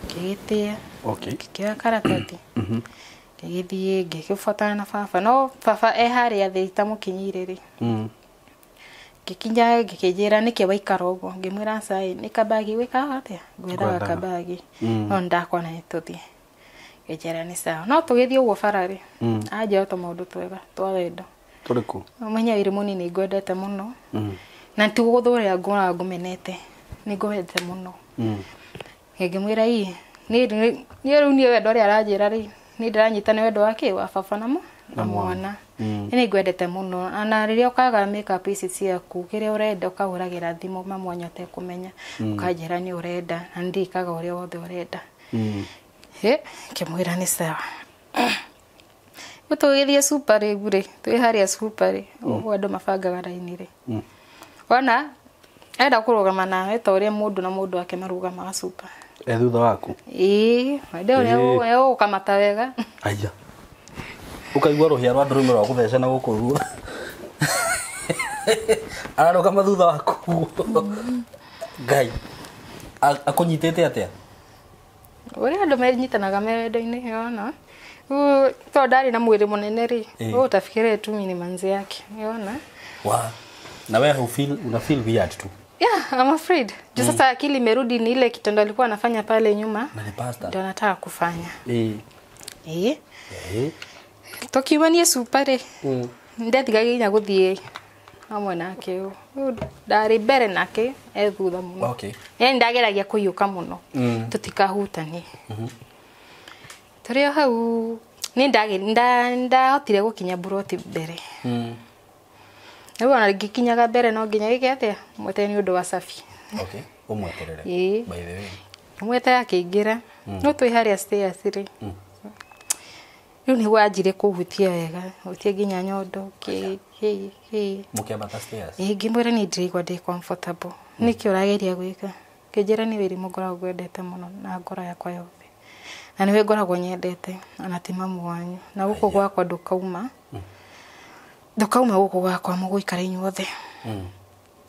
Ngĩgĩtĩa. Okay. Ngĩkĩoya karatathi. Ngĩgĩthiĩ ngĩgĩbuatana na baba no baba e harĩa thĩ itamũkinyĩire rĩ. Ngĩkinya ngĩkĩnjĩra nĩkĩ waikara ũguo ngĩmwĩra aca ĩ nĩ kabagi wĩkaga atĩa ngwethaga kabagi no nĩndakona nĩ tũthiĩ. Ngĩnjĩra nĩ sawa no tũgĩthiĩ ũguo bara rĩ anjĩra tũmaũndũ twega twa wendo. Tũrĩkũ? Ũmenye Wairimũ niĩ nĩ ngwendete mũno. Na ti gũgũthũrĩra ngũraga ngũmenete nĩ ngwendete mũno. Ngĩmwĩra ĩ niĩ rĩu niĩ wendo ũrĩa aranjĩra rĩ niĩ ndĩranyita nĩ wendo wa kĩ wa baba na mwana. Nĩ ngwendete mũno na rĩrĩa ũkaga makeup ici ciaku kĩrĩa ũrenda ũkahũragĩra thimũ mamu wanyu atekũmenya ũkanjĩra nĩ ũrenda na nĩ ndĩkaga ũrĩa wothe ũrenda. Ngĩmwĩra nĩ sawa. Rĩu tũgĩthiĩ super rĩu rĩ twĩ harĩa super rĩ ũguo andũ mabangaga raini rĩ. Wona enda kũrũgama nawe ta ũrĩa mũndũ na mũndũ wake marũgamaga super. E thutha waku? Ĩĩ wende ũrĩa ũgũkamata wega. Aya. Ũkaigua rũhĩa rwa ndũrũme rwa gũtheca na gũkũ ruo. Ararũgama thutha waku. Ngai. Akũnyitĩte atĩa? Ũrĩa andũ menyitanaga me wendo-inĩ yona. Tondũ ndarĩ na mwĩrĩ mũnene rĩ wewe utafikiria tu mimi ni manzi yake yona. Wa. Na wewe una feel weird tu. Yeah, I'm afraid. Juu sasa akili imerudi ni ile kitendo alikuwa anafanya pale nyuma. Na ni pastor. Ndio anataka kufanya. Tukiumania super rĩ. Ndatigagia gũthiĩ hamwe nake ũũ. Ndarĩ mbere nake e thutha mũno. Okay. Yaani ndageragia kũiyũka mũno. Tũtikahutanie. Tũrĩ o hau nĩ ndahotire gũkinya buroti mbere. Rĩu ona ngĩkinyaga mbere no nginya gĩke atĩa mwetere nĩ ũndũ wa safi. Okay. Ũmweterere. By the way. Mwetere akĩingĩra. No twĩ harĩa stairs rĩ. Rĩu nĩguo anjire kũhutia wega hutia nginya nyondo kĩ kĩ kĩ. Mũkĩambata stairs? Ĩĩ ngĩmwĩra niĩ ndĩraigua ndĩ comfortable. Nĩkĩ ũrageria gwĩka? Ngĩnjĩra nĩ Wairimũ ngoragwo ngwendete mũno na ngoro yakwa yothe. Na nĩwe ngoragwo nyendete ona ti mamu wanyu. Na gũkũ gwakwa ndũkauma. Ndũkauma gũkũ gwakwa mũgũikara inyuothe.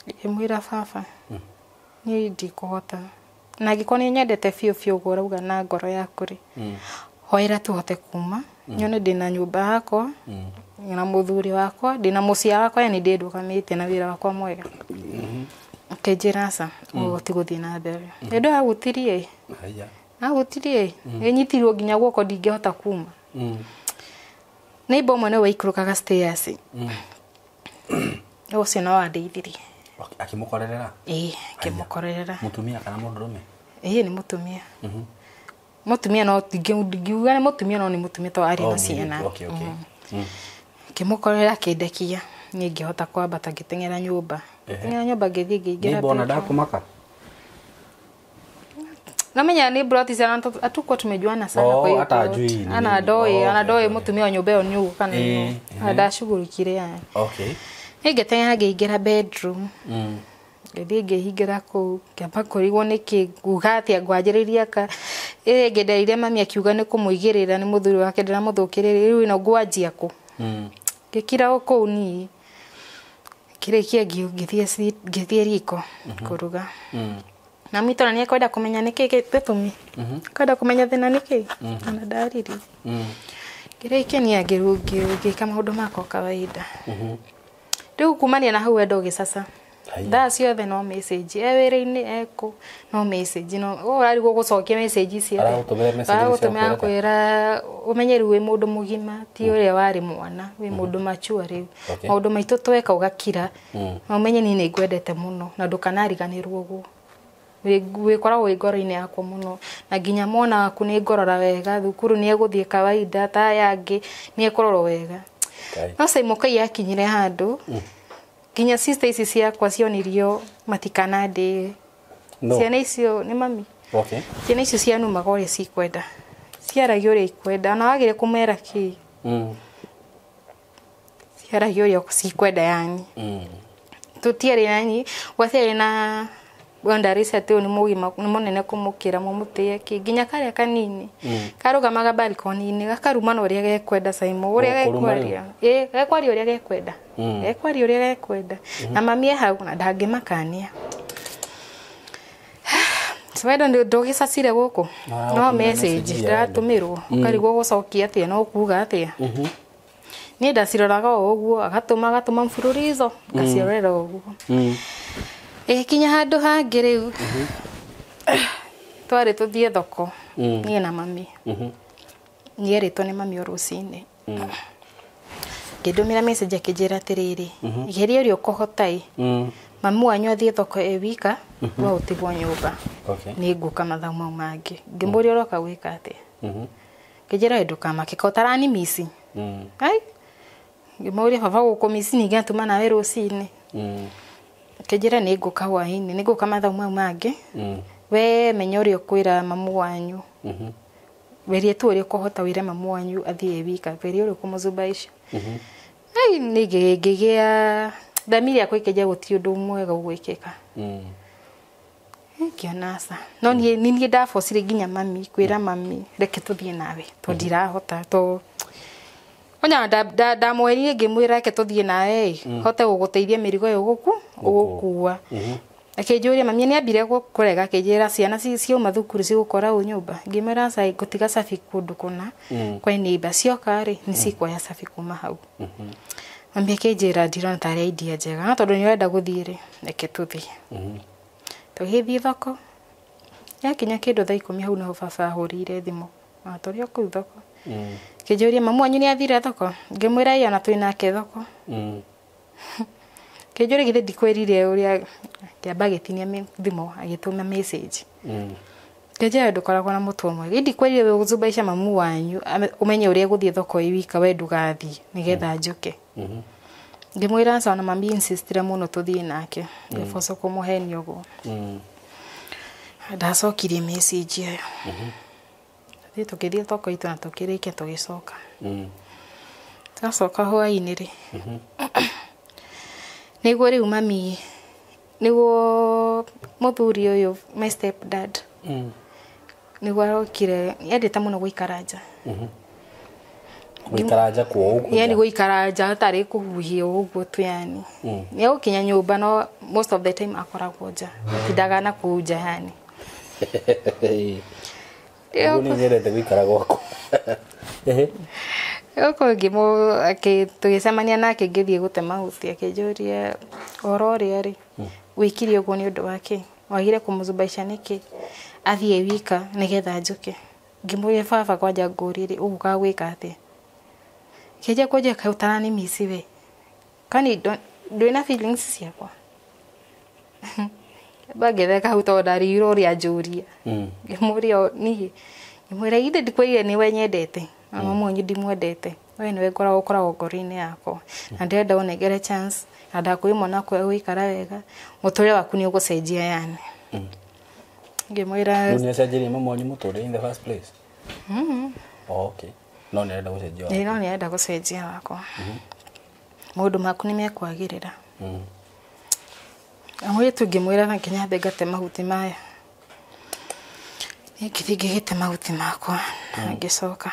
Ngĩmwĩra baba niĩ ndikũhota. Na angĩkorwo nĩ nyendete biũ biũ ũguo ũrauga na ngoro yaku rĩ hoera tũhote kuma nyone ndĩna nyũmba yakwa na mũthuri wakwa ndĩna mũciĩ wakwa yani ndĩndũgamĩte na wĩra wakwa mwega. Akĩnjĩra aca ũguo ti gũthiĩ na mbere. Ĩndũ agũtirie. Agũtirie. Nĩnyitirwo nginya guoko ndingĩhota kuma. Neighbor ũmwe nĩwe waikũrũkaga stairs. Ũcio no wandeithirie. Akĩmũkorerera? Ĩĩ akĩmũkorerera. Mũtumia kana mũndũrũme? Ĩĩ nĩ mũtumia. Mũtumia no ndingiuga nĩ mũtumia no nĩ mũtumia tondũ arĩ na ciana. Okay, okay. Akĩmũkorerera akĩndekia niĩ ngĩhota kwambata ngĩteng'era nyũmba. Ngĩteng'era nyũmba ngĩthiĩ ngĩingĩra. Neighbor ona ndakũmaka? Namenya ni broti sana hatukuwa tumejuana sana kwa hiyo. Hata ajui. Ana doi, ana doi mũtumia wa nyũmba ĩyo nĩ ũũ kana nĩ ũũ. Ndacugurikire yani. Okay. Ngĩteng'era ngĩingĩra bedroom. Ngĩthiĩ ngĩhingĩra kũu ngĩamba kũrigwo nĩkĩ nguga atĩa ngwanjĩrĩria ka ĩrĩa ĩngĩ mami akiuga nĩ kũmũigĩrĩra nĩ mũthuri wake ndĩramũthũkĩrĩria rĩu ĩno ngwanjia kũ. Ngĩkira o kũu niĩ. Ngĩrĩkia ngĩthiĩ riko kũruga. Na mito na nĩekwenda kũmenya nĩkĩ gĩtũmi. Kwenda kũmenya thĩna nĩkĩ. Ona ndaririe. Ngĩrĩkenia ngĩka maũndũ makwa kawaida. Rĩu kumania na hau wendo ũgĩcaca. Thaa ciothe no message, e wĩra-inĩ ekũ no message, no ũrarigwo gũcokia message ici. Aragũtũmĩra kwĩra ũmenye rĩu wĩ mũndũ mũgima, ti ũrĩa warĩ mwana, wĩ mũndũ mature rĩu. Maũndũ maitũ tweka ũgakira, na ũmenye niĩ nĩ ngwendete mũno na ndũkanariganĩrwo ũguo. Wĩkoragwo wĩ ngoro-inĩ yakwa mũno, na nginya mwana waku nĩ ngorora wega, thukuru nĩ egũthiĩ kawaida ta aya angĩ, nĩ ekũrorwo wega. No Simon K akinyire handũ nginya sister ici ciakwa cionirio matikanandĩe. Ciana icio nĩ mami. Ciana icio cianumaga ũrĩa cikwenda, ciaragia ũrĩa ikwenda, ona wagire kũmera kĩ, ciaragia ũrĩa cikwenda yani. Tũtiarĩ yani, gwatiarĩ na boundaries atĩ ũyũ nĩ mũgima, nĩ mũnene kũmũkĩra, mũmũtĩe kĩ, nginya karĩa kanini karũgamaga balcony-inĩ gakarumana ũrĩa gekwenda Simon, ũrĩa gekwaria, gekwaria ũrĩa gekwenda, gekwaria ũrĩa gekwenda, na mami e hau na ndangĩmakania. Wendo ndũgĩcacire gũkũ, no message ndĩratũmĩrwo, ũkarigwo gũcokia atĩa, no kuga atĩa. Niĩ ndaciroraga o ũguo, agatũma mfululizo, ngacirorera ũguo. Ĩgĩkinya handũ hangĩ rĩu, twarĩ tũthiĩ thoko, niĩ na mami. Nierĩtwo nĩ mami o rũcinĩ. Ngĩndũmĩra message akĩnjĩra atĩrĩrĩ, geria ũrĩa ũkũhota ĩ, mami wanyu athiĩ thoko ĩ wika, we ũtigwo nyũmba. Nĩ ngũka mathaa mau mangĩ. Ngĩmũria ũroka gwĩka atĩa? Ngĩnjĩra ndũkamake, ka ũtarani mici. Ai, ngĩmũria baba gũkũ mici ningĩ atũma nawe rũcinĩ. Kĩnjĩra nĩ ngũka hwaĩ-inĩ, nĩ ngũka mathaa mau mangĩ. We menya ũrĩa ũkwĩra mamu wanyu. Werie tu ũrĩa ũkũhota wĩre mamu wanyu athiĩ wika, werie ũrĩa ũkũmũzubaica. Ai, nĩ ngĩgĩa thamiri yakwa ĩkĩnjia gũtirĩ ũndũ mwega ũgwĩkĩka. Ngĩona aca. No niĩ niĩ ndabocire nginya mami, kwĩra mami reke tũthiĩ nawe, tondũ ndirahota, to onya ndamwerire ngĩmwĩra reke tũthiĩ nawe, hote gũgũteithia mĩrigo ĩyo ũgũkua. Akĩnjũria mami nĩ ambire kũrega, akĩnjĩra ciana ciauma thukuru cigũkora ũ nyũmba. Ngĩmwĩra aca ngũtiga cabi kũndũ kũna kwa neighbor, cioka rĩ nĩ cikuoya cabi kuma hau. Mami akĩnjĩra ndirona tarĩ idea njega, no tondũ nĩ ũrenda gũthiĩ rĩ, reke tũthiĩ. Tũgĩthiĩ thoko, yakinya kĩndũ thaa 10 hau nĩho baba ahũrĩire thimũ, na tũrĩ o kũu thoko. Kĩnjũria mamu wanyu nĩ athire thoko? Ngĩmwĩra ĩĩ ona twĩ nake thoko. Kĩnjũria githĩ ndikwĩrire ũrĩa, kĩamba agĩtinia thimũ agĩtũma message. Kĩnjĩra ndũkoragwo na mũtwe mwega, ĩ ndikwĩrire ũzubaica mamu wanyu ũmenye ũrĩa gũthiĩ thoko ĩ wika, we ndũgathiĩ nĩgetha njũke. Ngĩmwĩra aca, ona mami insistire mũno tũthiĩ nake, ngĩboco kũmũhenia ũguo. Ndacokirie message ĩyo. Tũthiĩ tũkĩthiĩ thoko itũ na tũkĩrĩkia tũgĩcoka. Twacoka hwaĩ-inĩ rĩ, nĩguo rĩu mami, nĩguo mũthuri ũyũ my step dad, nĩguo arokire, endete mũno gũikara nja. Gũikara nja kwa ũguo? Yani gũikara nja hatarĩ kũhuhia ũguo tu yani. Nĩ egũkinya nyũmba no most of the time akoragwo nja, atindaga na kũu nja yani. Ũguo nĩ nyendete gũikara gwakwa. Gũkũ tũgĩcemania nake ngĩthiĩ gũte mahuti, akĩnjũria ũhoro ũrĩa rĩ, wĩkire ũguo nĩ ũndũ wa kĩ? Wagire kũmũzubaica nĩkĩ? Athiĩ wika nĩgetha njũke. Ngĩmũria baba kwanja ngũrie rĩ, ũgũkaga gwĩka atĩa? Kĩnjia kũnjia kaĩ ũtarani mici we? Kwani ndwĩna feelings ciakwa? Ngĩtheka hau tondũ ndarigirwo ũrĩa anjũria. Ngĩmũria niĩ, ngĩmwĩra githĩ ndikwĩrire nĩwe nyendete, na mamu wanyu ndimwendete, we nĩwe ũkoragwo ngoro-inĩ yakwa, na ndĩrenda ũnengere chance, na ndakũhe mwana waku egũikara wega, mũtũrĩre waku nĩ ũgũcenjia yani. Ngĩmwĩra Rĩu nĩ acenjirie mamu wanyu mũtũrĩre in the first place? Oh, okay. No nĩ arenda gũcenjia waku. No nĩ arenda gũcenjia wakwa. Maũndũ maku nĩ mekwagĩrĩra. Amwĩrĩtu ngĩmwĩra na nginya nyambe ngate mahuti maya. Niĩ ngĩthiĩ ngĩgĩte mahuti makwa na ngĩcoka.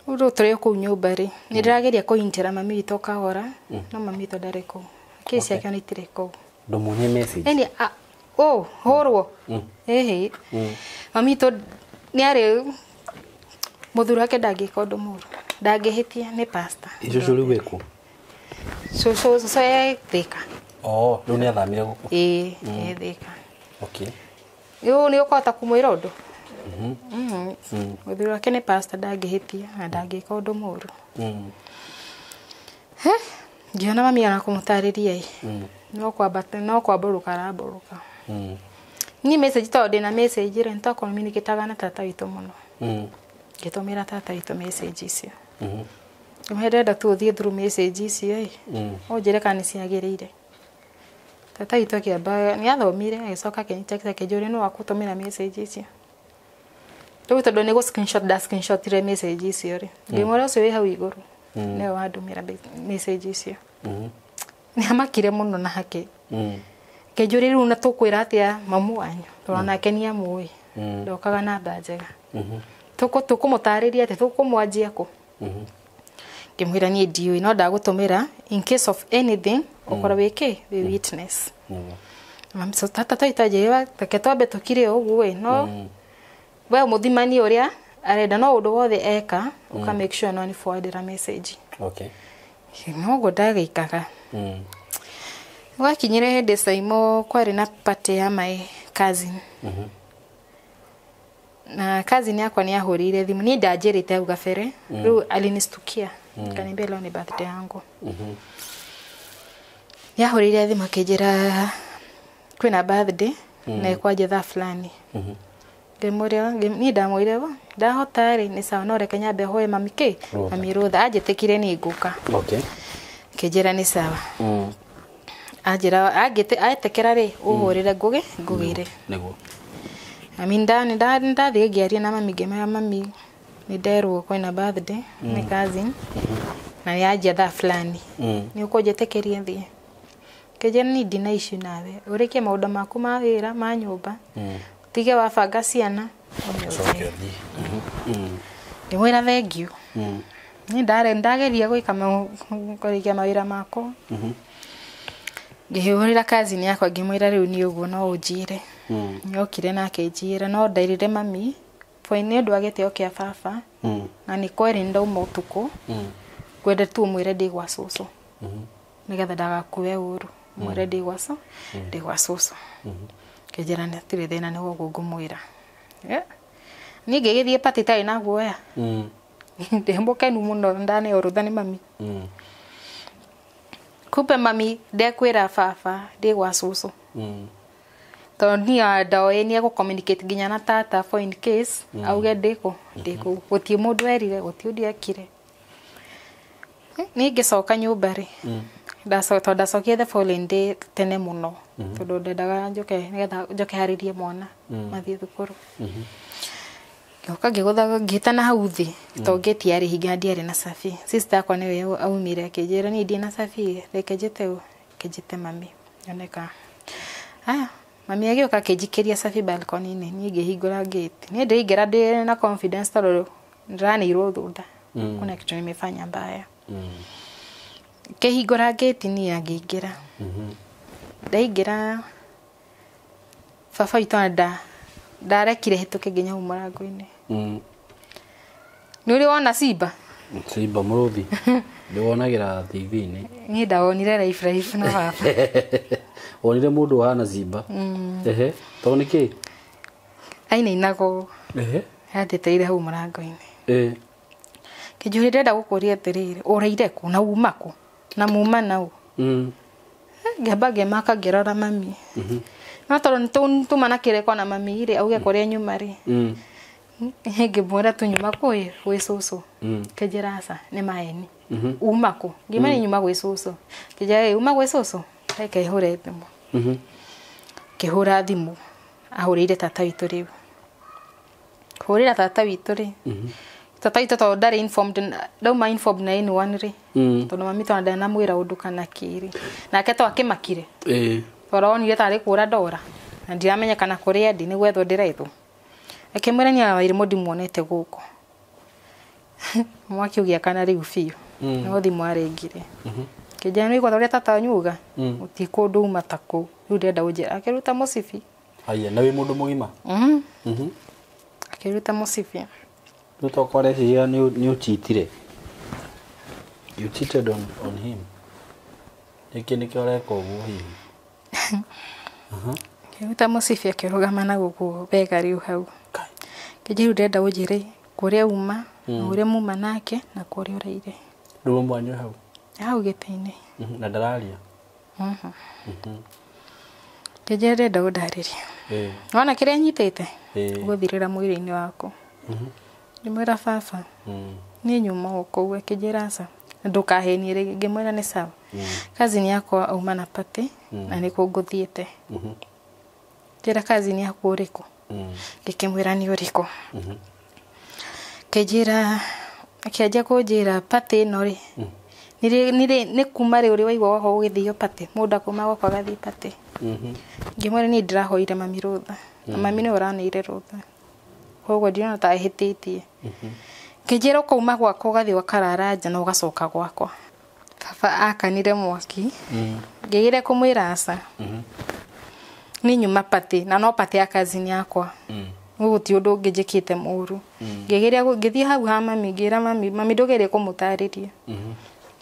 Rĩu tũrĩ o kũu nyũmba rĩ, nĩ ndĩrageria kũhintĩra mami witũ kahora, no mami witũ ndarĩ kũu. Kĩ ciake ona itirĩ kũu. Ndũmuonie message. Yaani, hũrwo. Ĩhĩ. Mami witũ nĩ arĩ Mũthuri wake ndangĩka ũndũ mũru. Ndangĩhĩtia nĩ pastor. Cũcũ rĩu wĩkũ? Cũcũ e Thĩka. Oh, rĩu nĩ athamire gũkũ. Ĩĩ, e Thĩka. Okay. Rĩu nĩ ũkũhota kũmwĩra ũndũ? Mũthuri wake nĩ pastor ndangĩhĩtia na ndangĩka ũndũ mũru. He? Ngĩona mami ona kũmũtarĩria ĩ. No kwamba no kwambũrũka arambũrũka. Niĩ message tondũ ndĩna message rĩ, nĩtwa na tata witũ mũno. Ngĩtũmĩra tata witũ message icio. Ngĩmwĩra ndĩrenda tu ũthiĩ through message icio ĩ. Ũnjĩre kana nĩ ciagĩrĩire. Tata witũ akĩamba nĩ athomire agĩcoka akĩnitext akĩnjũria nũ wakũtũmĩra message icio. Rĩu tondũ nĩ gũ screenshot nda screenshotire message icio rĩ. Ngĩmwĩra ũcio wĩ hau igũrũ. Nĩwe wandũmĩra message icio. Nĩ amakire mũno na hake. Ngĩnjũria rĩu na tũkwĩra atĩa mamu wanyu tondũ onake nĩ amũĩ. Ndokaga namba njega. Tũkũmũtarĩria atĩa tũkũmwanjia kũ? Ngĩmwĩra niĩ ndiũĩ no ndagũtũmĩra in case of anything ũkorwo wĩ kĩ wĩ witness. Mami so tata twaita reke twambe tũkire ũguo ĩ no we mũthimani ũrĩa arenda no ũndũ wothe eka ũka make sure no nĩ forwardĩra message. Okay. Noguo ndagĩkaga. Gwakinyire hĩndĩ Saimo kwarĩ na party ya my cousin. Na cousin yakwa nĩ ahũrĩire thimũ niĩ ndanjĩrĩte hau gabere rĩu alinistukia akaniambia leo ni birthday yangu. Nĩ ahũrĩire thimũ akĩnjĩra kwĩna birthday na ĩkwanjia thaa fulani. Ngĩmũria niĩ ndamwĩrire ndahota rĩ nĩ sawa no reke nyambe hoe mami kĩ mami rũtha anjĩtĩkire nĩ ngũka. Okay. Akĩnjĩra nĩ sawa. Anjĩra angĩtĩkĩra rĩ ũhũrĩre ngũgĩ ngũgĩre. Nĩguo. Mami ndathiĩ ngĩaria na mami ngĩmwĩra mami nĩ nderwo kwĩna birthday nĩ cousin na yanjia thaa fulani. Nĩ ũkũnjĩtĩkĩria thiĩ? Akĩnjĩra niĩ ndina issue nawe ũrĩkie maũndũ maku ma wĩra ma nyũmba tige wabanga ciana Ũcoke ũthiĩ. Ngĩmwĩra thank you. Niĩ ndageria gwĩka kũrĩkia mawĩra makwa. Ngĩhũrĩra cousin yakwa ngĩmwĩra rĩu nĩ ũguo no ũnjĩre. Nĩokire na akĩnjĩra no nderire mami nĩ ũndũ wa gĩtĩo kĩa baba na nĩ kweri ndauma ũtukũ ngwenda tu ũmwĩre ndĩ gwa cũcũ nĩgetha ndagakue ũru mwĩre ndĩ gwa ndĩ gwa cũcũ. Akĩnjĩra hatirĩ thĩna nĩ ũguo ngũmwĩra. Niĩ ngĩgĩthiĩ party itarĩ na guoya. Ndĩ mũkenu mũno ndaneo rũtha nĩ mami. Kumbe mami ndekwĩra baba ndĩ gwa cũcũ. Tondũ niĩ ndoĩ nĩ egũ communicate nginya na tata for in case auge ndĩkũ ndĩkũ gũtirĩ mũndũ erire gũtirĩ ũndũ ekire. Niĩ ngĩcoka nyũmba rĩ tondũ ndacokire the following day tene mũno tondũ ndendaga njoke nĩgetha njoke harĩrie mwana mathiĩ thukuru. Ngĩũka ngĩgũtha ngĩtana hau thĩ tondũ gate yarĩ hinga ndiarĩ na cabi. Sister yakwa nĩwe aumire akĩnjĩra niĩ ndirĩ na cabi reke njĩte ũ reke njĩte mami nyone aya mami agĩũka akĩnjikĩria cabi balcony-inĩ niĩ ngĩhingũra gate. Niĩ ndĩraingĩra ndĩ na confidence tondũ ndĩraneirwo thunda. Kuna kitu nimefanya mbaya. Ngĩhingũra gate niĩ ngĩingĩra. Ndaingĩra baba witũ ndarekire hĩtũke nginya hau mũrango-inĩ. Nĩ ũrĩ wona simba? Simba mũrũthi. Ndĩwonagĩra TV-inĩ. Niĩ ndawonire live live na baba. Wonire mũndũ ũhana simba? Ehe, tondũ nĩ kĩ? Ainainaga ũũ. Ehe. Anjĩtĩire hau mũrango-inĩ. Kĩnjũria ndĩrenda gũkũria atĩrĩrĩ, ũrĩire kũ na uma kũ? Na muma na ũ? Ngĩamba ngĩmaka ngĩrora mami. No tondũ nĩ tuma na kĩrĩko na mami rĩ, auge kũrĩa nyuma rĩ. Ngĩmwĩra tu nyuma kũ gwĩ cũcũ. Kĩnjĩra aca nĩ maeni. Uma kũ? Ngĩmwĩra nyuma gwĩ cũcũ. Kĩnjĩra uma gwĩ cũcũ? Reke hũre thimũ. Ngĩhũra thimũ ahũrĩire tata witũ rĩu. Kũhũrĩra tata witũ rĩ. Tata witũ tondũ ndarĩ informed ndauma informed na anyone rĩ. Tondũ mami tondũ ndanamwĩra ũndũ kana kĩrĩ. Nake to akĩmakire. Tondũ onire tarĩ kũra ndora. Na ndiramenya kana kũrĩa ndĩ nĩ gwethwo ndĩrethwo. Akĩmwĩra niĩ Wairimu ndimuonete gũkũ. Mwaki ũgĩakana rĩu biũ. No thimũ arĩngire. Kĩnjĩra nĩ ũigua ũrĩa tata wanyu uga? Gũtirĩ kũndũ uma ta kũu. Rĩu ndĩrenda ũnjĩre. Akĩruta mũcibi. Haya, na wĩ mũndũ mũgima? Akĩruta mũcibi. Rĩu tokorwo areciria nĩ ũchitire. You cheated on him. Nĩkĩ nĩkĩo areka ũguo hihi? Ngĩruta mũcibi akĩrũgama na gũkũ bega rĩu hau. Kĩnjĩra rĩu ndĩrenda ũnjĩre kũrĩa uma, na ũrĩa muma nake, na kũrĩa ũraire. Rĩu mwanyu hau. Hau gĩtĩ-inĩ. Na ndararia. Kĩnjĩra ndĩrenda ũndarĩrie. Wona kĩrĩa nyitĩte? Ũgũthirĩra mwĩrĩ-inĩ waku. Ngĩmwĩra baba, niĩ nyuma o kũu. Akĩnjĩra aca, ndũkahenie rĩngĩ. Ngĩmwĩra nĩ sawa. Cousin yakwa auma na party na nĩkuo ngũthiĩte. Njĩra cousin yaku ũrĩkũ? Ngĩkĩmwĩra nĩ ũrĩkũ. Kĩnjĩra akĩanjia kũnjĩra party ĩno rĩ, nĩ kuma rĩ ũrĩ waigua gwakwa gũgĩthio party, mũndũ akuma gwakwa agathiĩ party. Ngĩmwĩra niĩ ndĩrahoire mami rũtha na mami nĩwe ũraneire rũtha, koguo ndĩrona ta ahĩtĩtie. Ngĩnjĩra ũkauma gwakwa ũgathiĩ ũkarara nja na ũgacoka gwakwa. Baba akanire mwaki. Ngĩgeria kũmwĩra aca, niĩ nyuma party na no party ya cousin yakwa, gũtirĩ ũndũ ũngĩ njĩkĩte mũru. Ngĩgeria ngĩthiĩ hau ha mami, ngĩra mami, mami ndũgerie kũmũtarĩria.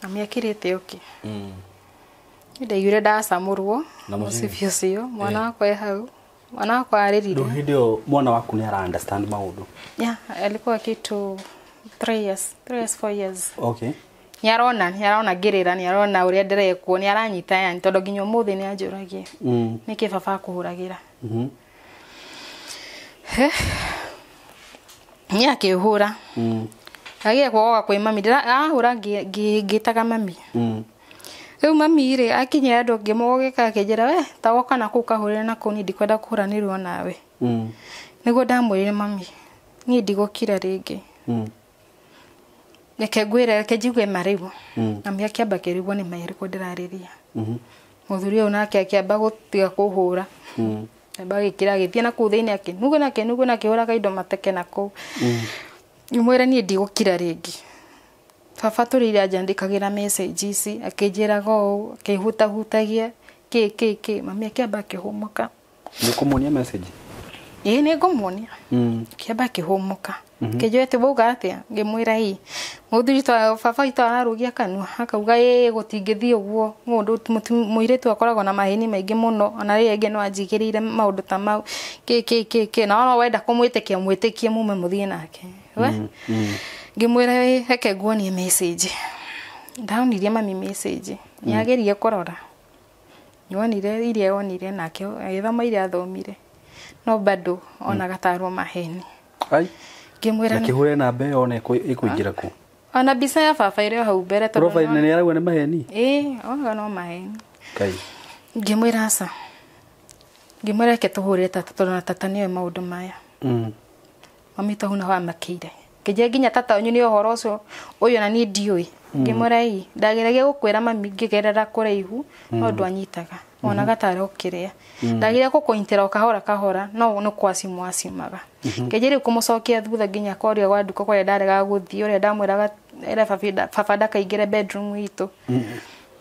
Mami akirĩte oke. Ndaiguire ndacamũrwo Na mũcibi. Mũcibi ũcio mwana wakwa e hau, mwana wakwa arĩrire. Rĩu hĩndĩ ĩyo mwana waku nĩ ara understand maũndũ? Yeah, alikuwa kitu 3 years, 3 years, 4 years. Nĩarona ngĩrĩra, nĩarona ũrĩa ndĩrekwo, nĩaranyita yani, tondũ nginya ũmũthĩ nĩanjũragia nĩkĩ baba akũhũragĩra. Niĩ akĩhũra. Agĩe kuoga kwĩ mami, ahũra ngĩtaga mami. Rĩu mami rĩ akinyia andũ ngĩmũgĩka akĩnjĩra we ta woka na kũu kahũrĩre na kũu, niĩ ndikwenda kũhũranĩrwo nawe. Nĩguo ndamwĩrire mami, niĩ ndigũkira rĩngĩ. Reke ngwĩre, reke njigue ma rĩu. Mami akĩamba akĩrigwo nĩ ma ĩrĩkũ ndĩrarĩria. Mũthuri ũyũ nake akĩamba gũtiga kũhũra. Amba agĩkĩra agĩthiĩ na kũu thĩinĩ akĩnuguna akĩnuguna akĩhũraga indo mateke na kũu. Ngĩmwĩra niĩ ndigũkira rĩngĩ. Baba tũrĩire anjandĩkagĩra message ici, akĩnjĩraga ũũ, akĩhutahutagia kĩ kĩ kĩ. Mami akĩamba akĩhũmũka. Nĩ ũkũmuonia message? Ĩĩ nĩ ngũmuonia. Akĩamba akĩhũmũka. Kĩnjũĩ atĩ wauga atĩa? Ngĩmwĩra ĩ. Mũthuri ta baba witũ ararũgia kanua akauga ĩ gũtingĩthiĩ ũguo. Mũndũ mũirĩtu akoragwo na maheni maingĩ mũno, ona rĩrĩa rĩngĩ no anjigĩrĩire maũndũ ta mau kĩ kĩ kĩ kĩ, na ona wenda kũmwĩtĩkia mwĩtĩkie mume mũthiĩ nake. We? Ngĩmwĩra ĩ reke nguonie message. Ndonirie mami message. Nĩagerie kũrora. Nĩonire iria onire nake agĩthoma iria athomire. No bado onaga tarwo maheni. Ai. Ngĩmwĩra Akĩhũre namba ĩyo one ĩkũingĩra kũ? Ona mbica ya baba ĩrĩ o hau mbere tondũ Profile nĩ arauga nĩ maheni? Ĩĩ, onaga no maheni. Kai. Ngĩmwĩra aca. Ngĩmwĩra reke tũhũrĩre tata tondũ na tata nĩoĩ maũndũ maya. Mami tondũ naho amakĩire. Ngĩnjĩra nginya tata wanyu nĩ ũhoro ũcio ũyũ na niĩ ndiũĩ. Ngĩmwĩra ĩ, ndageragia gũkwĩra mami ngĩgerera kũraihu no ndwanyitaga. Wonaga tarĩ ũkĩrĩa. Ndageria gũkũnyitĩra o kahora kahora no nĩ kwacimu acimaga. Ngĩnjĩra rĩu kũmũcokia thutha nginya kũrĩa gwa nduka kũrĩa ndaregaga gũthiĩ, ũrĩa ndamwĩraga ere baba ndakaingĩre bedroom itũ.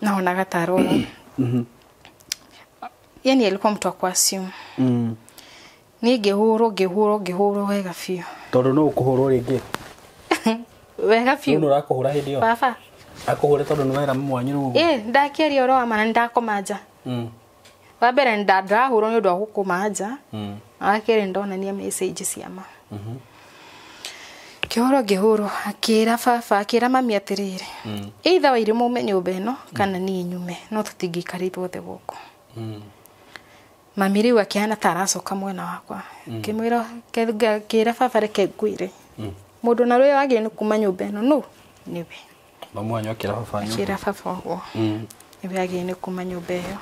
No onaga tarĩ ũguo. Yani alikuwa mtu wa kuassume. Niĩ ngĩhũrwo ngĩhũrwo ngĩhũrwo wega biũ. Tondũ no ũkũhũrwo rĩngĩ? Wega biũ. Rĩu nĩ ũrakũhũra hĩndĩ ĩyo? Baba. Akũhũre tondũ nĩ wera mwanyu rĩu ũguo? Ĩ, ndakĩaria ũhoro wa ma na nĩndakoma nja. Wa mbere ndahũrwo nĩ ũndũ wa gũkoma nja. Wa kerĩ nĩndonania message cia ma. Kĩhũrwo ngĩhũrwo, akĩra baba, akĩra mami atĩrĩrĩ, either Wairimu mume nyũmba ĩno kana niĩ nyume, no tũtingĩikara ithuothe gũkũ. Mami rĩu akĩhana ta aracoka mwena wakwa. Ngĩmwĩra, ngĩra baba reke ngwĩre. Mũndũ na ũrĩa wagĩrĩire nĩ kuma nyũmba ĩno nũ? Nĩwe. Mamu wanyu akĩra baba wanyu? Akĩra baba ũguo. Nĩwe wagĩrĩire nĩ kuma nyũmba ĩyo.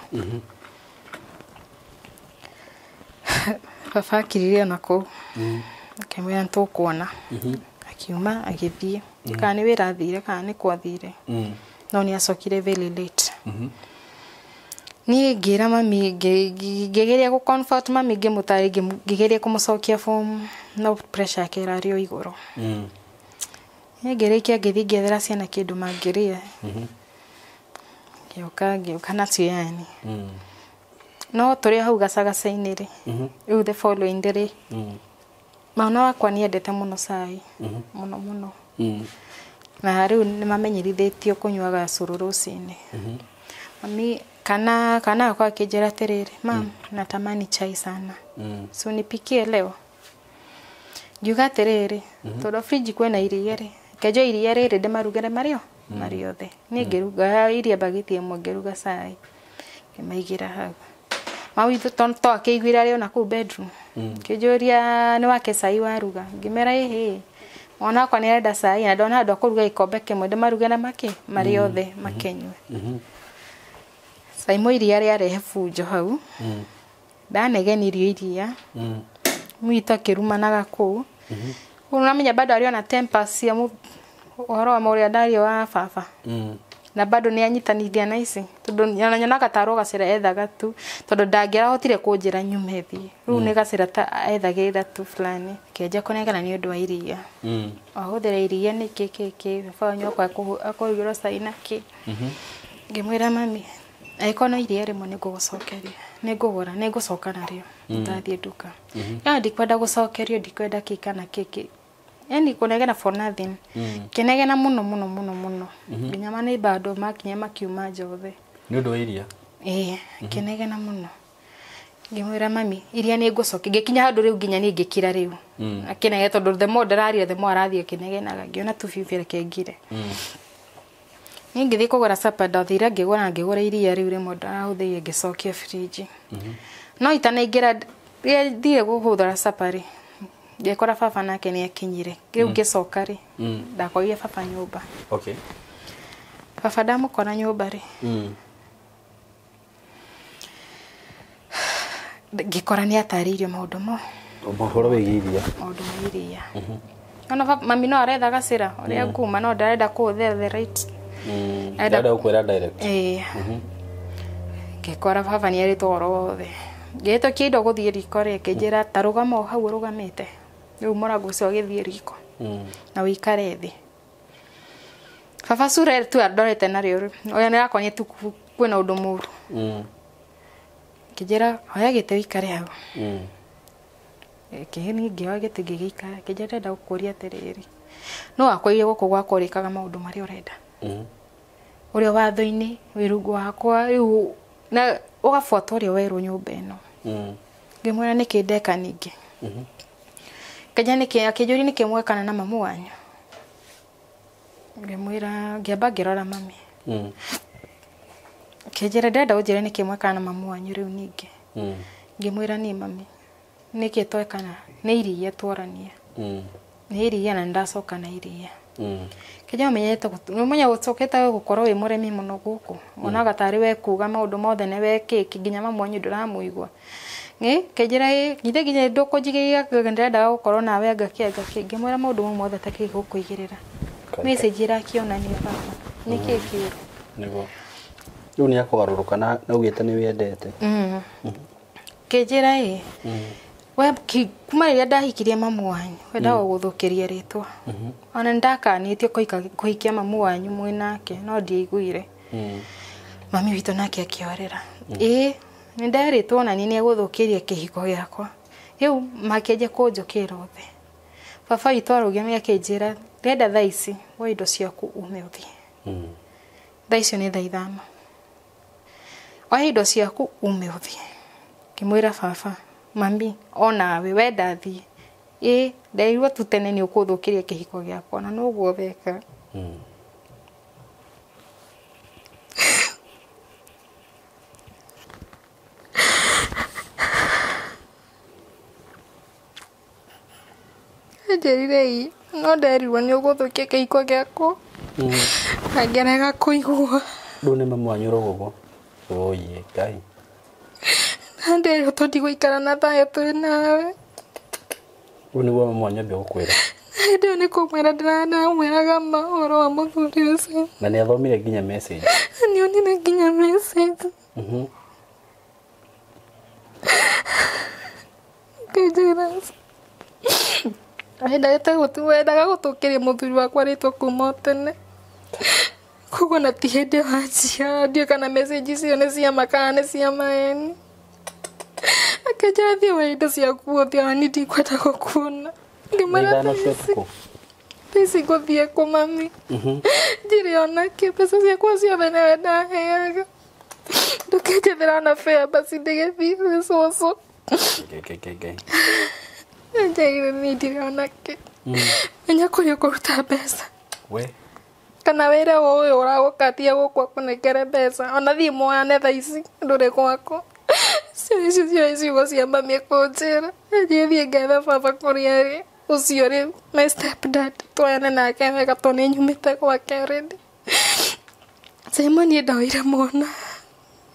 Baba akirire ona kũu. Akĩmwĩra nĩtũkuona. Akiuma agĩthiĩ. Kana nĩ wĩra athire kana nĩ kũ athire. No nĩ acokire very late. Niĩ ngĩra mami, ngĩgeria gũ comfort mami, ngĩmũtarĩria, ngĩgeria kũmũcokia form, no pressure yake ĩrarĩ o igũrũ. Niĩ ngĩrĩkia ngĩthiĩ ngĩethera ciana kĩndũ mangĩrĩa. Ngĩũka ngĩũka nacio yani. No tũrĩ hau gacagaca-inĩ rĩ, rĩu the following day rĩ, Mwana wakwa nĩendete mũno cai mũno mũno. Na rĩu nĩmamenyerithĩtio kũnyuaga cũrũ rũcinĩ. Mami kana akwa akĩnjĩra atĩrĩrĩ, mam, natamani chai sana. So nipikie leo. Ngiuga atĩrĩrĩ, tondũ fridge kwĩna iria rĩ, kenjo iria rĩrĩ ndĩmarugĩre marĩo marĩ othe. Niĩ ngĩruga iria bagiti ĩmwe ngĩruga cai. Ngĩmaigĩra hau. Mau ithu to akĩiguire arĩ ona kũu bedroom. Kĩnjũria nĩ wake cai waruga. Ngĩmera ĩhĩ. Mwana wakwa nĩ arenda cai na ndona handũ akũruga gĩkombe kĩmwe ndĩmaruge na makĩ marĩ othe makenyue. Cai mo iria rĩarehe bunjo hau. Ndanegenirio iria. Mwitũ akĩrumanaga kũu. Ũramenya bado arĩ ona temper cia ũhoro wa ũrĩa ndario wa baba. Na bado nĩ anyitanithia na ici tondũ nyonaga tarwo gacĩra ethaga tu tondũ ndangĩrahotire kũnjĩra nyume thiĩ. Rĩu nĩ gacĩra ta ethagĩrĩra tu fulani. Kĩanjia kũnengana nĩ ũndũ wa iria. Wahũthĩra iria nĩkĩ kĩ kĩ baba wanyu akwa akũrugĩrwo cai na kĩ. Ngĩmwĩra mami angĩkorwo no iria rĩmwe nĩngũgũcokeria nĩngũgũra nĩngũcoka narĩo ndathiĩ nduka. No ndikwenda gũcokerio ndikwenda kĩ kana kĩ kĩ. Yani kũnegena for nothing. Kĩnegena mũno mũno mũno mũno. Nginya maneiba andũ makinya makiuma nja othe. Nĩ ũndũ wa iria? Ĩĩ, kĩnegena mũno. Ngĩmwĩra mami, iria nĩngũcokia. Ngĩkinya handũ rĩu nginya niĩ ngĩkira rĩu. Akĩnegena tondũ the more ndĩraria the more arathiĩ akĩnegenaga. Ngĩona tu biũ biũ reke ngire. Niĩ ngĩthiĩ kũgũra supper ndathire ngĩgũra iria rĩu rĩmwe ndarahũthĩire ngĩcokia fridge. No itanaingĩra rĩrĩa thire kũhũthĩra supper rĩ, ngĩkora baba nake nĩ akinyire. Rĩu ngĩcoka rĩ, ndakorire baba nyũmba. Okay. Baba ndamũkora nyũmba rĩ. Ngĩkora nĩ atarĩirio maũndũ mo. Ũhoro wĩgiĩ iria. Maũndũ ma iria. Ona mami no aretha gacĩra ũrĩa nguma no ndarenda kũhũthĩra the right. Ndarenda gũkwĩra direct. Ĩĩ. Ngĩkora baba nĩ erĩtwo ũhoro wothe. Ngĩhĩtũkia indo gũthiĩ riko rĩ, akĩnjĩra ta rũgama o hau ũrũgamĩte. Rĩu mũrango ũcio ũgĩthiĩ riko. Na ũikare thĩ. Baba cura tu andorete narĩo rĩ, ũrĩa nĩarakoniĩ tu kwĩna ũndũ mũru. Akĩnjĩra oya gĩtĩ ũikare hau. Niĩ ngĩoya gĩtĩ ngĩgĩikara. Akĩnjĩra ndĩrenda gũkũria atĩrĩrĩ, no wakwĩrire gũkũ gwakwa ũrĩkaga maũndũ marĩa ũrenda. Ũrĩa watho-inĩ wĩ rungu wakwa rĩu na ũgabuata ũrĩa werwo nyũmba ĩno. Ngĩmwĩra nĩkĩ ndeka ningĩ. Kĩnja nĩkĩ akĩnjũria nĩkĩ mwekana na mamu wanyu. Ngĩmwĩra ngĩamba ngĩrora mami. Akĩnjĩra ndĩrenda ũnjĩre nĩkĩ mwekana na mamu wanyu rĩu ningĩ. Ngĩmwĩra niĩ mami nĩkĩ twekana nĩ iria tworania. Nĩ iria na nĩndacoka na iria. Kĩnja ũmenyete ũmenye ũcokete gũkorwo wĩ mũremi mũno gũkũ. Wonaga tarĩ we kuga maũndũ mothe nĩ we kĩki nginya mamu wanyu ndũramũigua. Kĩnjĩra ĩ githĩ nginya ndũkũnjigĩrĩra ndĩrendaga gũkorwo nawe ngakĩ ngakĩ. Ngĩmwĩra maũndũ mau mothe ta kĩ gũkũigĩrĩra. Message ĩrakĩonania baba nĩkĩ kĩũru. Nĩguo. Rĩu nĩ akũgarũrũka na augĩte nĩ wendete. Kĩnjĩra ĩ we kuma rĩrĩa ndahikirie mamu wanyu wendaga gũgũthũkĩria rĩtwa. Ona nĩndakanĩtio kũhikia mamu wanyu mwĩ nake no ndiaiguire. Mami witũ nake akĩorĩra. Ĩĩ nĩnderĩtwo ona niĩ nĩegũthũkĩria kĩhiko gĩakwa. Rĩu makĩanjia kũnjũkĩra othe. Baba witũ arũgamire akĩnjĩra ndĩrenda thaa ici woe indo ciaku ume ũthiĩ. Thaa icio nĩ thaa 5. Oya indo ciaku ume ũthiĩ. Ngĩmwĩra baba mami onawe wenda thiĩ. Ĩĩ nderirwo tu tene nĩ ũkũthũkĩria kĩhiko gĩakwa na noguo weka. Anjĩrire ĩ no nderirwo nĩ ũgũthũkia kĩhiko gĩakwa. Na ngĩrega kũigua. Rĩu nĩ mamu wanyu ũrogogo. Oye Ngai. Na nderirwo tũtigũikara na thayũ twĩ nawe. Ũguo nĩguo mamu wanyu ambia gũkwĩra. Hĩndĩ ĩyo nĩ kũmwĩra ndĩramwĩraga ma ũhoro wa mũthuri ũcio. Na nĩ athomire nginya message. Nĩ onire nginya message. Ngĩnjĩra wendaga gũthũkĩria mũthuri wakwa rĩtwa kuma o tene. Koguo na ti hĩndĩ wanjia ndiũĩ kana message icio nĩ cia ma kana nĩ cia maeni. Akĩnjĩra thiĩ woe indo ciaku ũthiĩ ona niĩ ndikwenda gũkuona. Ngĩmwĩra Thaa ithano cia ũtukũ. Thaa ici ngũthiĩ kũ mami? Ndirĩ ona kĩ, mbeca ciakwa ciothe nĩwe ndaheaga. Ndũkĩnjethera ona fare basi ndĩgĩthiĩ gwĩ cũcũ. Ngai, Ngai, Ngai. Njagire niĩ ndirĩ ona kĩ. Menya kũrĩa ũkũruta mbeca. We. Kana wĩra ũyũ ũragũkatia gũkũ akũnengere mbeca. Ona thiĩ moyane thaa ici ndũrĩ gwakwa. Icio ciarĩ ciugo cia mami kũnjĩra. Thiĩ thiĩ ngethe baba kũrĩa arĩ. Ũcio rĩu my step dad twoyane nake wega tondũ nĩ nyumĩte gwake already. Simon niĩ ndoire mwana.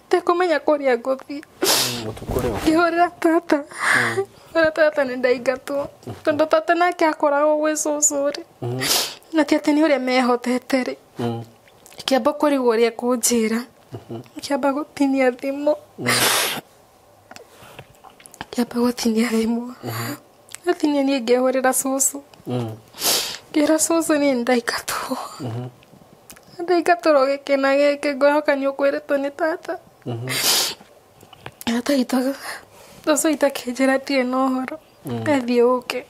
Itekũmenya kũrĩa ngũthiĩ. Ũtukũ rĩu. Ngĩhũrĩra tata. Hũrĩra tata nĩ ndaingatwo. Tondũ tata nake akoragwo gwĩ cũcũ rĩ. Na ti atĩ nĩ ũrĩa mehotete rĩ. Ngĩamba kũrigwo ũrĩa ekũnjĩra. Ngĩamba gũtinia thimũ. Ngĩamba gũtinia thimũ. Gatinia niĩ ngĩhũrĩra cũcũ. Ngĩra cũcũ niĩ nĩ ndaingatwo. Ndaingatĩrwo gĩkĩ na gĩkĩ ngwĩhoka nĩ ũkwĩrĩtwo nĩ tata. Tata witũ cũcũ witũ akĩnjĩra ndirĩ na ũhoro. Athiĩ ũke.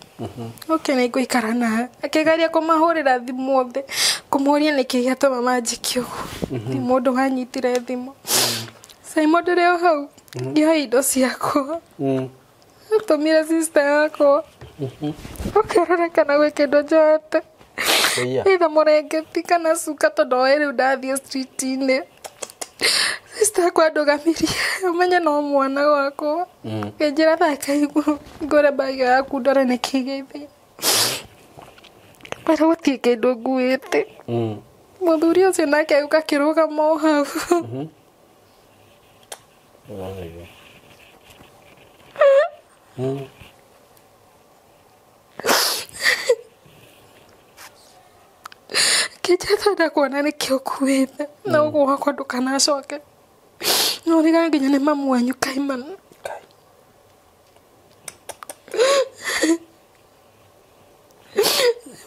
Ũke nĩ ngũikara nawe. Akĩgeria kũmahũrĩra thimũ othe. Kũmoria nĩkĩ gĩatũma manjĩke ũguo. Ti mũndũ wanyitire thimũ. Simon ndũrĩ o hau. Ngĩoya indo ciakwa. Atũmire sister yakwa. Ũkĩrora kana gwĩ kĩndũ njoete. Either mũrengeti kana cuka tondũ oĩ rĩu ndathiĩ street-inĩ. Sister yakwa ndũgamirie ũmenye no mwana gwakwa. Ngĩnjĩra thaka ngũre bag ĩyo yaku ndore nĩkĩ gĩ thĩinĩ. Ngĩmwĩra gũtirĩ kĩndũ nguĩte. Mũthuri ũcio nake agĩũka akĩrũgama o hau. Kĩnjĩra twenda kuona nĩkĩ ũkuĩte na ũguo gwakwa ndũkanacoke. No ũrigane nginya nĩ mamu wanyu kaimana.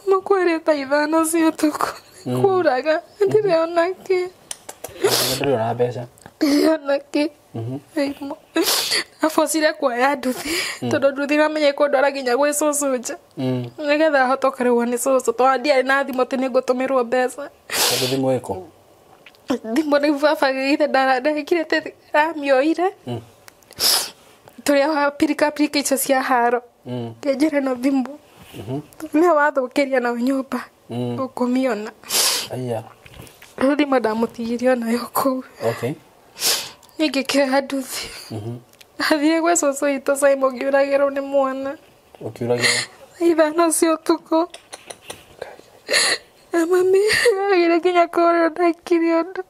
Mũkwarĩa thaa ithano cia ũtukũ. Kwauraga ndirĩ ona kĩ. Ndũrĩ ona mbeca. Ndirĩ ona kĩ. Abocire kuoya nduthi tondũ nduthi namenye kũndwara nginya gwĩ cũcũ nja. Nĩgetha ahote kũrĩhwo nĩ cũcũ tondũ ndiarĩ na thimũ atĩ nĩngũtũmĩrwo mbeca. Tondũ thimũ ĩkũ? Thimũ rĩu baba ithe ndekire atĩ amĩoire. Tũrĩa wa pirika pirika icio cia haro. Ngĩnjĩra ĩno thimũ. Nĩwe wathũkĩria nayo nyũmba. Ũkũmĩona. Aya. Rĩu thimũ ndamũtigirie onayo kũu. Okay. Niĩ ngĩkĩoya nduthi. Athiĩ gwĩ cũcũ witũ Simon ngĩũragĩrwo nĩ mwana. Ũkĩũragĩrwo? Thaa ithano cia ũtukũ. Na mami agire nginya kũrĩa ndekire ũndũ.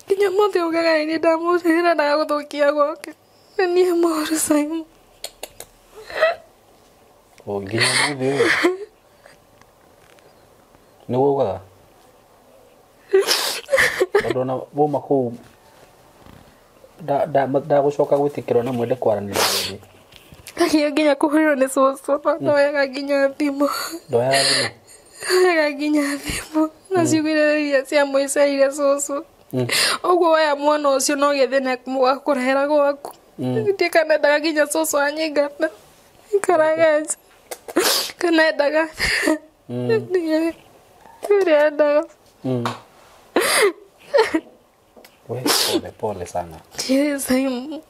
Nginya ũmũthĩ augaga nĩ niĩ ndamũrĩrĩra na gũthũkia gwake. Nĩ niĩ mũũru Simon. O nginya ũmũthĩ ũyũ? Nĩguo augaga? Tondũ ona wauma kũu ndagũcoka gwĩtĩkĩrwo na mwende kwaranĩria rĩngĩ. Ndakinya nginya kũhũrĩrwo nĩ cũcũ no ndoyaga nginya thimũ. Ndoyaga thimũ? Ndoyaga nginya thimũ. Na ciugo iria cia mũico cũcũ. Ũguo woya mwana ũcio no gĩthe na akũrehera gwaku. Ndiĩ kana endaga nginya cũcũ anyingate. Ikaraga nja. Kana endaga. Ũrĩa endaga. We, pole pole sana. Ndiĩ Simon.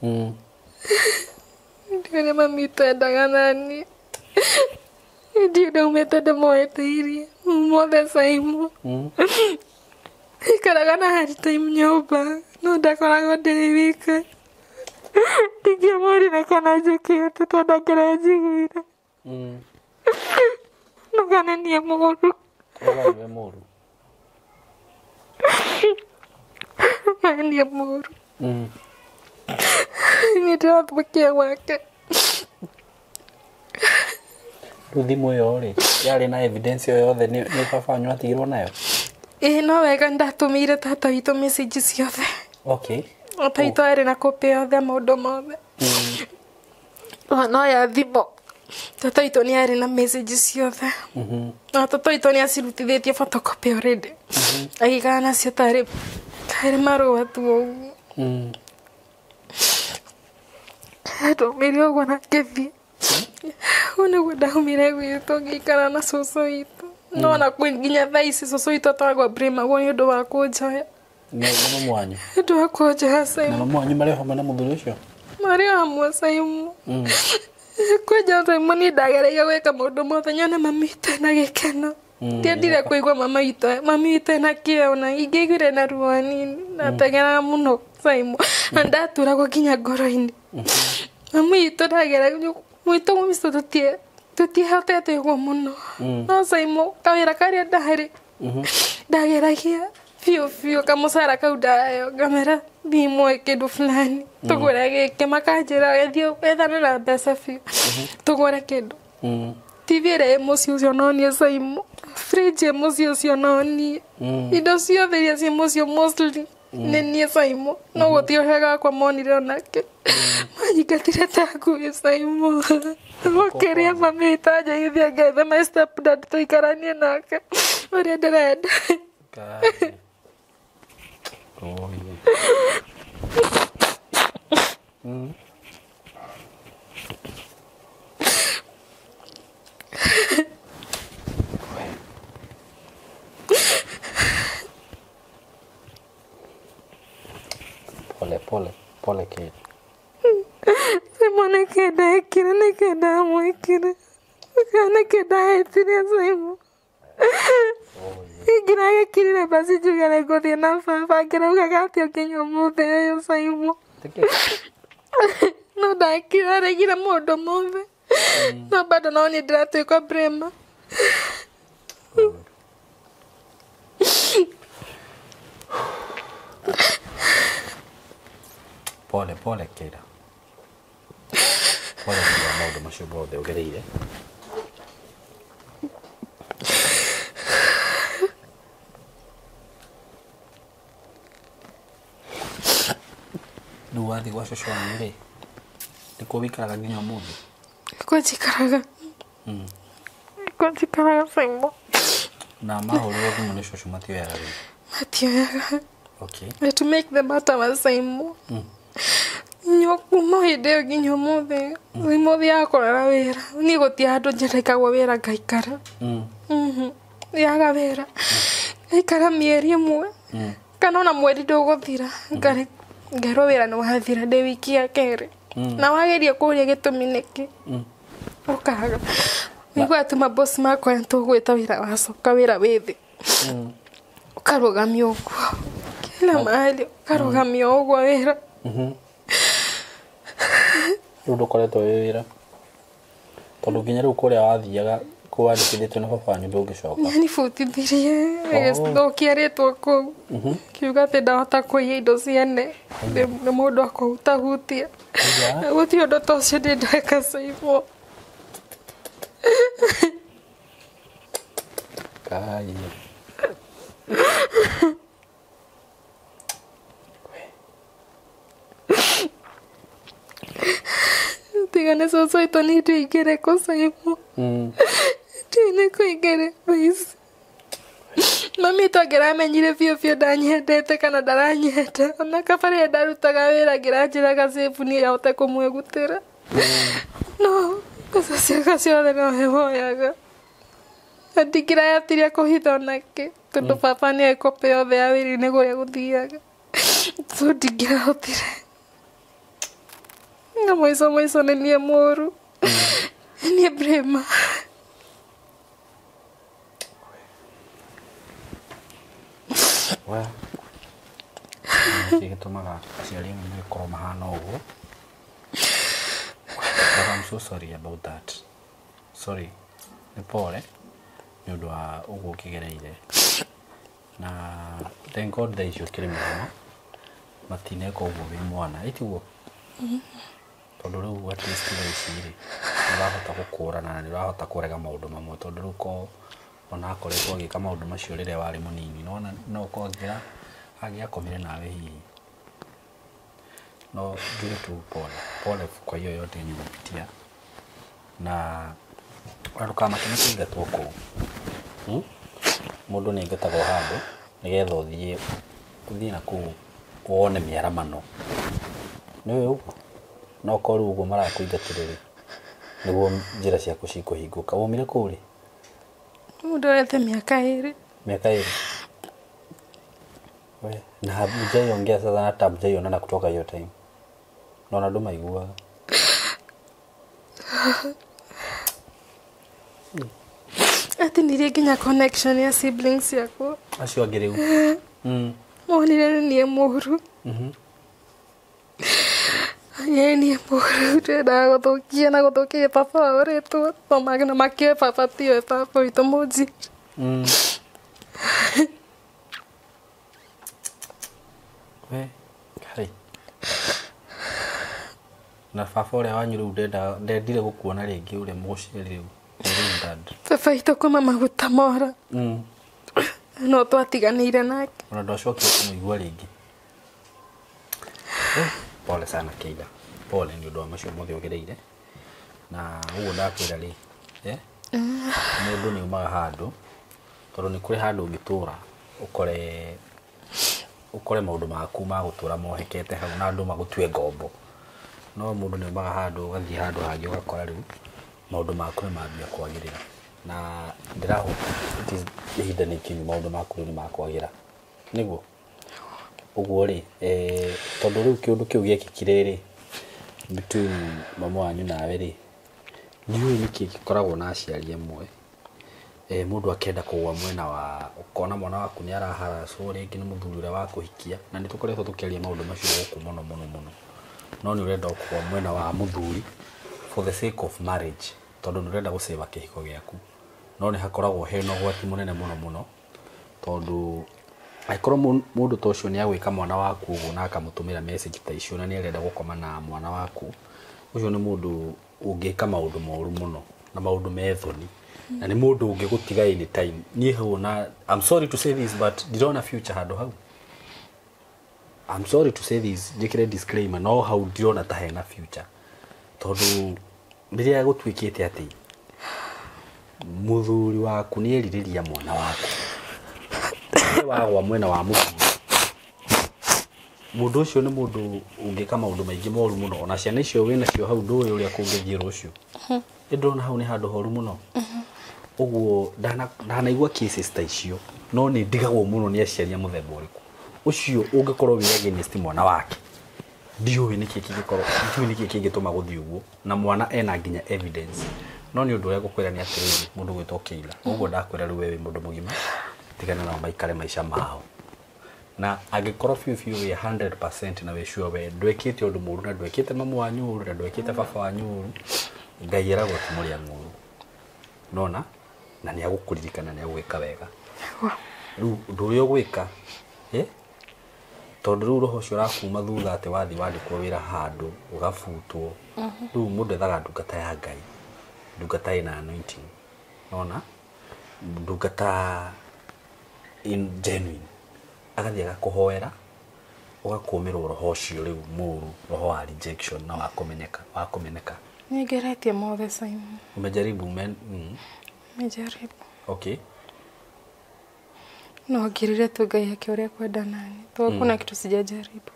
Ndiĩ ũrĩa mami witũ endaga naniĩ. Ndiĩ ndaumĩte ndĩmoete iria. Mothe Simon. Ikaraga na hard time nyũmba. No ndakoragwo ndĩ wika. Ndingĩamwĩrire kana njĩke atĩa tondũ ndangĩranjiguire. No kana niĩ mũũru. Auga nĩwe mũũru. Kana niĩ mũũru. Niĩ ndĩrathũkia gwake. Rĩu thimũ ĩyo rĩ, yarĩ na evidence ĩyo yothe nĩ baba wanyu atigirwo nayo? Ĩĩ no wega ndatũmĩire tata witũ message ciothe. Okay. Tata witũ arĩ na copy yothe maũndũ mothe. No ya thimũ. Tata witũ nĩ arĩ na message ciothe. Na tata witũ nĩ acirutithĩtie photocopy already. Agĩikara nacio tarĩ marũa tu ũguo. Atũmĩire ũguo na ngĩthiĩ. Ũguo nĩguo ndaumire gwitũ ngĩikara na cũcũ witũ. No na nginya thaa ici cũcũ witũ atwaragwo Bremagwo nĩ ũndũ wa kũnjoya. Nĩ mamu wanyu? Nĩ ũndũ wa kũnjoya Na Simon. mamu wanyu marĩ hamwe na mũthuri ũcio? Marĩ o hamwe Simon. Kwenja Simon niĩ ndagereire gwĩka maũndũ mothe nyone mami witũ ena gĩkeno. Ndiendire kũigua mama witũ mami witũ ena kĩeha ona ingĩaiguire na ruo hanini. Nateng'eraga mũno Simon. Na ndaturagwo nginya ngoro-inĩ. Mami witũ ndageragia gwitũ gwitũ tũtiehotete ũguo mũno. No Simon kawĩra karĩa ndarĩ ndageragia biũ biũ kamũcara kau ndaheo ngamera thiĩ muoe kĩndũ fulani tũgũre gĩkĩ makanjĩra thiĩ wethane na mbeca biũ tũgũre kĩndũ. TV ĩrĩa ĩ mũciĩ ũcio no niĩ Simon, fridge ĩ mũciĩ ũcio no niĩ, indo ciothe iria ciĩ mũciĩ mostly nĩ niĩ Simon, no gũtirĩ ũrĩa gakwa monire onake manyingatire ta ngui Simon. Gũkĩria mami witũ anjaithia ngethe my step dad tũikaranie nake ũrĩa ndĩrenda. Kai. Oh, yeah. Pole pole pole Kate. Simon nĩkĩ ndekire nĩkĩ ndamwĩkire kana nĩkĩ ndahĩtirie Simon. Ingĩragĩkirire basi njuge nĩ ngũthiĩ na baba ngĩraugaga atĩ nginya ũmũthĩ ũyũ Simon. No ndakira aregire maũndũ mothe no bado no niĩ ndĩratuĩka brema. Pole pole Keira. Pole nĩ ũndũ wa maũndũ macio mothe ũgereire. Rĩu wathiĩ gwa cũcũ wanyu rĩ, nĩkuo wĩikaraga nginya ũmũthĩ? Nĩkuo njikaraga. Nĩkuo njikaraga Simon. Na mahũrĩrwo thimũ nĩ cũcũ matioyaga rĩu? Matioyaga. Okay. And to make the matter worse Simon. Kuma hĩndĩ ĩyo nginya ũmũthĩ Simon thiaga kũrora wĩra. Niĩ gũtirĩ handũ njandĩkagwo wĩra ngaikara. Thiaga wĩra ngaikara mĩeri ĩmwe kana ona mweri ndũgũthira ngerwo wĩra nĩ wathira ndĩ wiki ya kerĩ. Na wageria kũũria gĩtũmi nĩkĩ ũkaga. Nĩguo atĩ maboss makwa tũgwĩta wĩra wacoka wĩra wĩ thĩ. Ũkarũgamio ũguo kila mahali ũkarũgamio ũguo wĩra. Rĩu ndũkoretwo wĩ wĩra tondũ nginya rĩu kũrĩa wathiaga kũwandĩkithĩtio na baba wanyu ndũngĩcoka. Nĩanibutithirie gĩthũkia rĩtwa kũu kiuga atĩ ndahota kũiya indo ciene nĩ mũndũ akũhutahutia. Gũtirĩ ũndũ ta ũcio ndĩ ndeka Simon. Kai. Tiga nĩ cũcũ witũ niĩ ndĩingĩre kũ Simon. Ndiũĩ nĩ kũingĩre thaa ici. Mami witũ angĩramenyire biũ biũ ndanyendete kana ndaranyenda ona kaba rĩrĩa ndarutaga wĩra angĩranjĩraga save niĩ ahote kũmwĩgutĩra. No mbeca ciakwa ciothe no hoyaga. Na ndingĩrahotire kũhitha onakĩ tondũ baba nĩoĩ copy yothe ya wĩra-inĩ kũrĩa gũthiaga. So ndingĩrahotire. Na mũico mũico nĩ niĩ mũru. Nĩ niĩ Brema. Well, nĩkĩ gĩtũmaga aciari amwe magĩkorwo mahana ũguo. But I'm so sorry about that. Sorry. Nĩ pole nĩ ũndũ wa ũguo ũkĩgereire. Na thank God thaa ici ũkĩrĩ mũgima matineka ũguo wĩ mwana ĩtiguo? Tondũ rĩu at least thaa ici rĩ nĩ ũrahota gũkũrana na nĩ ũrahota kũrega maũndũ mamwe tondũ rĩu ko ona akoretwo agĩka maũndũ macio rĩrĩa warĩ mũnini nĩwona no ũkorwo angĩakomire nawe hihi. No njuge tu pole pole kwa hiyo yote yenye umepitia na ndũkamake nĩ kũingatwo kũu. Mũndũ nĩ aingatagwo handũ nĩgetha ũthiĩ na kũu wone mĩaramano. Nĩũĩ ũguo? No korwo rĩu ũguo marakũingatire rĩ Nĩguo njĩra ciaku cikũhingũka. Waumire kũu rĩ? Mũndũ mĩaka 2. Miaka 2. We, na hamjaiongea sasa hata hamjaionana kutoka hiyo time. Naona andũ maiguaga. Atinirie nginya connection ya siblings yakwa. Acio angĩ rĩu. Monire nĩ niĩ mũru. Niĩ niĩ mũru ndĩrendaga gũthũkia na gũthũkĩria baba wao rĩtwa. Na makĩoe baba tiwe baba witũ mũnjiri. We, kai. Na baba ũrĩa wanyu rĩu ndendire gũkuona rĩngĩ ũrĩa mũciari rĩu. Baba witũ kuma maguta mora. No twatiganĩire nake. Ona ndwacokire kũmũigua rĩngĩ. Pole sana Keila. Pole nĩ ũndũ wa macio mothe ũgereire. Na ũguo ndakwĩra rĩ, mũndũ nĩ umaga handũ tondũ nĩ kũrĩ handũ ũngĩtũra ũkore maũndũ maku ma gũtũra mohekete hau na andũ magũtue ngombo. No mũndũ nĩ umaga handũ ũgathiĩ handũ hangĩ ũgakora rĩu maũndũ maku nĩ mambia kwagĩrĩra. Na ndĩrahope ihinda nĩ ikinyu maũndũ maku rĩu nĩ makwagĩra. Nĩguo? Ũguo rĩ, tondũ rĩu kĩũndũ kĩu gĩekĩkire rĩ, between mamu wanyu nawe rĩ, ndiũĩ nĩkĩ gĩkoragwo na aciari amwe. Mũndũ akenda kũgũa mwena wa ũkona mwana waku nĩ araharacwo rĩngĩ nĩ mũthuri ũrĩa wa kũhikia, na nĩ tũkoretwo tũkĩaria maũndũ macio gũkũ mũno mũno mũno. No nĩ ũrenda kũgũa mwena wa mũthuri for the sake of marriage, tondũ nĩ ũrenda gũcĩva kĩhiko gĩaku. No nĩ hakoragwo hena ũgwati mũnene mũno mũno, tondũ angĩkorwo mũndũ ta ũcio nĩ agwĩka mwana waku ũguo na akamũtũmĩra message ta icio na nĩ arenda gũkoma na mwana waku, ũcio nĩ mũndũ ũngĩka maũndũ moru mũno na maũndũ me thoni. Na nĩ mũndũ ũngĩgũtiga anytime. Niĩ hau na I'm sorry to say this but ndirona future handũ hau. I'm sorry to say this, njĩkĩre disclaimer, no hau ndirona ta hena future. Tondũ rĩrĩa gũtuĩkĩte atĩ mũthuri waku nĩ erirĩria mwana waku, wagwa mwena wa mũthuri, mũndũ ũcio nĩ mũndũ ũngĩka maũndũ maingĩ moru mũno. Ona ciana icio wĩnacio hau ndũĩ ũrĩa kũngĩthiĩ rũciũ. Nĩ ndĩrona hau nĩ handũ horu mũno. Ũguo ndanaigua cases ta icio, no nĩ ndigagwo mũno nĩ aciari a mũthemba ũrĩkũ. Ũcio ũngĩkorwo wĩ against mwana wake, ndiũĩ nĩkĩ kĩngĩkorwo, ndiũĩ nĩkĩ kĩngĩtũma gũthiĩ ũguo, na mwana ena nginya evidence. No nĩ ũndũ ũrĩa ngũkwĩra nĩ atĩrĩrĩ, mũndũ gwĩtwo Keila, ũguo ndakwĩra rĩu we wĩ mũndũ mũgima, tigana nao maikare maica mao. Na angĩkorwo biũ biũ wĩ 100% na wĩ sure we ndwĩkĩte ũndũ mũũru na ndwĩkĩte mamu wanyu ũru na ndwĩkĩte baba wanyu ũru, Ngai eragwo ti mũrĩa ng'ũru. Nona? Na nĩ agũkũririkana, nĩ agũgwĩka wega. Rĩu ũndũ ũrĩa ũgwĩka, tondũ rĩu roho ũcio ũrakuma thutha atĩ wathiĩ wandĩkwo wĩra handũ ũgabutwo, rĩu mũndũ ethaga ndungata ya Ngai, ndungata ĩna anointing, nona? Ndungata in genuine, agathiĩ agakũhoera, ũgakũmĩrwo roho ũcio rĩu mũũru, roho wa rejection na wa kũmenyeka, wa kũmeneka. Nĩngeretie mothe Simon. Umejaribu men? Nimejaribu. Okay. No ngirire tu Ngai yake ũrĩa kwenda nani. To kuna kitu sijajaribu.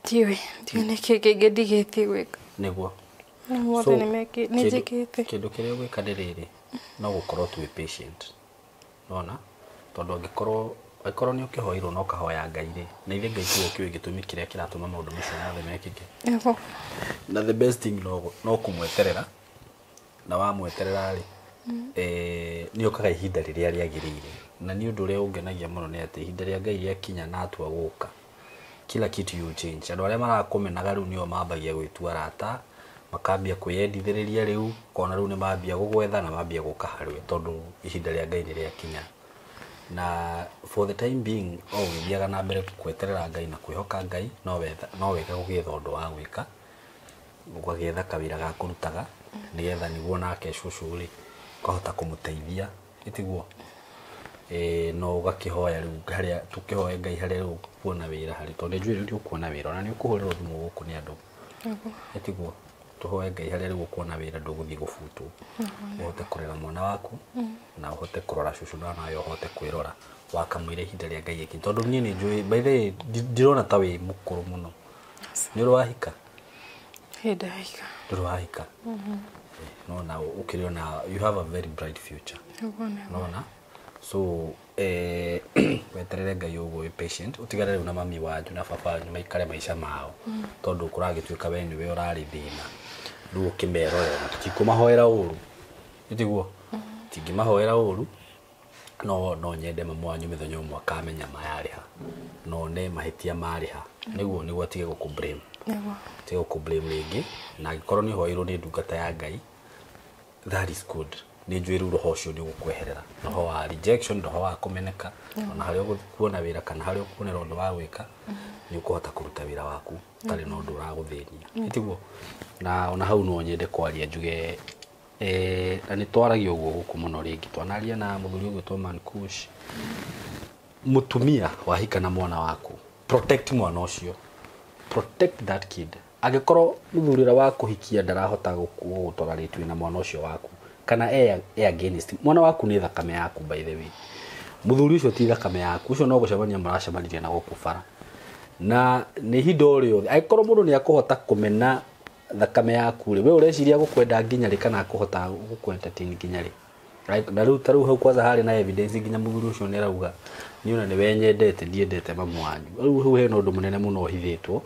Ndiũĩ nĩkĩ kĩngĩ ndigĩtie gwĩka. Nĩguo. Mothe nĩnjĩkĩte. Kĩndũ kĩrĩa ũgwĩka nĩ rĩrĩ, no gũkorwo tu wĩ patient. Nona? Tondũ angĩkorwo nĩ ũkĩhoirwo na ũkahoya Ngai rĩ, na ithe Ngai tiwe ũkĩũĩ gĩtũmi kĩrĩa kĩratũma maũndũ macio mothe mekĩke. Nĩguo. Na the best thing no kũmweterera, na wamweterera rĩ, nĩ ũkaga ihinda rĩrĩa rĩagĩrĩire. Na nĩ ũndũ ũrĩa ũngenagia mũno nĩ atĩ ihinda rĩa Ngai rĩakinya na atua gũka, kila kitu you change. Andũ arĩa marakũmenaga rĩu nĩo mambagia gwĩtua arata, makambia kwĩyendithĩrĩria rĩu, ũkona rĩu nĩ mambia gũgwetha na mambia gũka harĩwe, tondũ ihinda rĩa Ngai nĩ rĩakinya. Na for the time being, o ũgĩthiaga na mbere gweterera Ngai na kwĩhoka Ngai, no wega gũgĩetha ũndũ wa gwĩka, ũgagĩetha kawĩra ga kũrutaga, nĩgetha nĩguo nake cũcũ rĩ, ũkahota kũmũteithia, ĩtiguo? No ũgakĩhoya rĩu harĩa, tũkĩhoe Ngai harĩa rĩu ũkuona wĩra harĩ, tondũ nĩnjũĩ rĩu nĩũkuona wĩra, ona nĩũkũhũrĩrwo thimũ gũkũ nĩ andũ. Ĩtiguo? Tũhoe Ngai harĩa rĩu ũkuona wĩra ndũgũthiĩ gũbutwo. Ũhote kũrera mwana waku, na ũhote kũrora cũcũ na nawe ũhote kwĩrora wakamwĩra ihinda rĩa Ngai rĩkinye. Tondũ niĩ nĩ njũĩ, by the way, ndirona ta wĩ mũkũrũ mũno. Nĩ ũrĩ wahika? Ndirĩ ndahika. Ndũrĩ wahika. Nona ũkĩrĩ ona you have a very bright future. Ũguo nĩguo. Nona so weterere Ngai ũguo wĩ patient, ũtigane rĩu na mami wanyu na baba wanyu maikare maica mao, tondũ kũragĩtuĩka we nĩwe ũrarĩ thĩna. Rĩu ũkĩmerorera na tũtikũmahoera ũru, ĩtiguo tingĩmahoera ũru, no nyende mamu wanyu mĩthenya ũmwe akamenya mayarĩha na one mahĩtia marĩha, nĩguo atige gũkũ blame. Nĩguo. Atige gũkũ blame rĩngĩ, na angĩkorwo nĩ ũhoeirwo nĩ ndungata ya Ngai, that is good. Nĩ njũĩ rĩu roho ũcio nĩ ũgũkweherera, roho wa rejection, roho wa kũmeneka, ona harĩa ũgũthiĩ kuona wĩra kana harĩa ũkuonera ũndũ wa gwĩka, nĩ ũkũhota kũruta wĩra waku ũtarĩ na ũndũ ũragũthĩnia, ĩtiguo? Na ona hau no nyende kwaria njuge, na nĩ twaragia ũguo gũkũ mũno rĩngĩ, twanaria na mũthuri ũgwĩtwo Mankush, mũtumia wahika na mwana waku, protect mwana ũcio, protect that kid. Angĩkorwo mũthuri ũrĩa wa kũhikia ndarahota gũgũtolerate wĩna mwana ũcio waku, kana e against, mwana waku nĩ thakame yaku by the way. Mũthuri ũcio ti thakame yaku, ũcio no gũcemania mũracemanirie na gũkũ bara. Na nĩ ihinda o rĩothe, angĩkorwo mũndũ nĩ akũhota kũmena thakame yaku rĩ, we ũreciria gũkwenda nginya rĩ kana akũhota gũkũ-entertain nginya rĩ? Right? Na rĩu ta rĩu hau kwanza harĩ na evidence nginya mũthuri ũcio nĩ arauga niĩ ona nĩwe nyendete, ndiendete mamu wanyu. Rĩu hau hena ũndũ mũnene mũno ũhithĩtwo,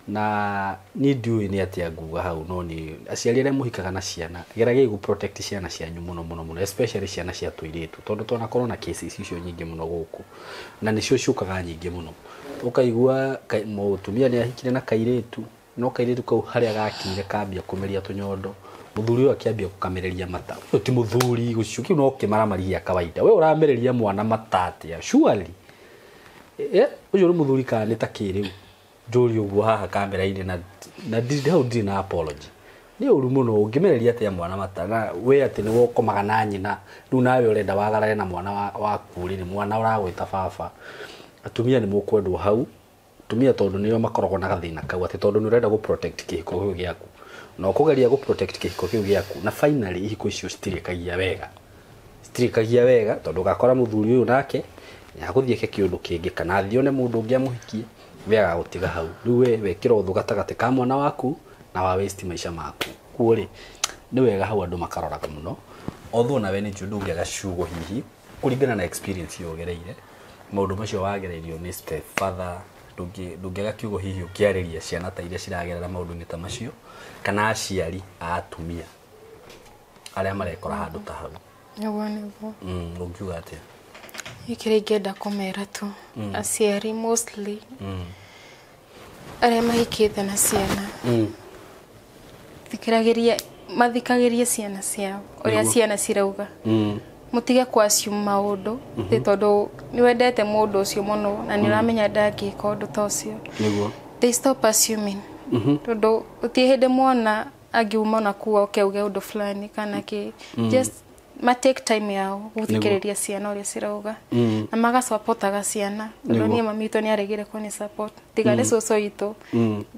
na niĩ ndiũĩ nĩ atĩa nguga hau, no nĩ aciari arĩa mũhikaga na ciana, geragiai gũ protect ciana cianyu mũno mũno mũno, especially ciana cia tũirĩtu, tondũ twanakorwo na cases icio nyingĩ mũno gũkũ, na nĩcio ciũkaga nyingĩ mũno. Ũkaigua mũtumia nĩ ahikire na kairĩtu, no kairĩtu kau harĩa gakinyire kambia kũmeria tũnyondo, mũthuri ũyũ akĩambia gũkamereria mata. Ũyũ ti mũthuri ũcio, kĩu no kĩmaramari gĩa kawaida. We ũramereria mwana mata atĩa? Surely. Ũcio nĩ mũthuri kana nĩ ta kĩrĩu? Njũrie ũguo haha kamera-inĩ na hau ndirĩ na apology. Nĩ ũru mũno ũngĩmereria atĩa mwana mata, na we atĩ nĩwe ũkomaga na nyina, rĩu nawe ũrenda wagarare na mwana waku rĩ, nĩ mwana ũragwĩta baba. Atumia nĩ mũkwendwo hau, atumia tondũ nĩo makoragwo na gathĩna kau, atĩ tondũ nĩ ũrenda gũ protect kĩhiko kĩu gĩaku, na ũkũgeria gũ protect kĩhiko kĩu gĩaku, na finally ihiko icio citirĩkagia wega, citirĩkagia wega, tondũ ũgakora mũthuri ũyũ nake nĩ agũthiĩ eke kĩũndũ kĩngĩ, kana athiĩ one mũndũ ũngĩ amũhikie, we agagũtiga hau. Rĩu we wekĩra ũthũ gatagatĩ ka mwana waku na wa waste maica maku. Kuo rĩ, nĩ wega hau andũ makaroraga mũno. Although nawe nĩ njũĩ ndũngĩaga ciugo hihi kũringana na experience ĩyo ũgereire, maũndũ macio wagereirio nĩ step father, ndũngĩaga kiugo hihi ũkĩarĩria ciana ta iria ciragerera maũndũ-inĩ ta macio, kana aciari a atumia arĩa marekora handũ ta hau. Nĩguo, nĩguo. Ũngiuga atĩa? Niĩ kĩrĩa ingĩenda kũmera tu, aciari mostly arĩa mahikĩte na ciana, mathikagĩrie ciana ciao ũrĩa ciana cirauga. Mũtige kũ assume maũndũ, nĩ tondũ nĩ wendete mũndũ ũcio mũno na nĩ ũramenya ndangĩka ũndũ ta ũcio. Nĩguo. They stop assuming. Tondũ gũtirĩ hĩndĩ mwana angiuma na kuu oke auge ũndũ fulani kana kĩ. Just ma take time yao gũthikĩrĩria ciana ũrĩa cirauga, na magasupportaga ciana, tondũ niĩ mami witũ nĩ aregire kũni support, tiga nĩ cũcũ witũ,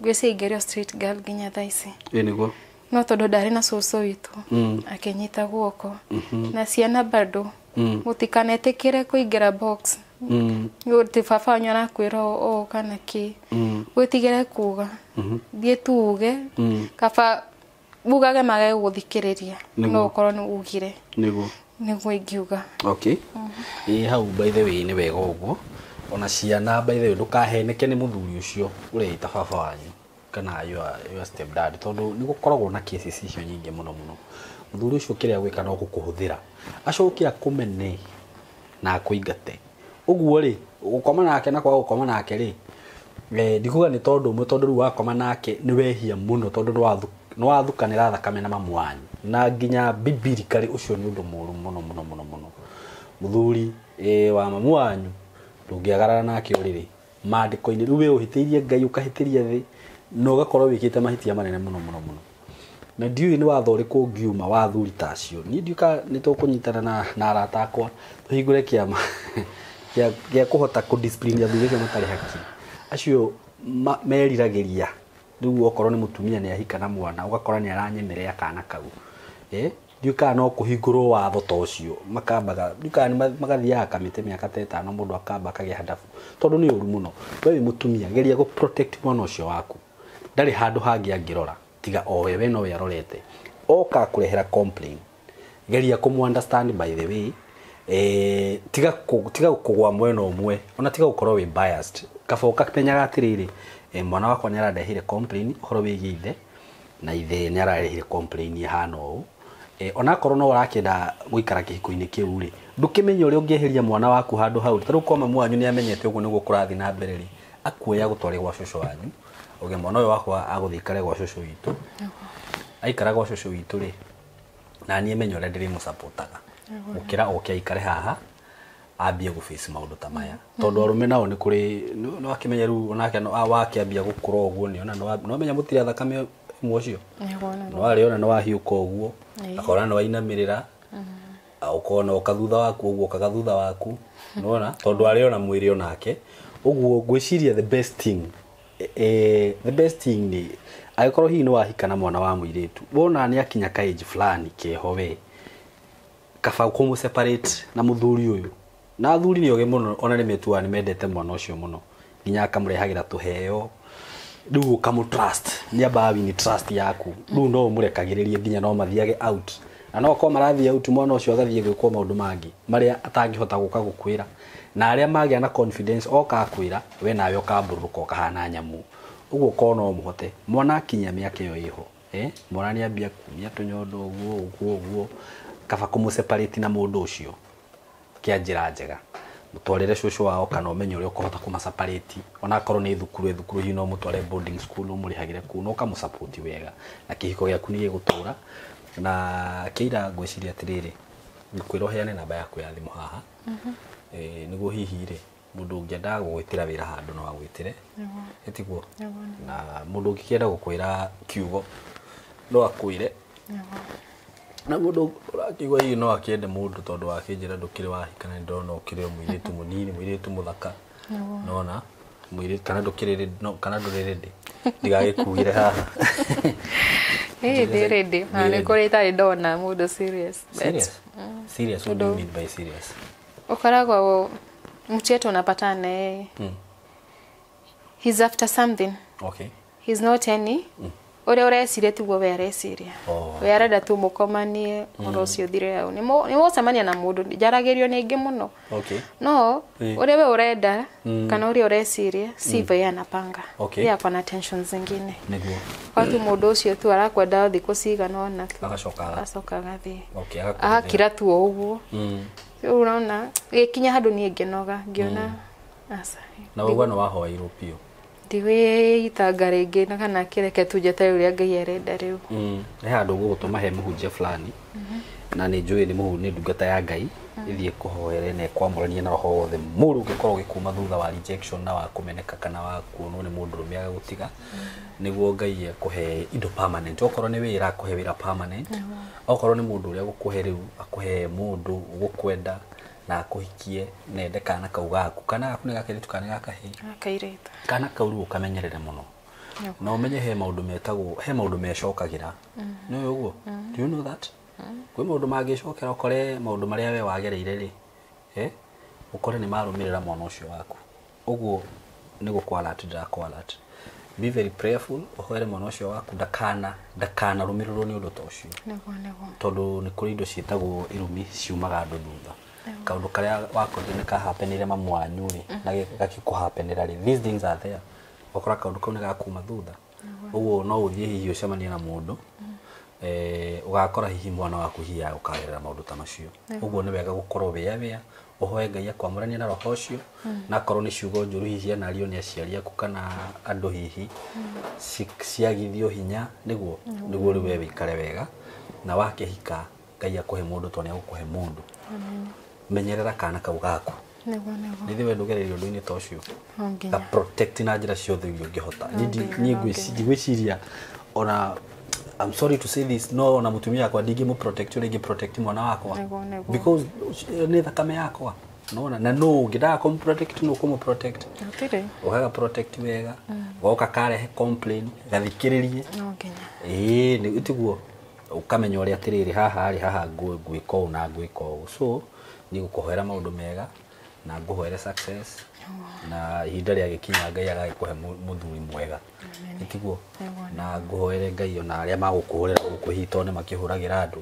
ngwĩciria ingĩrĩ o street girl nginya thaa ici. Ĩ nĩguo. No tondũ ndarĩ na cũcũ witũ, akĩnyita guoko. Na ciana bado mũtikanetĩkĩre kũingĩra box, atĩ baba wanyu arakwĩra ũũ kana kĩ, wĩtigĩre kuga, thiĩ tu uge, kaba ugage mage gũgũthikĩrĩria, no ũkorwo nĩ ugire. Nĩguo. Nĩguo ingiuga. Okay. Ĩ hau by the way nĩ wega ũguo. Ona ciana by the way ndũkaheneke nĩ mũthuri ũcio ũreita baba wanyu kana your step dad, tondũ nĩ gũkoragwo na cases icio nyingĩ mũno mũno. Mũthuri ũcio kĩrĩa gwĩka no gũkũhũthĩra, acoke akũmene na akũingate. Ũguo rĩ, gũkoma nake na kwaga gũkoma nake rĩ, ndikuga nĩ tondũ ũmwe, tondũ rĩu wakoma nake nĩ wehia mũno, tondũ nĩ wathukanĩra thakame na mamu wanyu, na nginya biblically ũcio nĩ ũndũ mũru mũno mũno mũno mũno. Mũthuri wa mamu wanyu ndũngĩagarara nake ũrĩrĩ maandĩko-inĩ, rĩu we ũhĩtĩirie Ngai ũkahĩtĩria thĩ, na ũgakorwo wĩkĩte mahĩtia manene mũno mũno mũno. Na ndiũĩ nĩ watho ũrĩkũ ũngiuma wa athuri ta acio. Niĩ ndiũĩ kana nĩ tũkũnyitana na arata akwa tũhingũre kĩama gĩa kũhota kũ discipline athuri acio matarĩ hakiri, acio meriragĩria. Rĩu okorwo nĩ mũtumia nĩ ahika na mwana, ũgakora nĩ aranyemerera kana kau. Ndiũĩ kana no kũhingũrwo watho ta ũcio, makambaga, ndiũĩ kana magathiaga kamĩtĩ mĩaka ta ĩtano mũndũ akamba akagĩa handabu, tondũ nĩ ũru mũno. We wĩ mũtumia, geria gũ protect mwana ũcio waku, ndarĩ handũ hangĩ angĩrora. Tiga o wewe no we arorete. Oka kũrehera complain, geria kũmũ understand by the way. Tiga tiga kũgwa mwena ũmwe, ona tiga gũkorwo wĩ biased. Kaba ũkamenyaga atĩrĩrĩ, mwana wakwa nĩ arandehire complain ũhoro wĩgiĩ ithe, na ithe nĩ ararehire complain ĩhana ũũ. Onakorwo no ũrakĩenda gũikara kĩhiko-inĩ kĩu rĩ, ndũkĩmenye ũrĩa ũngĩeheria mwana waku handũ hau. Ta rĩu kwa mamu wanyu nĩ amenyete ũguo nĩguo kũrathiĩ na mbere rĩ, akuoya gũtware gwa cũcũ wanyu, uge mwana ũyũ wakwa agũthiĩ ikare gwa cũcũ witũ. Aikara gwa cũcũ witũ rĩ, na niĩ menye ũrĩa ndĩrĩmũcapotaga gũkĩra oke aikare haha ambie gũ face maũndũ ta maya, tondũ arũme nao nĩ kũrĩ nĩ wakĩmenya rĩu onake wakĩambia gũkũra ũguo nĩ ona nĩ wamenya mũtirĩ thakame ĩmwe ũcio. Nĩguo, nĩguo. Nĩ warĩona nĩ wahiũka ũguo, akona nĩ wainamĩrĩra, ũkona ũka thutha waku ũguo, ũkaga thutha waku, nĩwona tondũ arĩona mwĩrĩ onake ũguo. Ngwĩciria the best thing nĩ angĩkorwo hihi nĩ wahika na mwana wa mũirĩtu, wona nĩ akinya ka age fulani keho, we kaba kũmũ separate na mũthuri ũyũ. Na athuri nĩ ogĩ mũno, ona nĩ metuaga nĩ mendete mwana ũcio mũno, nginya akamũrehagĩra tũheo. Rĩu ũkamũ trust, nĩ ambaga win trust yaku. Rĩu no ũmũrekagĩrĩrie nginya no mathiage out, na no korwo marathiĩ out, mwana ũcio agathiĩ gwĩkwo maũndũ mangĩ marĩa atangĩhota gũka gũkwĩra, na arĩa magĩa na confidence oka akwĩra, we nawe ũkambũrũrũka ũkahana nyamũ ũguo. Korwo no mũhote, mwana akinya mĩaka ĩyo ĩho, mwana nĩ ambia kumia tũnyondo ũguo ũguo ũguo, kaba kũmũ separate na mũndũ ũcio kĩa njĩra njega, mũtwarĩre cũcũ wao, kana ũmenye ũrĩa ũkũhota kũma separate. Onakorwo nĩ thukuru, thukuru hihi no mũtware boarding school, ũmũrĩhagĩre kũu na ũkamũsupport wega, na kĩhiko gĩaku nĩ gĩgũtũra. Na kĩira ngwĩciria atĩrĩrĩ, ngwĩra ũheane namba yaku ya thimũ haha, nĩguo hihi rĩ mũndũ ũngĩenda gũgwĩtĩra wĩra handũ no agwĩtĩre, ĩtiguo? Na mũndũ ũngĩkĩenda gũkwĩra kiugo no akwĩre, na mũndũ ũrakĩigua hihi no akĩende mũndũ, tondũ wakĩnjĩra ndũkĩrĩ wahika, na nĩndĩrona ũkĩrĩ o mũirĩtu mũnini, mũirĩtu mũthaka, nona mũirĩtu kana ndũkĩrĩ no, kana ndũrĩ ready, ndigagĩkuire haha. Ĩĩ, ndĩ ready. Na nĩ kũrĩ itarĩ ndona mũndũ serious. But Serious, serious? What do you mean by serious? Ũkoragwo mtu yetu unapatana na yeye, he's after something. He's not any ũrĩa ũreciria tiguo we areciria. We arenda tu mũkomanie, ũhoro ũcio ũthire hau. Nĩ mũgũcemania na mũndũ, njaragĩrio nĩ aingĩ mũno, no ũrĩa we ũrenda kana ũrĩa ũreciria sivyo yeye anapanga. Yeye ako na tension zingine. Watu mũndũ ũcio tu arakwenda thikũ cigana ũna tu, Agacoka agacoka agathiĩ, agakwendera. Agakira tu o ũguo. Rĩu ũrona gĩkinya handũ niĩ ngĩnoga, ngĩona aca. Na ũguo nĩ wahoeirwo biũ? Ndigwĩitanga rĩngĩ, na kana kĩreke tu njeterere ũrĩa Ngai arenda rĩu. He handũ gũgũtũma he mũhunjia fulani, na nĩ njũĩ nĩ ndungata ya Ngai, ĩthiĩ kũhoere na ĩkwamũranie na roho wothe mũru ũngĩkorwo ũgĩkuma thutha wa rejection na wa kũmeneka kana wa kuonwo nĩ mũndũrũme agagũtiga, nĩguo Ngai akũhe indo permanent. Okorwo nĩ wĩra, akũhe wĩra permanent. Okorwo nĩ mũndũ ũrĩa gũkũhe rĩu, akũhe mũndũ ũgũkwenda na akũhikie na ende kana kau gaku. Kana gaku nĩ gakairĩtu kana nĩ gakahĩĩ? Akairĩtu. Kana kau rĩu ũkamenyerere mũno, na ũmenye he maũndũ metagwo, he maũndũ mecokagĩra, nĩ ũĩ ũguo? Do you know that kwĩ maũndũ mangĩcokera, ũkore maũndũ marĩa we wagereire rĩ, ũkore nĩ marũmĩrĩra mwana ũcio waku? Ũguo nĩ gũkũ alert, ndĩrakũ alert, be very prayerful, ũhoere mwana ũcio waku ndakanarũmĩrĩrwo nĩ ũndũ ta ũcio. Nĩguo, nĩguo. Tondũ nĩ kũrĩ indo ciĩtagwo irumi ciumaga andũ thutha. Kaũndũ karĩa wakorire nĩ kahapenire mamu wanyu rĩ, na gakĩkũhapenera rĩ, these things are there, ũgakora kaũndũ kau nĩ gakuma thutha. Ũguo no ũthiĩ hihi ũcemanie na mũndũ, ũgakora hihi mwana waku hihi agũkagerera maũndũ ta macio. Ũguo nĩ wega gũkorwo wĩ aware, ũhoe Ngai akwamũranie na roho ũcio, na akorwo nĩ ciugo njũru hihi anario nĩ aciari aku kana andũ hihi, ciagithio hinya, nĩguo rĩu we wĩikare wega, na wakĩhika Ngai akũhe mũndũ, tondũ nĩ agũkũhe mũndũ. Menyerera kana kau gaku. Nĩguo, nĩguo. Nĩ we ndũgereire ũndũ-inĩ ta ũcio. No nginya. Ga protect na njĩra ciothe iria ũngĩhota. No nginya, Niĩ no nginya. ndigwĩciria ona, I'm sorry to say this, no ona mũtumia wakwa ndingĩmũ protect ũrĩa ingĩ protect mwana wakwa. Nĩguo, nĩguo. Because nĩ thakame yakwa, nona na no ũngĩndaga kũmũ protect, no kũmũ protect. Gũtirĩ. Ũgaga protect wega, goka karehe complain, gathikĩrĩrie. No nginya. Ĩĩ, nĩ tiguo ũkamenya ũrĩa atĩrĩrĩ, haha rĩ, haha ngwĩka ũũ na ngwĩka ũũ. So niĩ gũkũhoera maũndũ mega. Na ngũhoere success na ihinda rĩagĩkinya Ngai agagĩkũhe mũthuri mwega. Ĩtiguo? Na ngũhoere Ngai ona arĩa magũkũhũrĩra gũkũ hihi tondũ nĩ makĩhũragĩra andũ,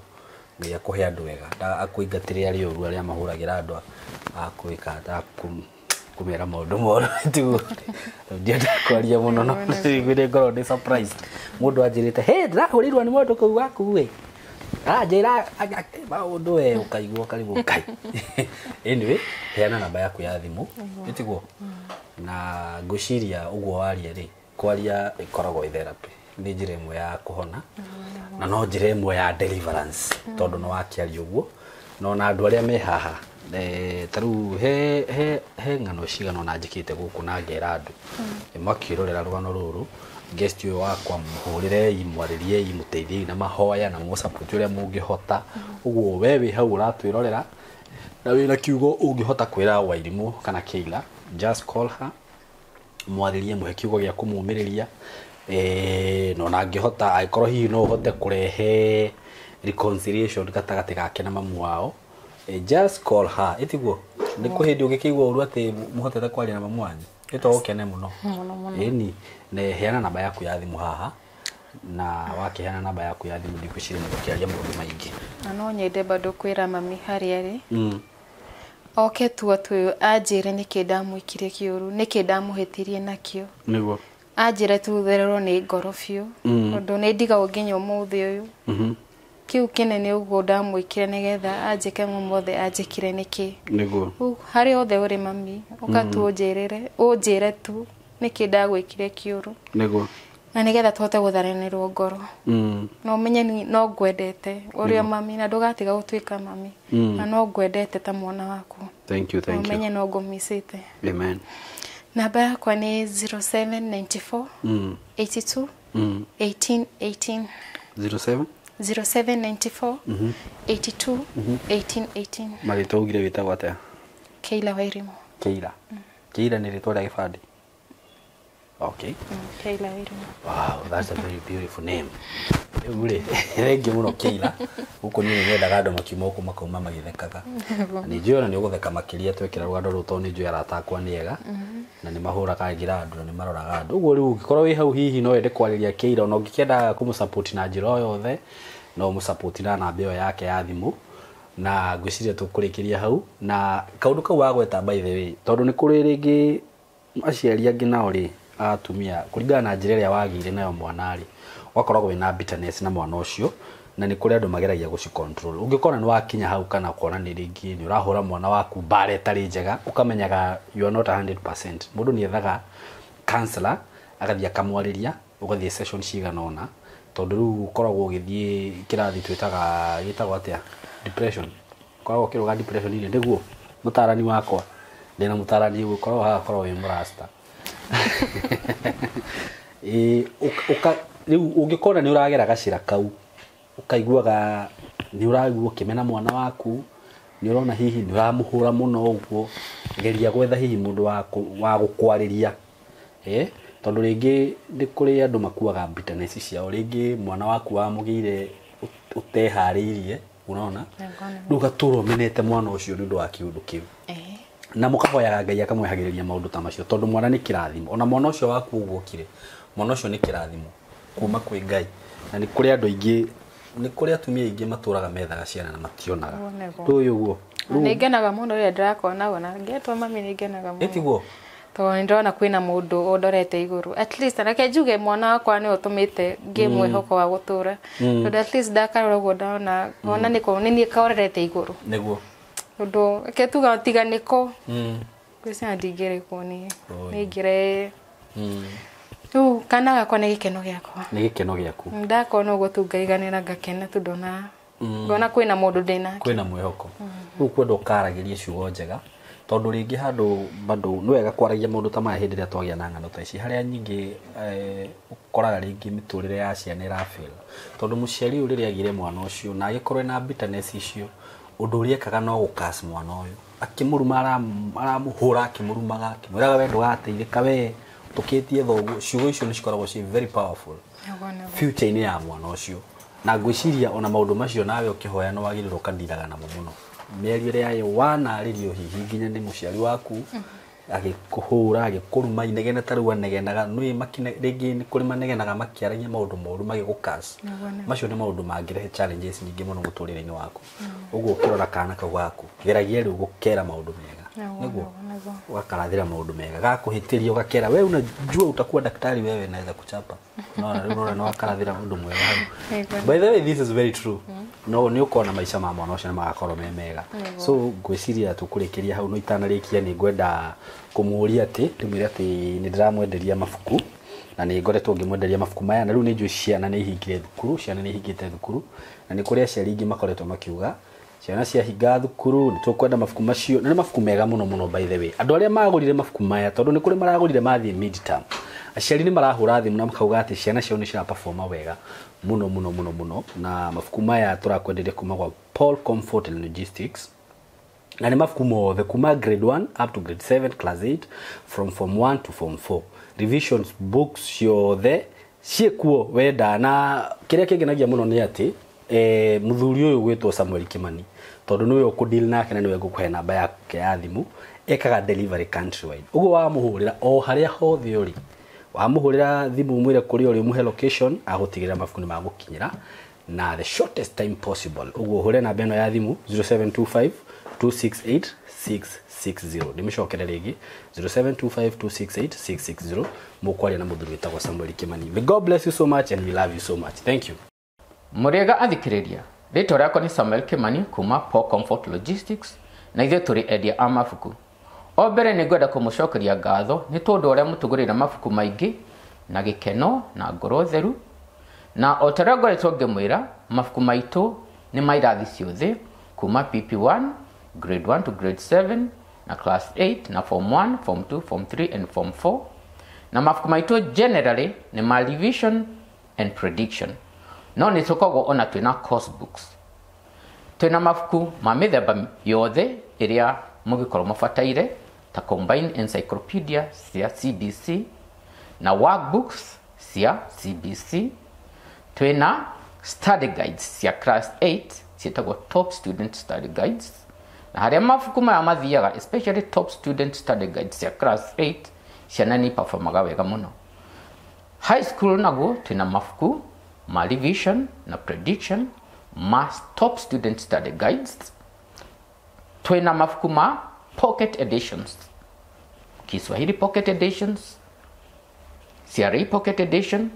Ngai akũhe andũ ega, akũingatĩre arĩa oru arĩa mahũragĩra andũ a gwĩka a kũmera maũndũ moru. Ĩtiguo? Ndienda kwaria mũno no nĩ ngorwo ndĩ surprised. Mũndũ anjĩrĩte, "Hey, ndĩrahũrĩirwo nĩ mũndũ kũu waku ĩ." Aranjĩra maũndũ we ũkaigua ũkarigwo Ngai. Anyway, heana namba yaku ya thimũ, ĩtiguo? Na ngwĩciria ũguo waria rĩ, kwaria ĩkoragwo ĩ therapy. Nĩ njĩra ĩmwe ya kũhona na no njĩra ĩmwe ya deliverance tondũ nĩ wakĩaria ũguo. Na ona andũ arĩa me haha ta rĩu he ng'ano cigana ũna njĩkĩte gũkũ na ngera andũ makĩrorera rũgano rũrũ, guest ũyũ wakwa mũhũrĩrei, mwarĩriei, mũteithiei na mahoya na mũsupport ũrĩa mũngĩhota. Ũguo we wĩ hau ũratwĩrorera na wĩna kiugo ũngĩhota kwĩra Wairimũ kana Keila, just call her, mwarĩrie, mũhe kiugo gĩa kũmũmĩrĩria, na ona angĩhota angĩkorwo hihi no ũhote kũrehe reconciliation gatagatĩ gake na mamu wao, just call her. Ĩtiguo? Nĩ kwĩ hĩndĩ ũngĩkĩigua ũru atĩ mũhotete kwaria na mamu wanyu? Ĩto ũkene mũno. Mũno mũno. Ĩni, na heana namba yaku ya thimũ haha, na wakĩheana namba yaku ya thimũ ndigwĩciria nĩ gũkĩaria maũndũ maingĩ. Na no nyende bado kwĩra mami harĩa arĩ oke tu atũ anjĩre nĩkĩ ndamwĩkire kĩũru, nĩkĩ ndamũhĩtirie nakĩo. Nĩguo. Anjĩre tu thererwo nĩ ngoro biũ, tondũ nĩ ndigagwo nginya ũmũthĩ ũyũ. Kĩu kĩnene ũguo ndamwĩkire nĩgetha anjĩke mothe anjĩkire nĩkĩ. Nĩguo. Rĩu harĩa hothe ũrĩ mami, ũka tu ũnjĩrĩre, ũnjĩre tu nĩkĩ ndagwĩkire kĩũru. Nĩguo. Na nĩgetha tũhote gũtharanĩrwo ngoro. Na ũmenye no ngwendete ũrĩa mami, na ndũgatiga gũtuĩka mami. Na no ngwendete ta mwana waku. Thank you, thank you. Ũmenye no ngũmicĩte. Amen. Namba yakwa nĩ 0794 82 18 18. 07 0794 82 18 18. Marĩtwa ugire wĩtagwo atĩa? Keila Wairimu. Keila. Keila nĩ rĩtwa rĩa gĩbandĩ? Okay. Keila Wairimu. Wow, that's a very beautiful name. Rĩu rĩ, thengiũ mũno Keila. Gũkũ niĩ nyendaga andũ makiuma gũkũ makauma magĩthekaga. Na nĩ njũĩ ona nĩ ũgũtheka makĩria twekĩra rũgano rũrũ tondũ nĩ njũĩ arata akwa nĩ ega na nĩ mahũragĩra andũ na nĩ maroraga andũ. Ũguo rĩu ũngĩkorwo wĩ hau hihi no wende kwarĩria Keila, ona ũngĩkĩenda kũmũsupport na njĩra o yothe, no ũmũsupport na namba ĩyo yake ya thimũ. Na ngwĩciria tũkũrĩkĩria hau. Na kaũndũ kau wagweta by the way, tondũ nĩ kũrĩ rĩngĩ aciari angĩ nao rĩ, atumia kũringana na njĩra ĩrĩa wagĩire nayo mwana rĩ, ũgakoragwo wĩna bitterness na mwana ũcio, na nĩ kũrĩ andũ mageragia gũci control. Ũngĩkora nĩ wakinya hau kana ũkona nĩ rĩngĩ nĩ ũrahũra mwana waku mbara ĩtarĩ njega, ũkamenyaga you are not 100%. Mũndũ nĩ ethaga counselor, agathiĩ akamwarĩria, ũgathiĩ session cigana ũna, tondũ rĩu ũkoragwo ũgĩthiĩ kĩrathi twĩtaga gĩtagwo atĩa, depression. Ũkoragwo ũkĩrũga depression -inĩ, nĩguo mũtarani wakwa, ndĩna mũtarani ũkoragwo haha, ũkoragwo wĩ mũrasta. Rĩu ũngĩkona nĩ ũragera gacĩra kau, ũkaiguaga nĩ ũraigua ũkĩmena mwana waku, nĩ ũrona hihi nĩ ũramũhũra mũno ũguo, geria gwetha hihi mũndũ wa gũkwarĩria. Tondũ rĩngĩ nĩ kũrĩ andũ makuaga bitterness ciao, rĩngĩ mwana waku wamũgĩire ũteharĩirie, unaona? Rĩu ũgatũra ũmenete mwana ũcio nĩ ũndũ wa kĩũndũ kĩu. Na mũkahoyaga Ngai akamwehagĩrĩria maũndũ ta macio, tondũ mwana nĩ kĩrathimo. Ona mwana ũcio waku ũguo okire, mwana ũcio nĩ kĩrathimo kuma kwĩ Ngai. Na nĩ kũrĩ andũ aingĩ, nĩ kũrĩ atumia aingĩ matũraga methaga ciana na mationaga. Ndũĩ ũguo? Nĩ ngenaga mũno rĩrĩa ndĩrakona ona ngetwo mami, nĩ ngenaga mũno. Ĩtiguo? Tondũ nĩ ndĩrona kwĩna mũndũ ũndorete igũrũ. At least reke njuge mwana wakwa nĩwe ũtũmĩte ngĩe mwĩhoko wa gũtũra. Tondũ at least ndakarora ũguo ndona ngona nĩko nĩ niĩ karorete igũrũ. Nĩguo. Tondũ reke tuga tiga nĩko ngwĩciria ndingĩrĩ kuo niĩ. Nĩ ingĩre rĩu kana gakwa nĩ gĩkeno gĩakwa. Nĩ gĩkeno gĩaku. Ndakona ũguo tu ngaiganĩra ngakena tu ndona ngona kwĩna mũndũ ndĩnake. Kwĩna mwĩhoko. Rĩu kwenda ũkaragĩrie ciugo njega, tondũ rĩngĩ handũ bado nĩ wega kwaragia maũndũ ta maya hĩndĩ ĩrĩa twagĩa na ng'ano ta ici, harĩa nyingĩ ũkoraga rĩngĩ mĩtũrĩre ya ciana ĩrafail, tondũ mũciari ũyũ rĩrĩa agĩire mwana ũcio na agĩkorwo ena bitterness icio, ũndũ ũrĩa ekaga no gũcurse mwana ũyũ, akĩmũruma, aramũhũra, akĩmũrumaga, akĩmwĩraga we ndũgateithĩka, we tũkĩtie thoguo. Ciugo icio nĩ cikoragwo ciĩ very powerful future-inĩ ya mwana ũcio. Na ngwĩciria ona maũndũ macio nawe ũkĩhoya nĩ wagĩrĩirwo ũkandiraga namo mũno. Mĩario ĩrĩa wanarĩrio hihi nginya nĩ mũciari waku agĩkũhũra, agĩkũruma, inegene ta rĩu anegenaga, nĩ makine rĩngĩ nĩ kũrĩ manegenaga makĩaragia maũndũ moru magĩgũkas. Macio nĩ maũndũ mangĩrehe challenges nyingĩ mũno mũtũrĩre-inĩ waku. Ũguo ũkĩrora kana kau gaku, geragia rĩu gũkera maũndũ mega. Nĩguo ũgakarathĩra maũndũ mega, gakũhĩtĩria ũgakera, wewe unajua utakuwa daktari, wewe naweza kuchapa. Unaona, rĩu unaona nĩ wakarathĩra ũndũ mwega hau. By the way, this is very true. No nĩ ũkona maica ma mwana ũcio nĩ magakorwo me mega. So ngwĩciria tũkũrĩkĩria hau, no itanarĩkia nĩ ngwenda kũmũria atĩ ndĩmwĩre atĩ nĩ ndĩramwenderia mabuku, na nĩ ngoretwo ngĩmwenderia mabuku maya, na rĩu nĩ njũĩ ciana nĩ ihingire thukuru, ciana nĩ ihingĩte thukuru, na nĩ kũrĩ aciari aingĩ makoretwo makiuga ciana ciahinga thukuru nĩ tũkwenda mabuku macio, na nĩ mabuku mega mũno mũno. By the way, andũ arĩa magũrire mabuku maya, tondũ nĩ kũrĩ maragũrire mathiĩ midterm, aciari nĩ marahũra thimũ na makauga atĩ ciana ciao nĩ ciraperforma wega mũno mũno mũno mũno. Na mabuku maya tũrakwenderia kuma gwa Paul Comfort and Logistics, na nĩ mabuku mothe kuma grade 1 up to grade 7, class 8, from form 1 to form 4, revisions books ciothe ciĩkuo wenda. Na kĩrĩa kĩngenagia mũno nĩ atĩ mũthuri ũyũ gwĩtwo Samuel Kimani, tondũ nĩwe ũkũdeal nake na nĩwe ngũkũhe namba yake ya thimũ, ekaga delivery countrywide. Ũguo wamũhũrĩra o harĩa hothe ũrĩ, wamũhũrĩra thimũ ũmwĩre kũrĩa ũrĩ, ũmũhe location, agũtigĩrĩra mabuku nĩ magũkinyĩra na the shortest time possible. Ũguo ũhũre namba ĩno ya thimũ 0725 268 660. Ndĩmĩcokere rĩngĩ, 0725 268 660. Mũkwaria na mũthuri wĩtagwo Samuel Kimani. May God bless you so much and we love you so much. Thank you. Mũrĩega athikĩrĩria, rĩtwa rĩakwa nĩ Samuel Kimani kuma Paul Comfort Logistics, na ithuĩ tũrĩ endia a mabuku. O mbere nĩ ngwenda kũmũcokeria ngatho nĩ tondũ ũrĩa mũtũgũrĩra mabuku maingĩ na gĩkeno na ngoro theru. Na o ta ũrĩa ngoretwo ngĩmwĩra, mabuku maitũ nĩ ma irathi ciothe kuma PP1, grade 1 to grade 7, na class 8, na form 1, form 2, form 3 and form 4. Na mabuku maitũ generally nĩ ma revision and prediction, no nĩ tũkoragwo ona twĩna course books. Twĩna mabuku ma mĩthemba yothe ĩrĩa mũngĩkorwo mũbataire, ta combined encyclopedia cia CBC na workbooks cia CBC. Twĩna study guides cia class 8 ciĩtagwo Top Student Study Guides, na harĩa mabuku maya mathiaga, especially Top Student Study Guides cia class 8, ciana nĩ performaga wega mũno. High school naguo twĩna mabuku ma revision na prediction ma Top Student Study Guides. Twĩna mabuku ma pocket editions, Kiswahili pocket editions, CRE pocket edition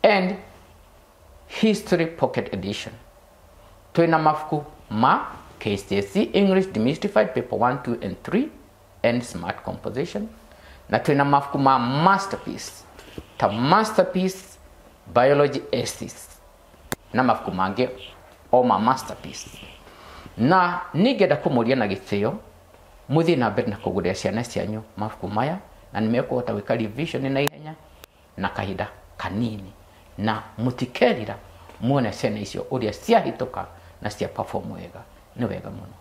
and history pocket edition. Twĩna mabuku ma KCSE English Demystified paper 1, 2 and 3 and smart composition, na twĩna mabuku ma masterpiece ta Masterpiece Biology Essays na mabuku mangĩ o ma masterpiece. Na nĩngenda kũmũria na gĩtĩo mũthiĩ na mbere na kũgũrĩra ciana cianyu mabuku maya, na nĩ mekũhota gwĩka revision na ihenya na kahinda kanini, na mũtikerira muone ciana icio ũrĩa ciahĩtũka na cia perform wega. Nĩ wega mũno.